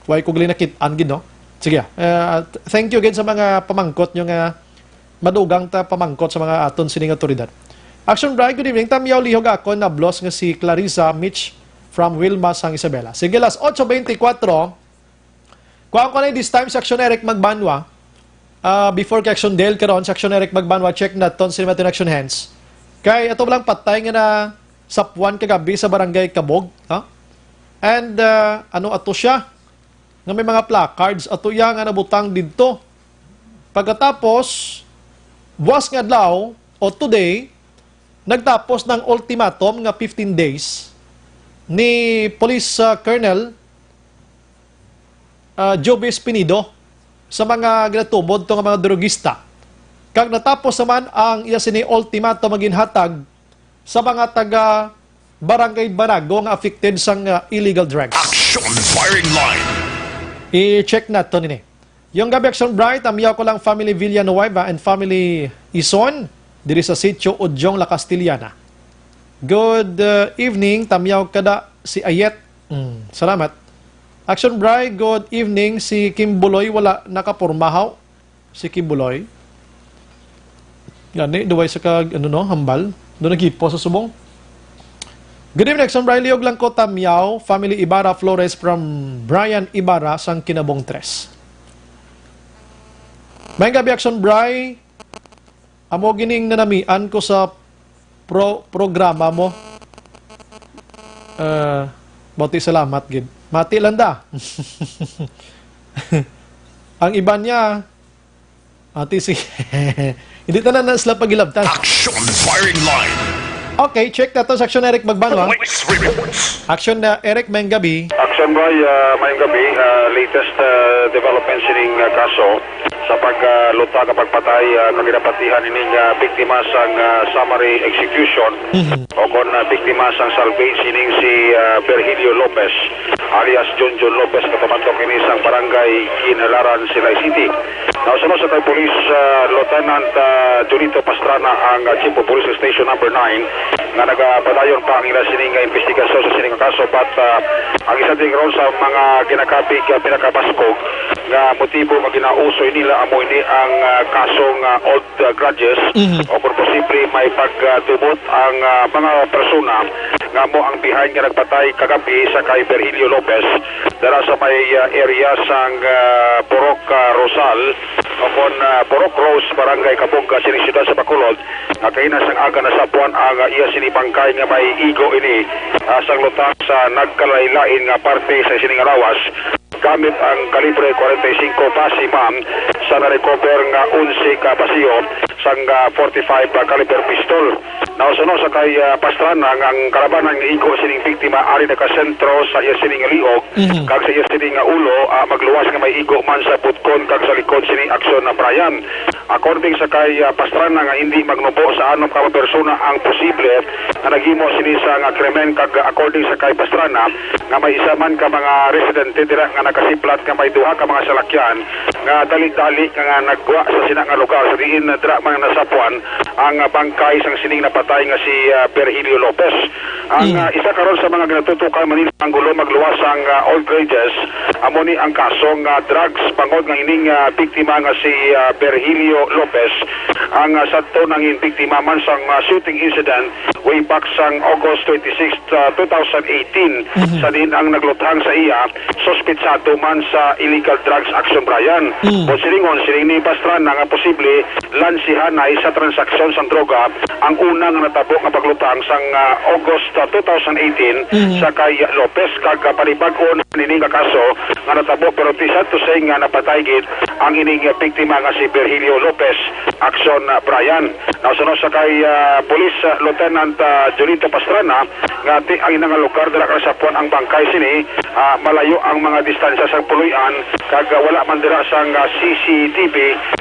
way ko gali nakit-an gid, no? Sige, uh, th- thank you again sa mga pamangkot nyo nga madugang ta pamangkot sa mga aton sining awtoridad. Action Brian, good evening. Tamyaw lihog ako nablos nga si Clarissa Mitch from Wilma, San Isabela. Sige, las ocho veinticuatro. Kuha ko na this time si Action Eric Magbanwa. Ah, before kay Action Dale karon, si Action Eric Magbanwa, check naton sa Matin Action Hands. Kay ato lang patay nga na sapuan kagabi sa barangay Kabog, ha? And, ah, ano ato siya? nga may mga placards ato iya nga nabutang didto. Pagkatapos, buwas nga adlaw, o today, nagtapos ng ultimatum nga fifteen days ni Police, ah, Colonel, ah, Joby Espinido sa mga ginatubod to nga mga drugista. Kag natapos naman ang iya sini ultimatum nga ginhatag sa mga taga Barangay Banago nga affected sang, ah, illegal drugs. Action Firing Line. I-check nato nini. Yung gabi, Action Bright, tamyaw ko lang family Villanueva and family Ison diri sa Sitio Udyong, La Castellana. Good, uh, evening, tamyaw kada si Ayet. Mm, salamat. Action Bright, good evening. Si Kimbuloy wala nakapormahaw. Si Kimbuloy. Gani, duway sa kag, ano no, hambal. Doon naghipo sa subong. Good evening, Action Bright. Liog lang ko, tamyaw. Family Ibarra Flores from Brian Ibarra, sang Kinabong Tres. May gabi, Action Bright. Amo gining nanamian ko sa pro-, programa mo. Ah, bati salamat gid. Mati lang da. Ang iban niya, ati si hindi tanan na sila pagilabtan. Action Firing Line. Okay, check nato sa Action Eric Magbanwa. Police reports. Action na Eric, mayong gabi. Action Bright, ah, mayong gabi. Ah, latest, ah, development sining, ah, kaso sa pag, ah, luta nga pagpatay, ah, kag ginapatihan ining, ah, biktima sang, ah, summary execution Mhm. o kon, ah, biktima sang salvage ining si, ah, Virgilio Lopez alias Junjun Lopez, katumandok ini sang barangay Kinalaran, Silay City. Nausuno sa kay Police, ah, Lieutenant, ah, Junito Pastrana ang, ah, Chief of Police sa Station Number Nine nga nagapadayon pa ang ila sining, ah, investigasyon sa sining kaso, but, ah, ang isa din ron sa mga ginakapig, ah, pinakabaskog nga motibo nga ginausoy nila amo ini ang, ah, kasong, ah, old, ah, grudges Mhm. o kung posible may pagdumot ang, ah, mga persona nga amo ang behind nga nagpatay kagabi sa kay Virgilio Lopez dara sa may, ah, area sang, ah, Purok, ah, Rosal o kon, ah, Purok Rose, Barangay Kabog, ah, sining siyudad sa Bacolod, nga kaina sang aga nasapwan ang, ah, iya sini bangkay nga may igo ini, ah, sang lutang sa nagkalain-lain nga parte sa sining lawas gamit ang kalibre forty-five Pasima sa na-recover nga onse ka basiyo sang, ah, forty-five caliber pistol. Nausuno sa kay, ah, Pastrana nga ang kalabanan nga igo sining biktima ari nakasentro sa iya sining liog Mhm. kag sa iya sining ulo, ah, magluwas nga may igo man sa butkon kag sa likod sining aksyon na Brian. According sa kay, ah, Pastrana nga hindi magnubo sa anom ka mga persona ang posible nga naghimo sini sa nga krimen, kag, ah, according sa kay Pastrana nga may isa man ka mga residente dira nga nakasiplat nga may duha ka mga salakyan nga dali-dali nga, nga nagwa sa sina nga lugar sa diin, ah, dira man nasapwan ang, ah, bangkay sang sining napatay nga si, ah, Virgilio Lopez. Ang, Mm. ah, isa karon sa mga ginatutukan man ni Angulo magluwas sang, ah, old grudges, amo ni ang kaso nga drugs, bangod nga ining, ah, biktima nga si, ah, Virgilio Lopez ang, ah, sadto nangin biktima man sang, ah, shooting incident way back sang August twenty-six, ah, two thousand eighteen, Mhm. sa diin ang nagluthang sa iya suspitsado man sa illegal drugs action, Brian. Mm. O silingon, siling ni Pastrana nga posible lansihanay sa transaksyon sang droga ang una nga natabo nga paglutang sang, ah, August, ah, two thousand eighteen Mhm. sa kay Lopez, kag, ah, panibag-o na nini nga kaso nga natabo, pero ti sad to say nga napatay gid ang ining, ah, biktima nga si Virgilio Lopez Action, ah, Brian. Nausuno sa kay, ah, Police, ah, Lieutenant, ah, Junito Pastrana nga ti ang ina nga lugar dira kay sapuan ang bangkay sini, ah, malayo ang mga distansya sa puloy-an kag, ah, wala man dira sang, ah, C C T V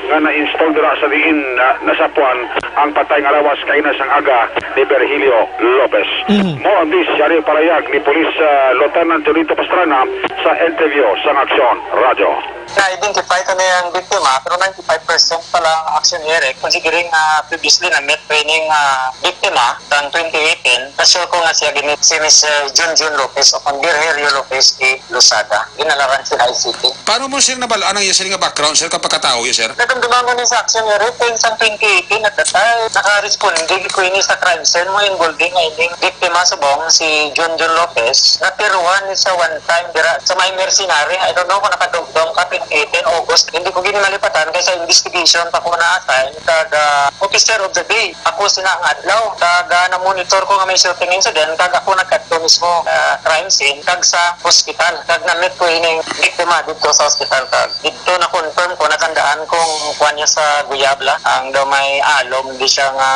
nga na-install dira sa diin, ah, nasapuan ang patay nga lawas kaina sang aga ni Virgilio Lopez. Mhm. Mao ang dis yari palayag ni Police, ah, Lieutenant Junito Pastrana sa interview sang Aksyon Radyo. Na-identify kami ang biktima, pero ninety-five percent pa lang ang action hearing. Considering nga previously na-meet training, ah, biktima tang twenty eighteen, na-sure ko nga siya gini si Mister Junjun Lopez o kung Virgilio Lopez de Lozada. Ginalaran sila I C T. Paano mo, sir, nabal-an ang iya sila nga background, sir, kapagkatao niya, sir? Nadumduman ko ni sa action hearing, kung sa twenty eighteen at that time, nakaresponde ko ini sa crime scene mo involving nga ining biktima subong si Junjun Lopez. Natiruhan ni sa one time dira sa may mercenary. I don't know kung nakadumdum ka, twenty eighteen, August. Hindi ko gini malipatan kay sa investigation pa ko na-assign kag, ah, officer of the day. Ako sina ang adlaw. Kag, ah, na-monitor ko nga may shooting incident. Kag ako nagkadto mismo, ah, crime scene kag sa hospital. Kag na-meet ko ining biktima dito sa hospital, kag dito na-confirm ko, natandaan kung kuwan niya sa guyabla, ang daw may alom, di siya nga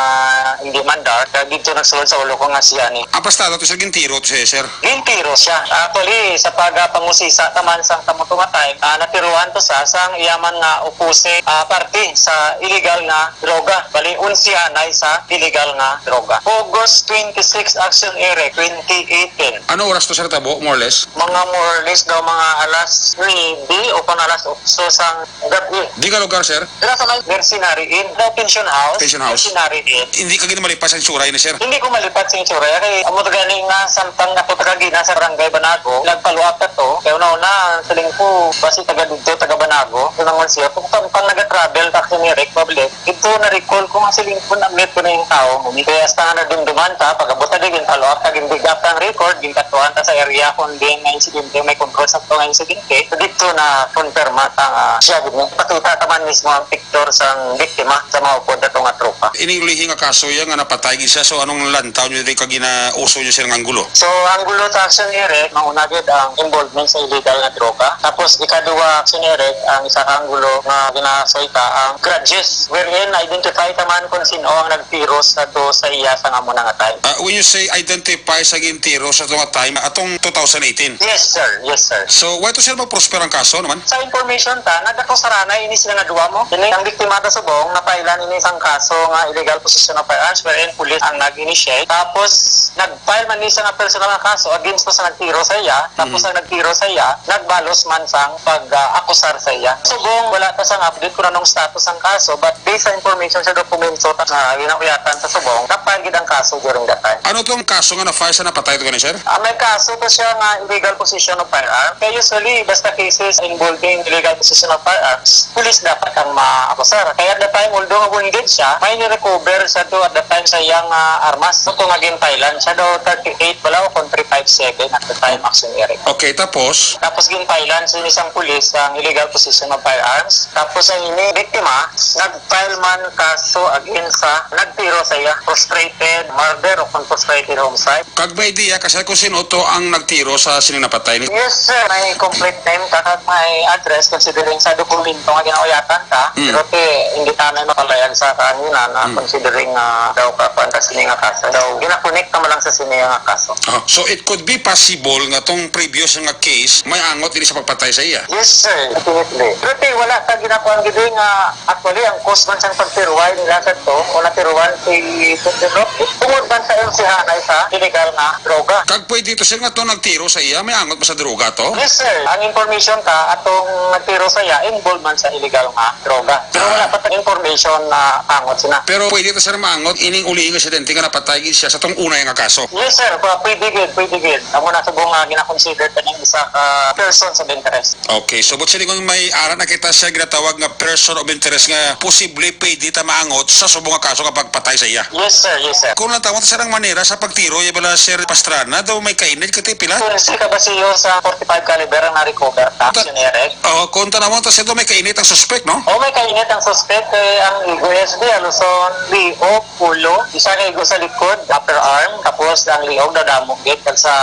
hindi mandar. Kag dito nagsulod sa ulo ko nga siya ni. Apastado to, sir, gintiro to siya, sir? Gintiro siya. Actually, sa pagpangusisa taman sang kamuto nga time, ah, natiruan to sa sang iyaman nga opposite, ah, parte sa illegal nga droga. Bali, unsihanay sa illegal nga droga. August twenty-six, Action Eric, twenty eighteen. Ano oras to, sir, tabo, more or less? Mga more or less daw, mga alas nuebe o kung alas otso sang gabi. Di ka lugar, sir? Dira sa may Mercenary Inn, daw pension house. Pension house. Mercenary Inn. Hindi ka gid malipas ang itsura ini, sir? Hindi ko malipat sa itsura. Kay amo to gani nga samtang ako taga Gina sa Barangay Banago, nagpaluap ka to. Kaya una-una, ang siling ko, basi taga dito, taga Banago. Ito naman siya. Kung samtang nag-travel, taxi ni Rick, public, ito na-recall ko nga siling ko, na-meet ko na yung tao. Kaya hasta nga nadumduman ta, pag-abot na din, follow up, naging big up ang record, ginkatuan ta sa area kung din may insidente, may control sa to nga insidente. So, dito na-confirm ta nga siya, gid, no? Pakita ta man mismo ang picture sang biktima sa mga upod nato nga tropa. Ining ulihi nga kaso iya nga napatay gid siya, so anong lantaw niyo diri kag ginauso niyo siyang anggulo? So, ang gulo ta, Action Eric, mauna gid ang involvement sa illegal nga droga. Tapos, ikaduha, Action Eric, ang isa ka anggulo nga ginasoy ka, ang grudges, wherein identify ta man kung sino ang nagtiro sa to sa iya sa amo na nga time. Ah, when you say identify sa gintiro sa to nga time, atong two thousand eighteen? Yes, sir. Yes, sir. So, why to, sir, mag-prosper ang kaso naman? Sa information ta, nagkakasarana ini sila nga duwa mo. Ini ang biktima ta subong, napailan ini sang kaso nga illegal possession of firearms, wherein police ang nag-initiate. Tapos, nag-file man ni siya nga personal nga kaso against ko sa nagtiro sa iya. Tapos, Mm. ang nagtiro sa iya, nagbalos man sang pag-akusar sa iya. Subong, wala ta sang update kung anong status ang kaso, but based sa information sa dokumento ta nga ginauyatan sa subong, na-file gid ang kaso during that time. Ano tong kaso nga na-file sa napatay to gani, sir? Ah, may kaso to siya nga illegal possession of firearm. Kaya usually, basta cases involving illegal possession of firearms, police dapat ang maakusar. Kaya at the time, although nga wounded siya, may ni-recover siya to at the time sa iyang, ah, armas. Ito nga ginfilean siya daw thirty-eight bala o kung three five seven at the time, Action Eric. Okay, tapos? Tapos ginfilean sa isang police ang illegal possession of firearms. Tapos ang ini biktima, nag-file man kaso against sa nagtiro sa iya, frustrated murder o kung frustrated homicide. Kag may idea ka, sir, kung sino to ang nagtiro sa sining napatay ni? Yes, sir. May complete name ka kag may address considering sa dokumento nga ginauyatan ka. Mm. Pero ti, hindi ta na mapalayan sa kahanginan na Mm. considering, ah, daw ka kuwan ka sini nga kaso. Daw, ginakonek ka man lang sa sini nga kaso. Ah, so it could be possible nga tong previous nga case may angot diri sa pagpatay sa iya? Yes, sir. Definitely. Pero ti, wala ta ginakuan gid nga actually ang cause man sang pagtiruway nila sa to o natiruan si Sundalo tungod man sa unsihanay sa illegal nga droga. Kag pwede to, sir, nga to nagtiro sa iya, may angot ba sa droga to? Yes, sir. Ang information ka, atong nagtiro sa iya, involved man sa illegal nga droga. Pero Ah. wala pa tang information na angot sina. Pero pwede to, sir, maangot ining uli nga insidente nga napatay gid siya sa tong unay nga kaso? Yes, sir. Pa-, pwede gid, pwede gid. Amo na subong nga gina-consider kaning isa ka persons of interest. Okay, so, but siling may ara na kita sa ginatawag nga person of interest nga posible pwede ta maangot sa subong nga kaso nga pagpatay sa iya. Yes, sir. Yes, sir. Kung lang tawag sa manera sa pagtiro, iya bala, Sir Pastrana, daw may kainit ka ti pila? Kung si kabasiyo sa forty-five caliber ang na-recover ta, Ta- Sir Eric. Oh, kung tanawon ta, sir, daw may kainit ang suspect, no? Oh, may kainit ang suspect, eh, ang igo S D, aluson, liog, ulo, isa ka igo sa likod, upper arm, tapos ang liog nadamo gid kag sa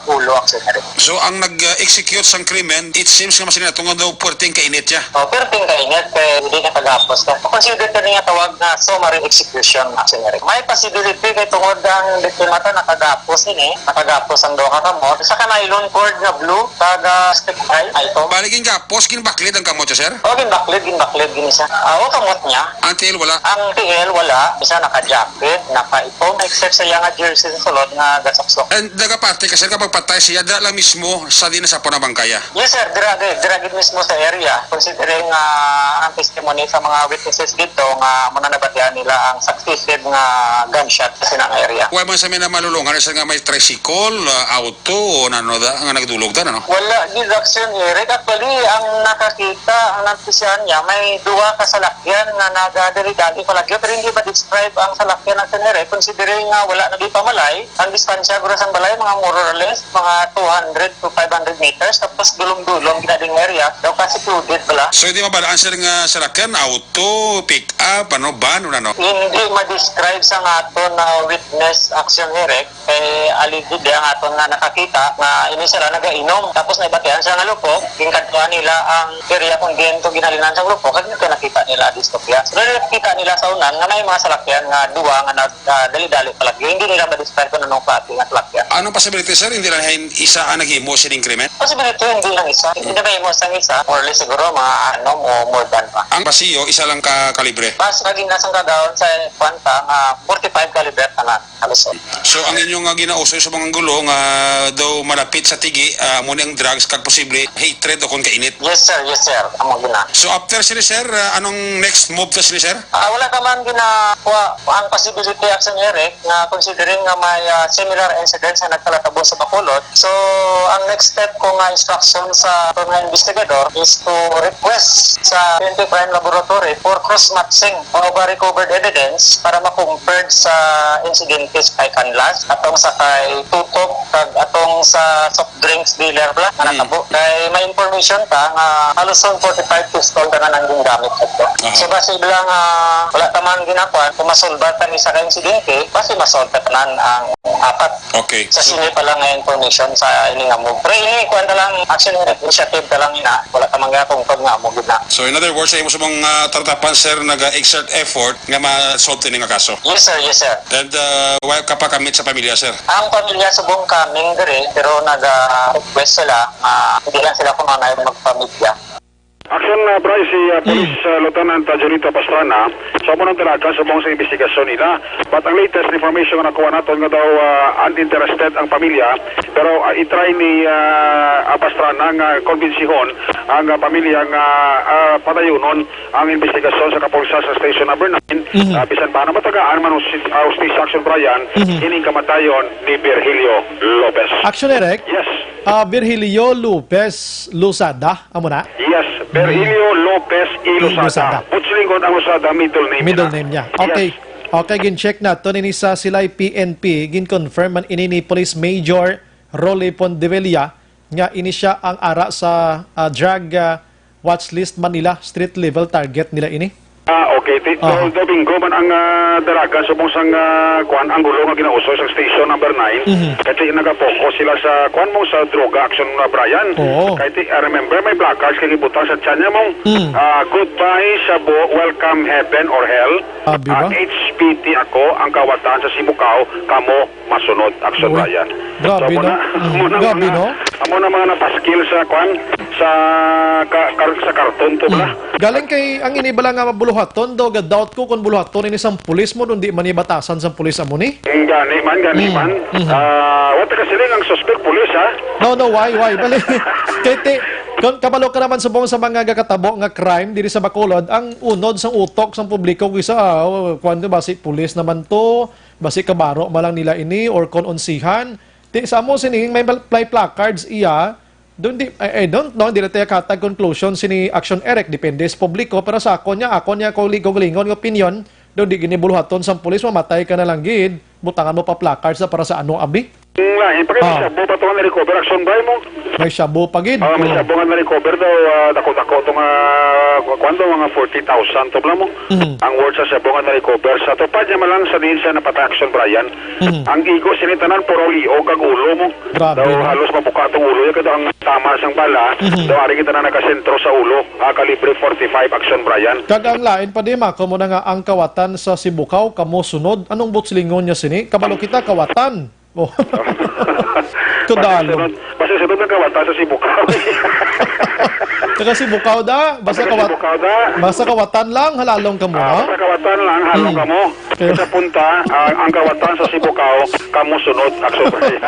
ulo ang sinari. So, ang nag-execute sang krimen, it seems nga mas natungod daw puwerteng kainit siya. Oh, puwerteng kainit, kay hindi na kagapos ka. Consider ka niya tawag na summary execution, actually. May possibility kay tungod ang biktima ta nakagapos ini, nakagapos ang duha ka kamot. Isa ka nylon cord nga blue, kag, ah, stick tie, item. Bali, ginggapos, ginbaklid ang kamot siya, sir? Oh, ginbaklid, ginbaklid, gini siya. Ah, oh, kamot niya. Ang tiil, wala? Ang tiil, wala. Isa naka-jacket, naka-itom, except sa iya nga jersey sa sulod nga gasaksok. And nagapati ka, sir, kapag patay siya, dira lang mismo sa di nasapon ang bangkaya? Yes, sir. Dira, dira, dira gid mismo sa area. Considering, ah, ang testimony sa mga witnesses dito nga muna nabatian nila ang successive nga gunshot sa sinang area. Wala man sa may namalulungan, sir, nga may tricycle, ah, auto, o nano da, nga nagdulog da, ano? Wala gid, Action Eric. Actually, ang nakakita, ang napisyahan niya, may duha ka salakyan nga nagadali-dali palagyo, pero hindi ma-describe ang salakyan, Action Eric, considering nga wala na di pamalay. Ang distansya guro sang balay, mga more or less, mga two hundred to five hundred meters. Tapos dulom-dulom gid ding area. Daw ka secluded pala. So, hindi mabalaan, sir, nga salakyan, auto, pick up, ano, van, o ano? Hindi ma-describe sa aton na witness, Action Herek, kay alleged ang aton nga nakakita nga ini sila nagainom. Tapos naibatian sila nga lupok, ginkadtuan nila ang area kung diin to ginhalinan sa lupok, kag ito nakita nila distopia. So, nakita nila sa unan nga may mga salakyan nga duwa nga nag, ah, dali-dali palagi. Hindi nila ma-describe kung anong klase nga salakyan. Anong possibility, sir? Hindi lang hin-, isa ang naghimo sining krimen? Possibility, hindi lang isa. Hindi na mahimo sang isa. More or less siguro mga anom o more than pa. Ang basiyo, isa lang ka kalibre? Mas lagi na sang kadaon sa kwanta nga forty-five caliber tanan. Halos. So, ang inyong, ah, ginausoy sa mga gulo nga daw malapit sa tigi, ah, amo ni ang drugs kag posible hatred o kon kainit? Yes, sir. Yes, sir. Amo gina. So, after sini, sir, ah, anong next move ta sini, sir? Ah, wala ka man ginakuha ang possibility, Action Eric, nga considering nga may, ah, similar incidents nga nagkalatabo sa Bacolod. So, ang next step ko nga instruction sa mga investigador is to request sa P N P Crime Laboratory for cross-matching o ba recovered evidence para ma-compare sa insidente sa kay Canlas, atong sa kay Tutok, kag atong sa soft drinks dealer bala nga Mm. natabo. Kay may information ta nga halos forty-five pistol tanan ang gingamit dito. Aha. So, basi lang, ah, wala ta man ginakuan, kung masolba ta ni sa ka insidente, basi masolba tanan ang apat. Okay. Sa So, sini pa lang nga information sa ini nga move. Pero ini, kuan ta lang, action initiative ta lang ina. Wala ta man nga kung pag nga mo gid na. So, in other words, sa imo sa mga taratapan, sir, nag-exert effort nga ma-solve ini nga kaso? Yes, sir. Yes, sir. And, uh, wala ka pa kamit sa pamilya, sir? Ang pamilya subong kaming diri, pero naga-request sila nga hindi lang sila kumanay magpamilya. Action, uh, Bryce, si, uh, Police, uh, Lieutenant, uh, Junito Pastrana, sa munang dalaga subong sa investigasyon nila. But ang latest information nga nakuha naton nga daw, uh, uninterested ang pamilya, pero, uh, i-try ni, uh, uh, Pastrana nga konbinsihon ang, uh, pamilya nga, uh, padayunon ang investigasyon sa kapulisan sa Station Number Nine, Mhm. uh, bisan pa na matagaan man hustis-, uh, hustisya, Action Brian, Mhm. ining kamatayon ni Virgilio Lopez. Action, Eric? Yes. Ah, Virgilio Lopez Lozada, amo na? Yes, Virgilio Lopez y Y Lozada. Lozada. Butsilingkod ang Lozada, middle name Middle niya. name niya. Okay. Yes. Okay, gin-check naton ini sa Silay P N P, gin-confirm man ini ni Police Major Rolly Pondevilla nga ini sia ang ara sa, ah, drug, ah, watch list man nila, street level target nila ini. Ah, okay. Ti-, Aha. Although bingo man ang, ah, dalaga subong sang, ah, kuan, ang gulo nga ginauso sa Station Number Nine, Mhm. kay ti-, nagapokus sila sa, kuan mo, sa droga, Action, ah, Brian. Oo. Kay ti-, ah, remember, may placards kay gibutang sa tiyan niya mo, Mm. ah, "Goodbye, Shabu, welcome, heaven or hell." Abi Ah, ba? H P T ako, ang kawatan sa Sibugao, kamo masunod, Action Uy, Brian. Grabe, So, amo no? na, Mm, amo na grabe, mga, no? amo na mga napaskil sa, kwan, sa ka-, kar-, sa karton to, bala. Mm. Galing kay ang ini bala nga mabuluhaton, do, ga-doubt ko kung buluhaton ini sang pulis mo, do, di man ni batasan sang pulis amo ni? Mm, gani man, gani Mm, man. mhm. Ah, wa ta kasiling ang suspect pulis, ha? No, no, why, why? Bali, kay ti-, kon kabalo ka naman subong sa mga gakatabo nga crime diri sa Bacolod, ang unod sang utok sang publiko, kisa, ah, oh, kwan, di ba, si pulis naman to, basi kabaro man lang nila ini or kon unsihan. Ti, sa amo sini, may bal-, may placards iya. Don't di, I, I don't know, dili tayo katag conclusion sini Action Eric, depende sa publiko, pero sa ako niya, ako niya ko ligo-lingon nga opinion, don't di gini buluhaton sang pulis, mamatay ka na lang gid, butangan mo pa placards na para sa ano, abi? Ang lain pa kay Ah. Shabu pa to nga na-recover, Action Brian mo. May shabu pa gid. Ah, may Oh. shabu nga na-recover daw, ah, dako-dako to nga, kwan to, mga forty thousand to, bala mo. Mhm. Ang worth sa shabu nga na-recover. Sa tupad niya man lang sa diin siya napatay, Action Brian. Mhm. Ang igo sini tanan, puro liog ang ulo mo. Grabe, Daw no? halos mabuka tong ulo niya, kaya ang tama sang bala, Mhm. daw ari kita na nakasentro sa ulo, ah, kalibre forty-five, Action Brian. Kag ang lain pa di, ma, kamo na nga ang kawatan sa Sibugao, kamo sunod. Anong butslingon niya sini? Kabalo kita, kawatan. Oh. Kadalom. Basta sunod, basta sunod ang kawatan sa Sibugao. Taga Sibugao da, basta Taga kawat-, Sibugao da. basta kawatan lang, halalong kamo, Ah, ha? basta kawatan lang, halong Hmm. kamo. Kaya Sa punta, ah, ang kawatan sa Sibugao, kamo sunod, Action Brian.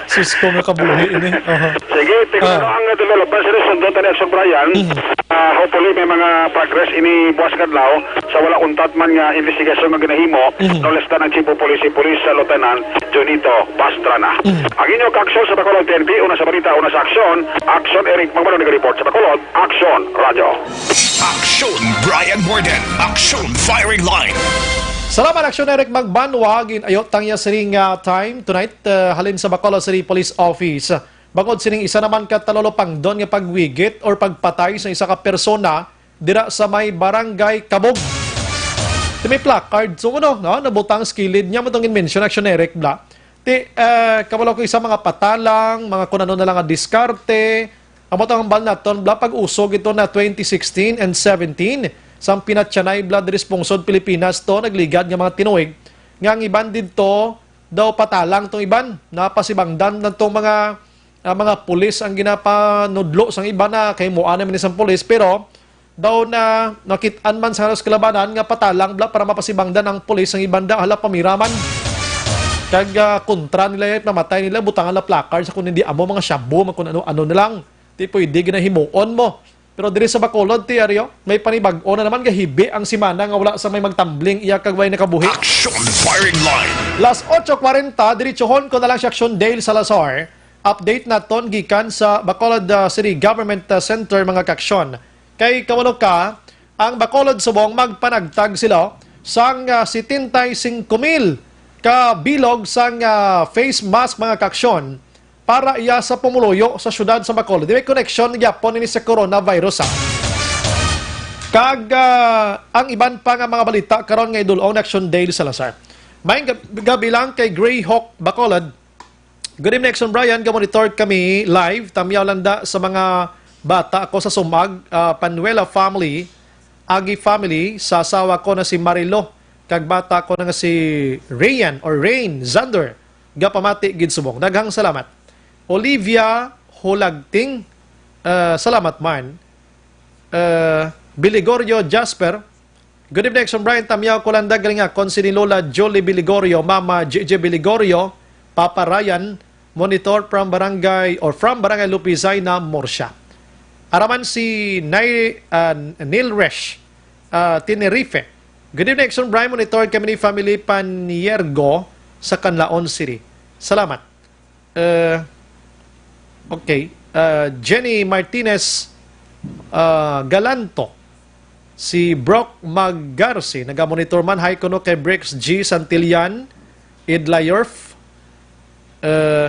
Sus ko nga kabuhi ini. Aha. Sige, tingnan Ah. mo ang dululaban sa sundon tani, Action Brian. Mhm. Ah, hopefully, may mga progress ini buwas nga adlaw. Sa wala untat man nga investigasyon nga ginahimo, Mhm. no less than ang Chief of Police, si Police, ah, Lieutenant Junito Pastrana. Mhm. Ang inyo kaaksyon sa Bacolod P N P, una sa balita, una sa aksyon, Aksyon Eric Magbanwa nagareport sa Bacolod, Aksyon Radyo. Aksyon Brian Warden, Aksyon Firing Line. Salamat, Aksyon Eric Magbanwa. Gin-ayo tang iya sining, ah, time tonight, ah, halin sa Bacolod City Police Office. Bangod sining isa naman ka talulopangdon nga pagwigit or pagpatay sa isa ka persona, dira sa may Barangay Kabog. Ti may placard. So, ano, no? Nabutang sa kilid niya, matong in-mention, Action Eric, bla. Ti, eh, kabalo ko isa mga patalang, mga kung ano na lang nga diskarte. Amo tong hambal naton, bla, pag-usog ito na twenty sixteen and seventeen, sang pinatyanay, bla, diri sa pungsod Pilipinas to, nagligad nga mga tinuig, nga ang iban didto, daw patalang tong iban, napasibangdan lang tong mga, ah, mga pulis ang ginapanudlo sang iban na kay mua naman sang pulis, pero daw na nakit-an man sa halos kalabanan nga patalang bla para mapasibangdan ang pulis ang iban da hala pamiraman. Kag, ah, kontra nila, eh, mamatay nila, butangan na placard sa kung hindi amo mga shabu, mga kung ano-ano na lang. Di pwede ginahimuon mo. Pero diri sa Bacolod, ti Aryo, may panibag-o na naman, gahibi ang simana nga wala sa may magtambling iya kag way nakabuhi. Action firing line. Las ocho cuarenta, diretsohon ko na lang si Action Dale Salazar. Update naton gikan sa Bacolod, ah, City Government, ah, Center, mga kaaksyon. Kay kawano ka, ang Bacolod subong magpanagtag sila sang, ah, setenta y cinco mil ka bilog sang, ah, face mask, mga kaaksyon, para iya sa pumuluyo sa siyudad sa Bacolod. Di may koneksyon gyapon ini sa coronavirus, ha. Kag, ah, ang iban pa nga mga balita karon nga idul-ong ni Action Dale Salazar. May gab-, gabi lang kay Greyhawk Bacolod. Good evening, Action Brian. Gamonitor kami live. Tamyaw lang da sa mga bata ko sa Sumag, ah, Panuela family, Agi family, sa asawa ko na si Marilo, kag bata ko na nga si Rayan or Rain Zander. Gapamati gid subong. Daghang salamat. Olivia Hulagting, ah, salamat man. Ah, Biligorio Jasper, good evening, Action Brian. Tamyaw ko lang da gali nga kon si ni Lola Jolie Biligorio, Mama J J Biligorio, Papa Ryan, monitor from Barangay, or from Barangay Lupizay na Murcia. Araman si Nay, ah, Neil Resh, ah, Tenerife. Good evening, Action Brian. Monitor kami ni Family Paniergo sa Canlaon City. Salamat. Eh, okay. Eh, Jenny Martinez, ah, Galanto. Si Brock Maggarsi, nagamonitor man. Hi kuno kay Bricks G Santillan, Idlayorf, eh,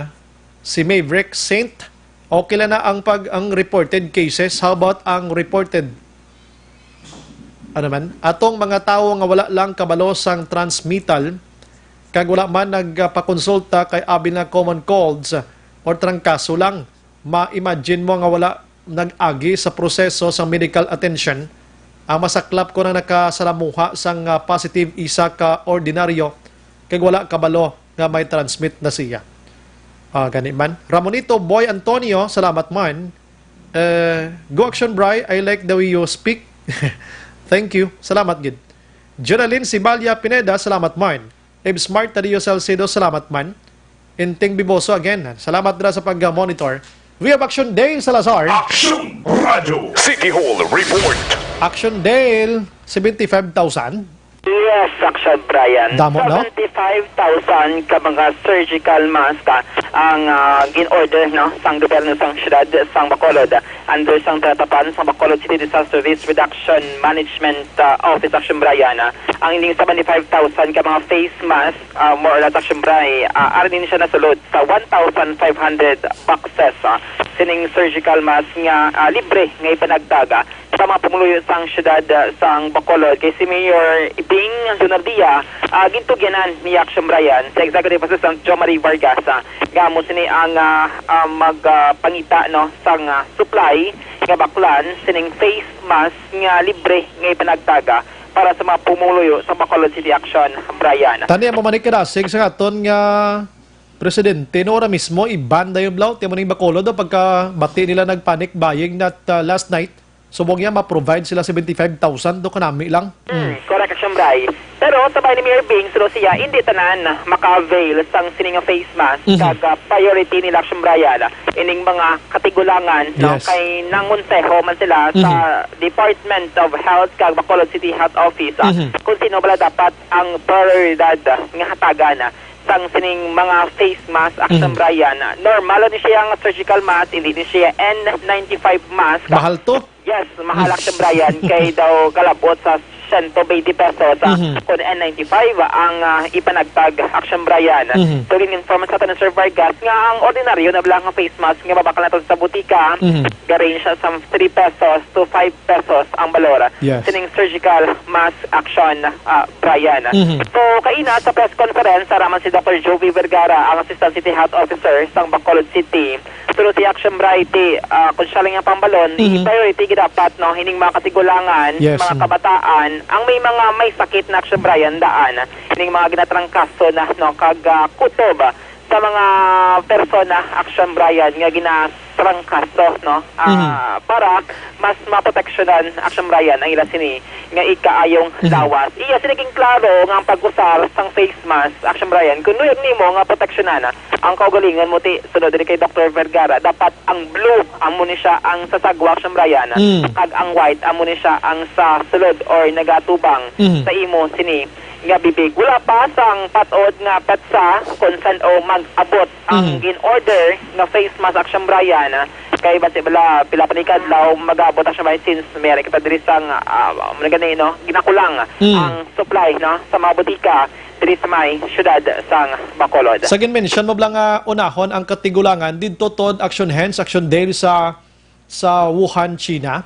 si Maverick Saint. Okay lang na ang pag, ang reported cases. How about ang reported, ano man, atong mga tawo nga wala lang kabalo sang transmittal, kag wala man nagpakonsulta kay abi nga common colds or trangkaso lang. Ma-imagine mo nga wala nag-agi sa proseso sa medical attention ang masaklap kon ang nakasalamuha sang, ah, positive isa ka ordinaryo kag wala kabalo nga may transmit na siya. Ah, gani man. Ramonito Boy Antonio, salamat man. Eh, Go Action Bri, I like the way you speak. Thank you. Salamat gid. Jonalyn Sibalia Pineda, salamat man. Ib Smart Tadio Salcedo, salamat man. Inting Biboso again, salamat dira sa pag-monitor. We have Action Dale Salazar. Action Radio. City Hall Report. Action Dale, seventy-five thousand. Yes, Action Brian. Damo, no? Seventy-five thousand ka mga surgical mask, ah, ang, ah, gin-order, no, sang gobyerno sang siyudad sang Bacolod, under sang tinatapan sang Bacolod City Disaster Risk Reduction Management, ah, Office, Action Brian. Ah, ang ining seventy-five thousand ka mga face mask, ah, more or less, Action Bri, ah, ari din siya nasulod sa one thousand five hundred boxes, ah, sining surgical mask nga, ah, libre nga ipanagtag, ah, sa mga pumuluyo sang siyudad, ah, sang Bacolod. Kay si Mayor Bing Leonardia, ah, gintugyanan ni Action Brian si Executive Assistant Jo Marie Vargas, ah, nga amo sini ang, ah, ah, mag, ah, pangita, no, sang, ah, supply nga baklan sining face mask nga libre nga ipanagtag, ah, para sa mga pumuluyo sa Bacolod City, Action Brian. Tani, amo man ni kadasig sa aton nga presidente, no, ora mismo, i-ban dayon, bla, ti amo ning Bacolod, no, pagkabati nila nag-panic buying that, uh, last night. Subong niya, ma-provide sila seventy-five thousand do kanami lang. Mm, correct, Action Bri. Pero sa bahin ni Mayor Bing, suno siya, hindi tanan maka-avail sang sini nga face mask, mhm, kag, ah, priority nila, Action Brian, ining mga katigulangan, no? Yes. Kay nangonseho man sila sa, mhm, Department of Health kag Bacolod City Health Office, ah, mhm, kung sino bala dapat ang prioridad, ah, nga hatagan, ah, sang sining mga face mask, Action, mhm, Brian. Normal ni siya nga surgical mask, hindi ni siya N ninety-five mask. Mahal to? Yes, mahal, Action Brian, kay daw kalabot sa siyento twenty pesos, ah, Mhm. kun N ninety-five ang, ah, ipanagtag, Action Brian. Mhm. So, gin-inform sa aton ni Sir Vargas nga ang ordinaryo na bala nga face mask nga mabakal nato sa butika, Mhm. ga-range siya sa three pesos to five pesos ang balor Yes. sining surgical mask, Action, ah, Brian. Mhm. So, kaina sa press conference, ara man si Doctor Jovi Vergara, ang Assistant City Health Officer sang Bacolod City. Suno si Action Bright, ah, kung siya lang ang pambalon, Mhm. i-priority gid dapat, no, hining mga katigulangan, Yes, mga mm. kabataan, ang may mga may sakit na, Action Brian, daan, hining mga ginatrangkaso na, no, kag, ah, kutob sa mga persona, Action Brian, nga ginatrangkaso, no, ah, Mhm. para mas maproteksyonan, Action Brian, ang ila sini nga ikaayong Mhm. lawas. Iya sini ginklaro nga ang pag-usar sang face mask, Action Brian, kung luyag nimo nga proteksyonan ang kaugalingon mo, ti, sunod diri kay Doctor Vergara, dapat ang blue amo ni siya ang sa sagwa, Action Brian, Mm. kag ang white amo ni siya ang sa sulod or nagatubang Mm. sa imo sini nga bibig. Wala pa sang patod nga petsa kung san-o mag-abot ang Mm. gin-order nga face mask, Action Brian, kay basi bala pila pa ni kadlaw mag-abot, Action Brian, since may kita diri sang, ah, muna gani, no, ginakulang Mm. ang supply, no, sa mga butika diri sa may siyudad sang Bacolod. Sa gin-mention mo bala nga unahon ang katigulangan didto tod Action Hens, Action Dale sa, sa Wuhan, China.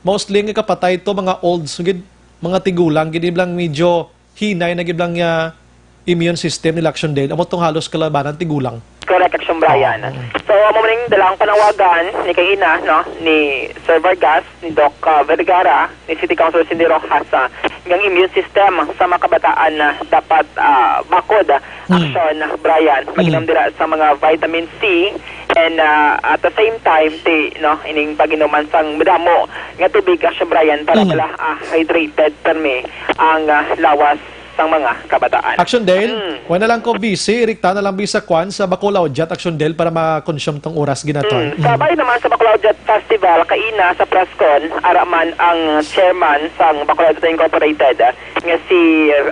Mostly nga kapatay to mga old, so gid, mga tigulang, gid lang medyo hinay na gid lang nga immune system nila, Action Dale. Amo tong halos kalabanan tigulang. Correct, Action Brian. Oo, oo. So, amo man ning dalang panawagan ni kaina, no, ni Sir Vargas, ni Doc, ah, Vergara, ni City Councilor Cindy Rojas, ah, nga ang immune system sa mga kabataan na dapat, ah, bakod, ah, Hmm. Action, Brian, Hmm. mag-inom dira sa mga vitamin C, and, ah, at the same time, ti, no, ining pag-inuman sang madamo nga tubig, Action Brian, para Hmm. bala, ah, hydrated permi ang, ah, lawas sang mga kabataan. Action Dale, Mm. wala na lang ko busy, rikta na lang bisa kwan sa Bacolao Jet, Action Dale, para ma-consume tong oras ginaton. Mm. Mm. Kabay naman sa Bacolao Jet Festival, kaina sa press con, ara man ang chairman sang Bacolao Jet Incorporated, nga si,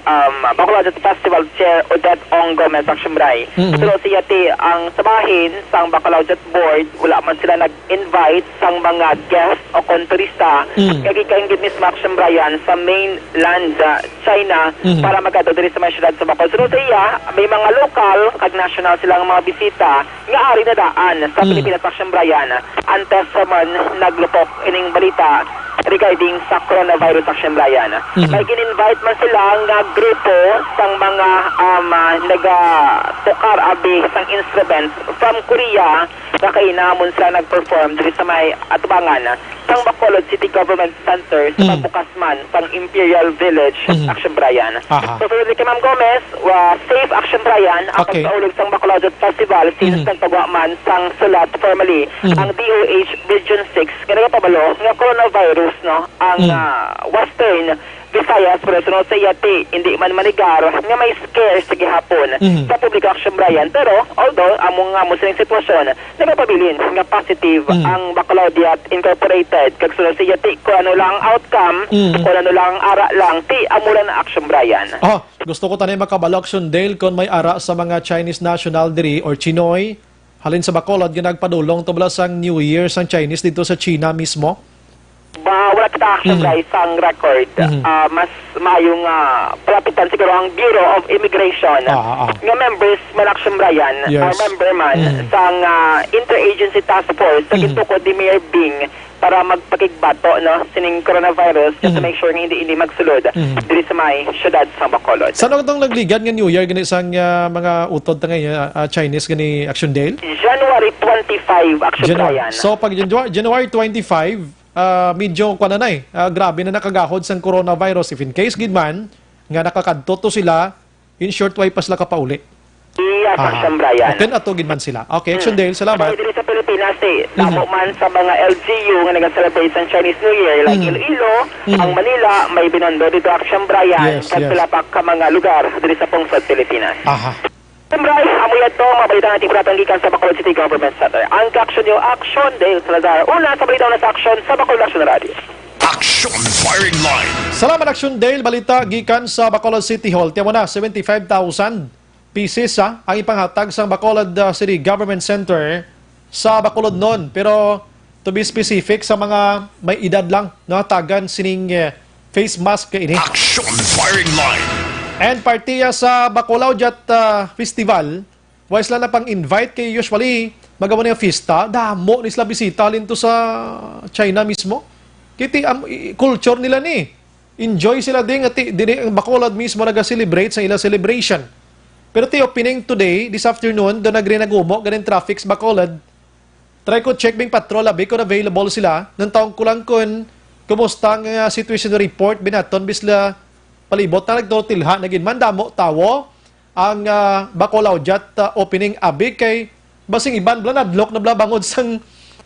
um, Bacolao Jet Festival Chair Odette Ong Gomez, Action Bray. Mm. Pero siya ti ang sa bahin sang Bacolao Jet Board, wala man sila nag-invite sang mga guest o kon turista Mm. nga gikan gid mismo, Action Brian, sa mainland, ah, China Mhm. para magkadto diri sa may siyudad sa Bacolod. Sunod sa iya, may mga lokal kag national silang mga bisita nga ari na daan sa Mhm. Pilipinas, Action Brian, antes sa man naglupok ining balita regarding sa coronavirus, Action Brian. Mhm. May gin-invite man sila nga grupo sang mga, um, ah, nagatukar abi sang instruments from Korea nga kainamon sila nag-perform diri sa may atubangan sang Bacolod City Government Center sa Mhm. pagbukas man sang Imperial Village, Mhm. Action Brian. Aha. So, sunod ni kay Ma'am Gomez, wa, safe, Action Brian, ang Okay. pagpaulog sang Bacolod Festival since Mhm. nagpagwa man sang sulat formally Mhm. ang D O H Region six nga nagapabalo nga coronavirus, no, ang, Mhm. ah, Western Visayas, pero sunod sa iya ti, hindi man manigar nga may scare sa gihapon Mhm. sa publiko, Action Brian. Pero, although amo nga mo sining sitwasyon, nagapabilin nga positive Mhm. ang Bacolod Yacht Incorporated, kag sunod sa iya ti, kung ano lang ang outcome, Mhm. kung ano lang ang ara lang, ti amo lang na, Action Brian. Oh, gusto ko tanay makabalo, Action Dale, kung may ara sa mga Chinese national diri or Chinoy, halin sa Bacolod, nga nagpadulong to bala sang New Year sang Chinese dito sa China mismo? Ba, wala kita, Action Mhm. Brian, sang record. Mhm. Ah, mas maayo nga palapitan siguro ang Bureau of Immigration Ah, ah, ah. nga members man, Action Brian, Yes. or member man Mhm. sang, ah, Interagency Task Force sa Mhm. gintukod ni Mayor Bing para magpakigbato, no, sining coronavirus, just to Mhm. make sure nga hindi, hindi magsulod Mhm. diri sa may siyudad sa Bacolod. Saan ang itong nagligad nga New Year gani sang, ah, mga utod ta ngayon, ah, ah, Chinese gani, Action Dale? January twenty-five, Action January. Brian. So, pag January, January twenty-five, ah, medyo, kuwan na na eh, ah, grabe na nakagahod sang coronavirus. If in case gid man nga nakakadto to sila, in short, way pa sila kapauli. Yes, Ah, Action Brian. Okay, ato gid man sila. Okay, Action Mm. Dale, salamat. Kaya diri sa Pilipinas, eh, Mhm. damo man sa mga L G U nga nag-celebrate sa Chinese New Year, like Mhm. Iloilo, Mhm. ang Manila, may Binondo dito, Action Brian, Yes, kag yes. pila pa ka mga lugar diri sa pungsod Pilipinas. Aha. Siyempre, amo yan to, mga balita nga tingpuratan gikan sa Bacolod City Government Center. Ang kaaksyon niyo, Action Dale Salazar. Una sa balita, una sa aksyon sa Bacolod Action Radio. Action Firing Line. Salamat, Action Dale. Balita gikan sa Bacolod City Hall. Tiyan mo na, seventy-five thousand pieces, ah, ang ipanghatag sa Bacolod, ah, City Government Center sa Bacolod noon. Pero to be specific, sa mga may edad lang, no, tagan sining, eh, face mask kay ini. Action Firing Line. And partiya sa Bacolao Jat, ah, Festival, wa sila na pang-invite kay usually magawa niya fiesta, damo ni sila bisita halin to sa China mismo. Kiti am, i-, culture nila ni. Enjoy sila din nga ti-, dili ang Bacolod mismo naga-celebrate sa ila celebration. Pero ti opening today, this afternoon, do nagri nagumo ganing traffic sa Bacolod. Try ko check bing patrol abi kung available sila. Nang taong ko lang kun kumusta ang, ah, situation report binaton bisla palibot na nagtutilha na gid man damo tawo ang, ah, Bacolao Jat, ah, opening abi kay basing iban bala nadlok na bala bangod sang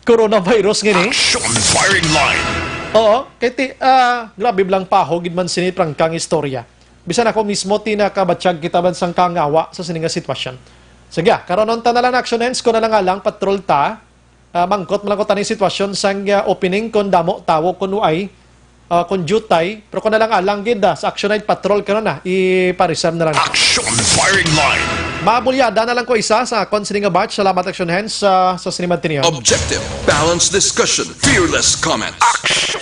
coronavirus ngini. Action Firing Line. Oo, kay ti, ah, grabe blang paho gid man sini prangkang istorya. Bisan ako mismo ti nakabatyag kita man sang kangawa sa sini nga sitwasyon. Sige, ah, karon unta na lang action ends ko na lang alang patrol ta. Ah, mangkot man lang ko tani sitwasyon sang, ah, opening kon damo tawo kon uay, ah, kon jutay, pero kon na lang alang gid, ah, sa Action Night Patrol karon na, iparisam na lang. Action Firing Line. Mabulyada na lang ko isa sa akon sini nga batch. Salamat Action Hands sa, sa sini man tiniyon. Objective, balanced discussion, fearless comment. Action!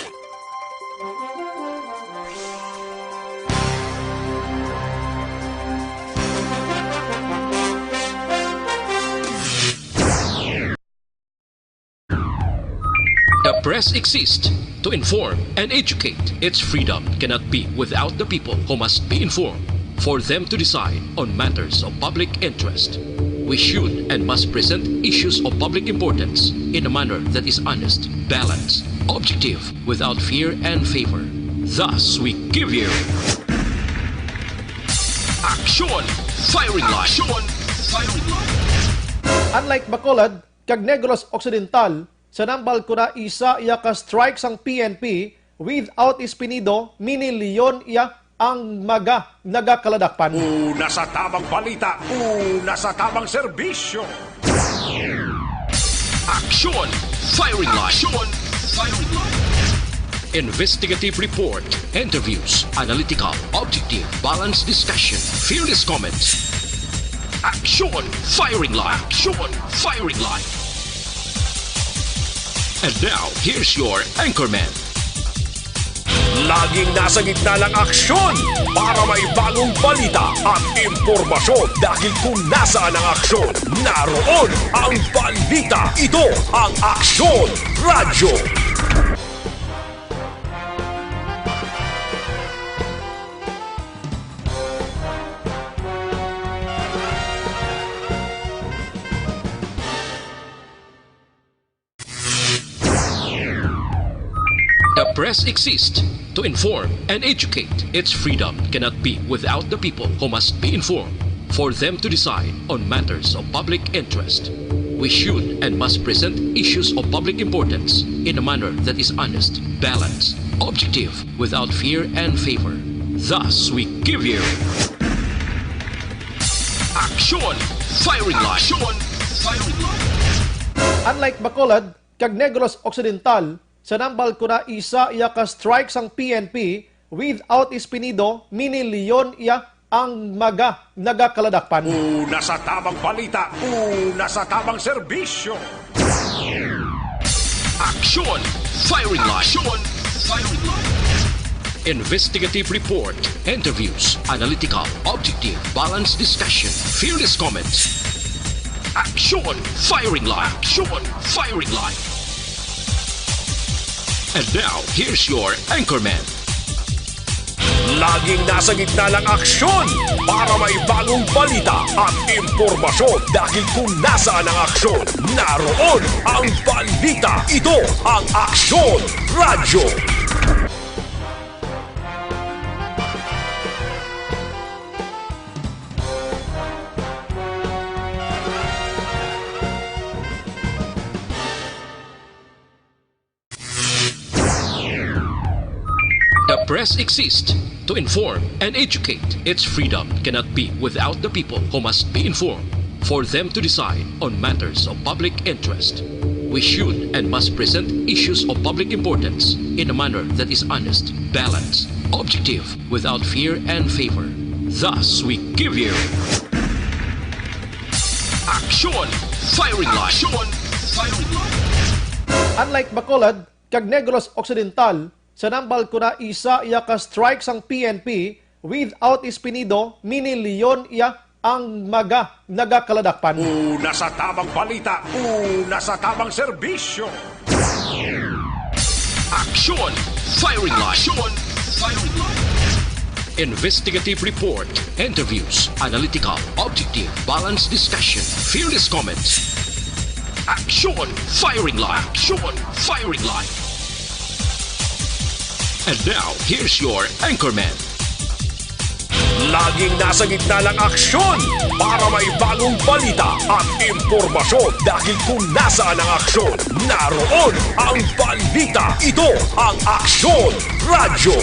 The press exists to inform and educate. Its freedom cannot be without the people who must be informed for them to decide on matters of public interest. We should and must present issues of public importance in a manner that is honest, balanced, objective, without fear and favor. Thus, we give you Action Firing Line! Action Firing Line! Unlike Bacolod, kag Negros Occidental, sa nambal ko na isa iya ka strike sang P N P without espinido, minilyon iya ang mga nagakaladakpan. Una sa tamang balita, una sa tamang serbisyo. Action Firing Line. Action Firing Line. Investigative report, interviews, analytical, objective, balanced discussion, fearless comments. Action Firing Line. Action Firing Line. And now, here's your anchorman. Laging nasa gitna ng aksyon para may bagong balita at impormasyon, dahil kung nasaan ang aksyon, naroon ang balita. Ito ang Aksyon Radyo. The press exists to inform and educate. Its freedom cannot be without the people who must be informed for them to decide on matters of public interest. We should and must present issues of public importance in a manner that is honest, balanced, objective, without fear and favor. Thus, we give you Action Firing Line. Action Firing Line. Unlike Bacolod, kag Negros Occidental, sa nambal ko na isa iya ka strike sang P N P, without espinido, minilyon iya ang mga nagakaladakpan. Una sa tamang balita, una sa tamang serbisyo. Action Firing Line. Action Firing Line. Investigative report, interviews, analytical, objective, balanced discussion, fearless comments. Action Firing Line. Action Firing Line. And now, here's your anchorman. Laging nasa gitna ng aksyon para may bagong balita at impormasyon, dahil kung nasaan ang aksyon, naroon ang balita. Ito ang Aksyon Radyo. The press exists to inform and educate. Its freedom cannot be without the people who must be informed for them to decide on matters of public interest. We should and must present issues of public importance in a manner that is honest, balanced, objective, without fear and favor. Thus, we give you Action Firing Line. Action Firing Line. Unlike Bacolod kag Negros Occidental, Sa nambal ko na isa iya ka strike sang P N P, without Espinido, mini Leon iya ang mga nagakaladakpan. Una sa tamang balita, una sa tamang serbisyo. Aksyon! Firing line! Aksyon! Firing line! Investigative report, interviews, analytical, objective, balanced discussion, fearless comments. Aksyon! Firing line! Aksyon! Firing line! And now, here's your anchorman. Laging nasa gitna ng aksyon para may bagong balita at impormasyon, dahil kung nasaan ang aksyon, naroon ang balita. Ito ang Aksyon Radyo.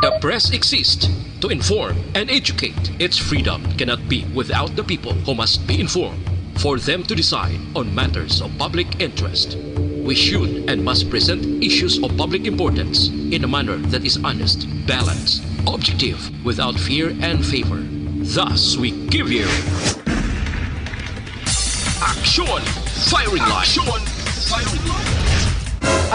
The press exists to inform and educate. Its freedom cannot be without the people who must be informed, for them to decide on matters of public interest. We should and must present issues of public importance in a manner that is honest, balanced, objective, without fear and favor. Thus, we give you Aksyon! Firing line! Aksyon! Firing line!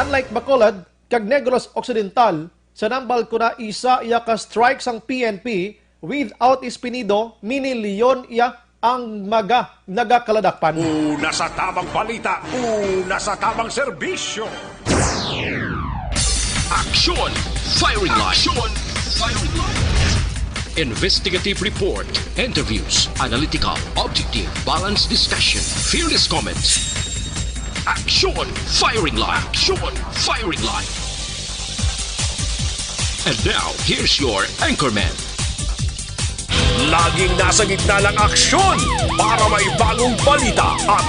Unlike Bacolod kag Negros Occidental, sa nambal ko na isa iya ka strike sang P N P, without Espinido, mini Leon iya ang mga nagakaladakpan. Una sa tamang balita, una sa tamang serbisyo. Aksyon! Firing line! Aksyon! Firing line! Investigative report, interviews, analytical, objective, balanced discussion, fearless comments. Aksyon! Firing line! Aksyon! Firing line! And now, here's your anchorman. Laging nasa gitna ng aksyon para may bagong balita at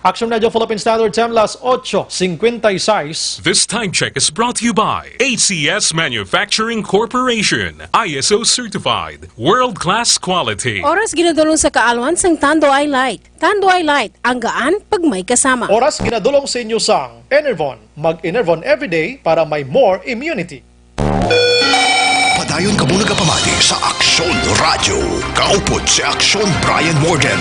Action Radio Philippine Standard Time, las ocho cincuenta y seis. This time check is brought to you by A C S Manufacturing Corporation, I S O certified, world-class quality. Oras ginadulong sa kaalwan sang Tanduay Light. Tanduay Light, ang gaan pag may kasama. Oras ginadulong sa inyo sang Enervon. Mag-Enervon everyday para may more immunity. Padayon kamo nagapamati sa Aksyon Radyo. Kaupod si Aksyon Brian Warden.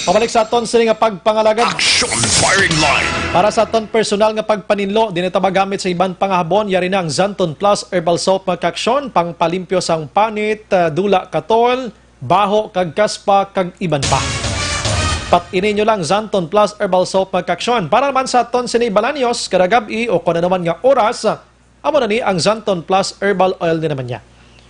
Pabalik sa aton sini nga pagpangalagad. Aksyon Firing Line. Para sa aton personal nga pagpaninlo, di na ta magamit sa iban pang habon, yari na ang Xanthone Plus Herbal Soap, mga kaaksyon, pangpalimpyo sang panit, ah, dula, katol, baho, kag kaspa, kag iban pa. Pat-ini nyo lang Xanthone Plus Herbal Soap, mga kaaksyon. Para naman sa aton sini balanyos, kada gab-i o kon ano man nga oras, amo na ni ang Xanthone Plus Herbal Oil ni naman niya.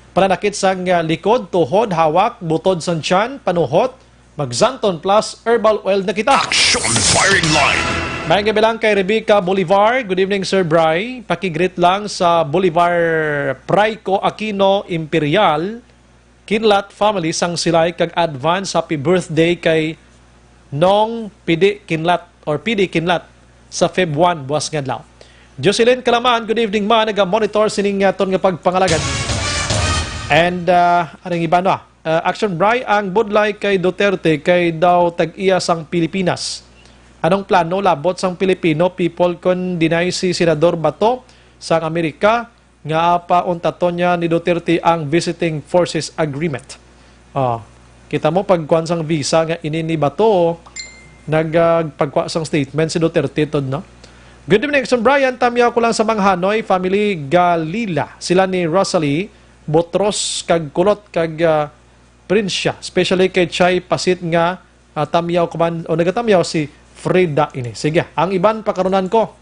Pananakit sang, ah, likod, tuhod, hawak, butod sang tiyan, panuhot, mag Xanthone Plus Herbal Oil na kita. Action Firing Line. Maayong gabi lang kay Rebecca Bolivar. Good evening, Sir Bry. Pakigreet lang sa Bolivar, Praico Aquino, Imperial, Kinlat family sang Silay, kag advance happy birthday kay Nong Pidi Kinlat or Pidi Kinlat sa Feb one, buwas nga adlaw. Jocelyn Kalaman, good evening, ma. Naga-monitor sining aton nga pagpangalagad. And, ah, anong iba, no? Ah, Action Bry, ang budlay kay Duterte kay daw tag-iya sang Pilipinas. Anong plano labot sang Filipino people kon deny si Senador Bato sang Amerika nga pauntaton niya ni Duterte ang Visiting Forces Agreement? Oh, kita mo, pagkuan sang visa nga ini ni Bato, nag, ah, pagkuha sang statement si Duterte, tod, no? Good evening, Action Brian. Tamyaw ko lang sa mga Hanoy family, Galila. Sila ni Rosalie, Botros, kag Kulot, kag, ah, Prinsya. Especially kay Chai Pasit nga, ah, tamyaw ko man, o nagatamyaw si Frida ini. Sige, ang iban pakarunan ko.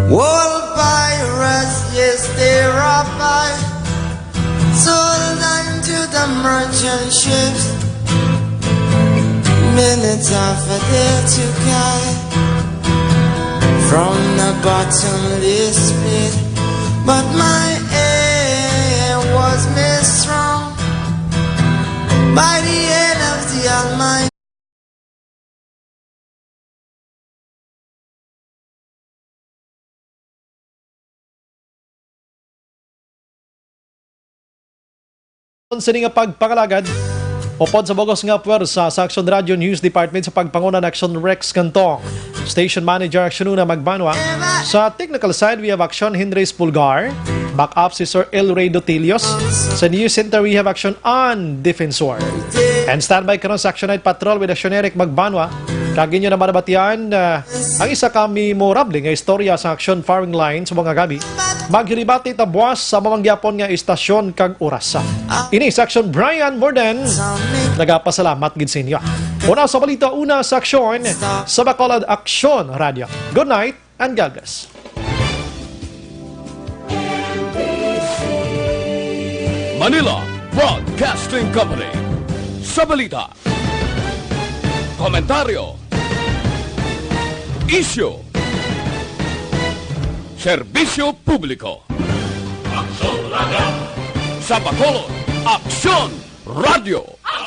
World pirates, yes, they are by. Sold unto the merchant ships, minutes of a day to guide from the bottomless pit. But my aim was made strong by the hand of the Almighty. Sini nga pagpangalagad, upod sa bugos nga puwersa sa Aksyon Radio News Department sa pagpanguna ni Aksyon Rex Cantong, Station Manager Aksyon Una Magbanwa. Sa technical side, we have Aksyon Henry Spulgar. Back up si Sir El Rey Dotilios. Sa News Center, we have Aksyon An Defensor. And standby karon sa Aksyon Night Patrol with Aksyon Eric Magbanwa. Kag inyo naman nabatian, ah, ang isa ka memorable nga istorya sa Aksyon Firing Line sa mga gabi. Maghiribati ta buwas sa mamanggyapan nga istasyon kag oras. Ini sa Aksyon Brian Morden. Nagapasalamat gid sa inyo. Una sa balita, una sa aksyon sa Bacolod Aksyon Radio. Good night and God bless. Manila Broadcasting Company. Sa balita, komentaryo, isyu, serbisyo publiko. Aksyon Radio. Sa Bacolod, Aksyon Radio.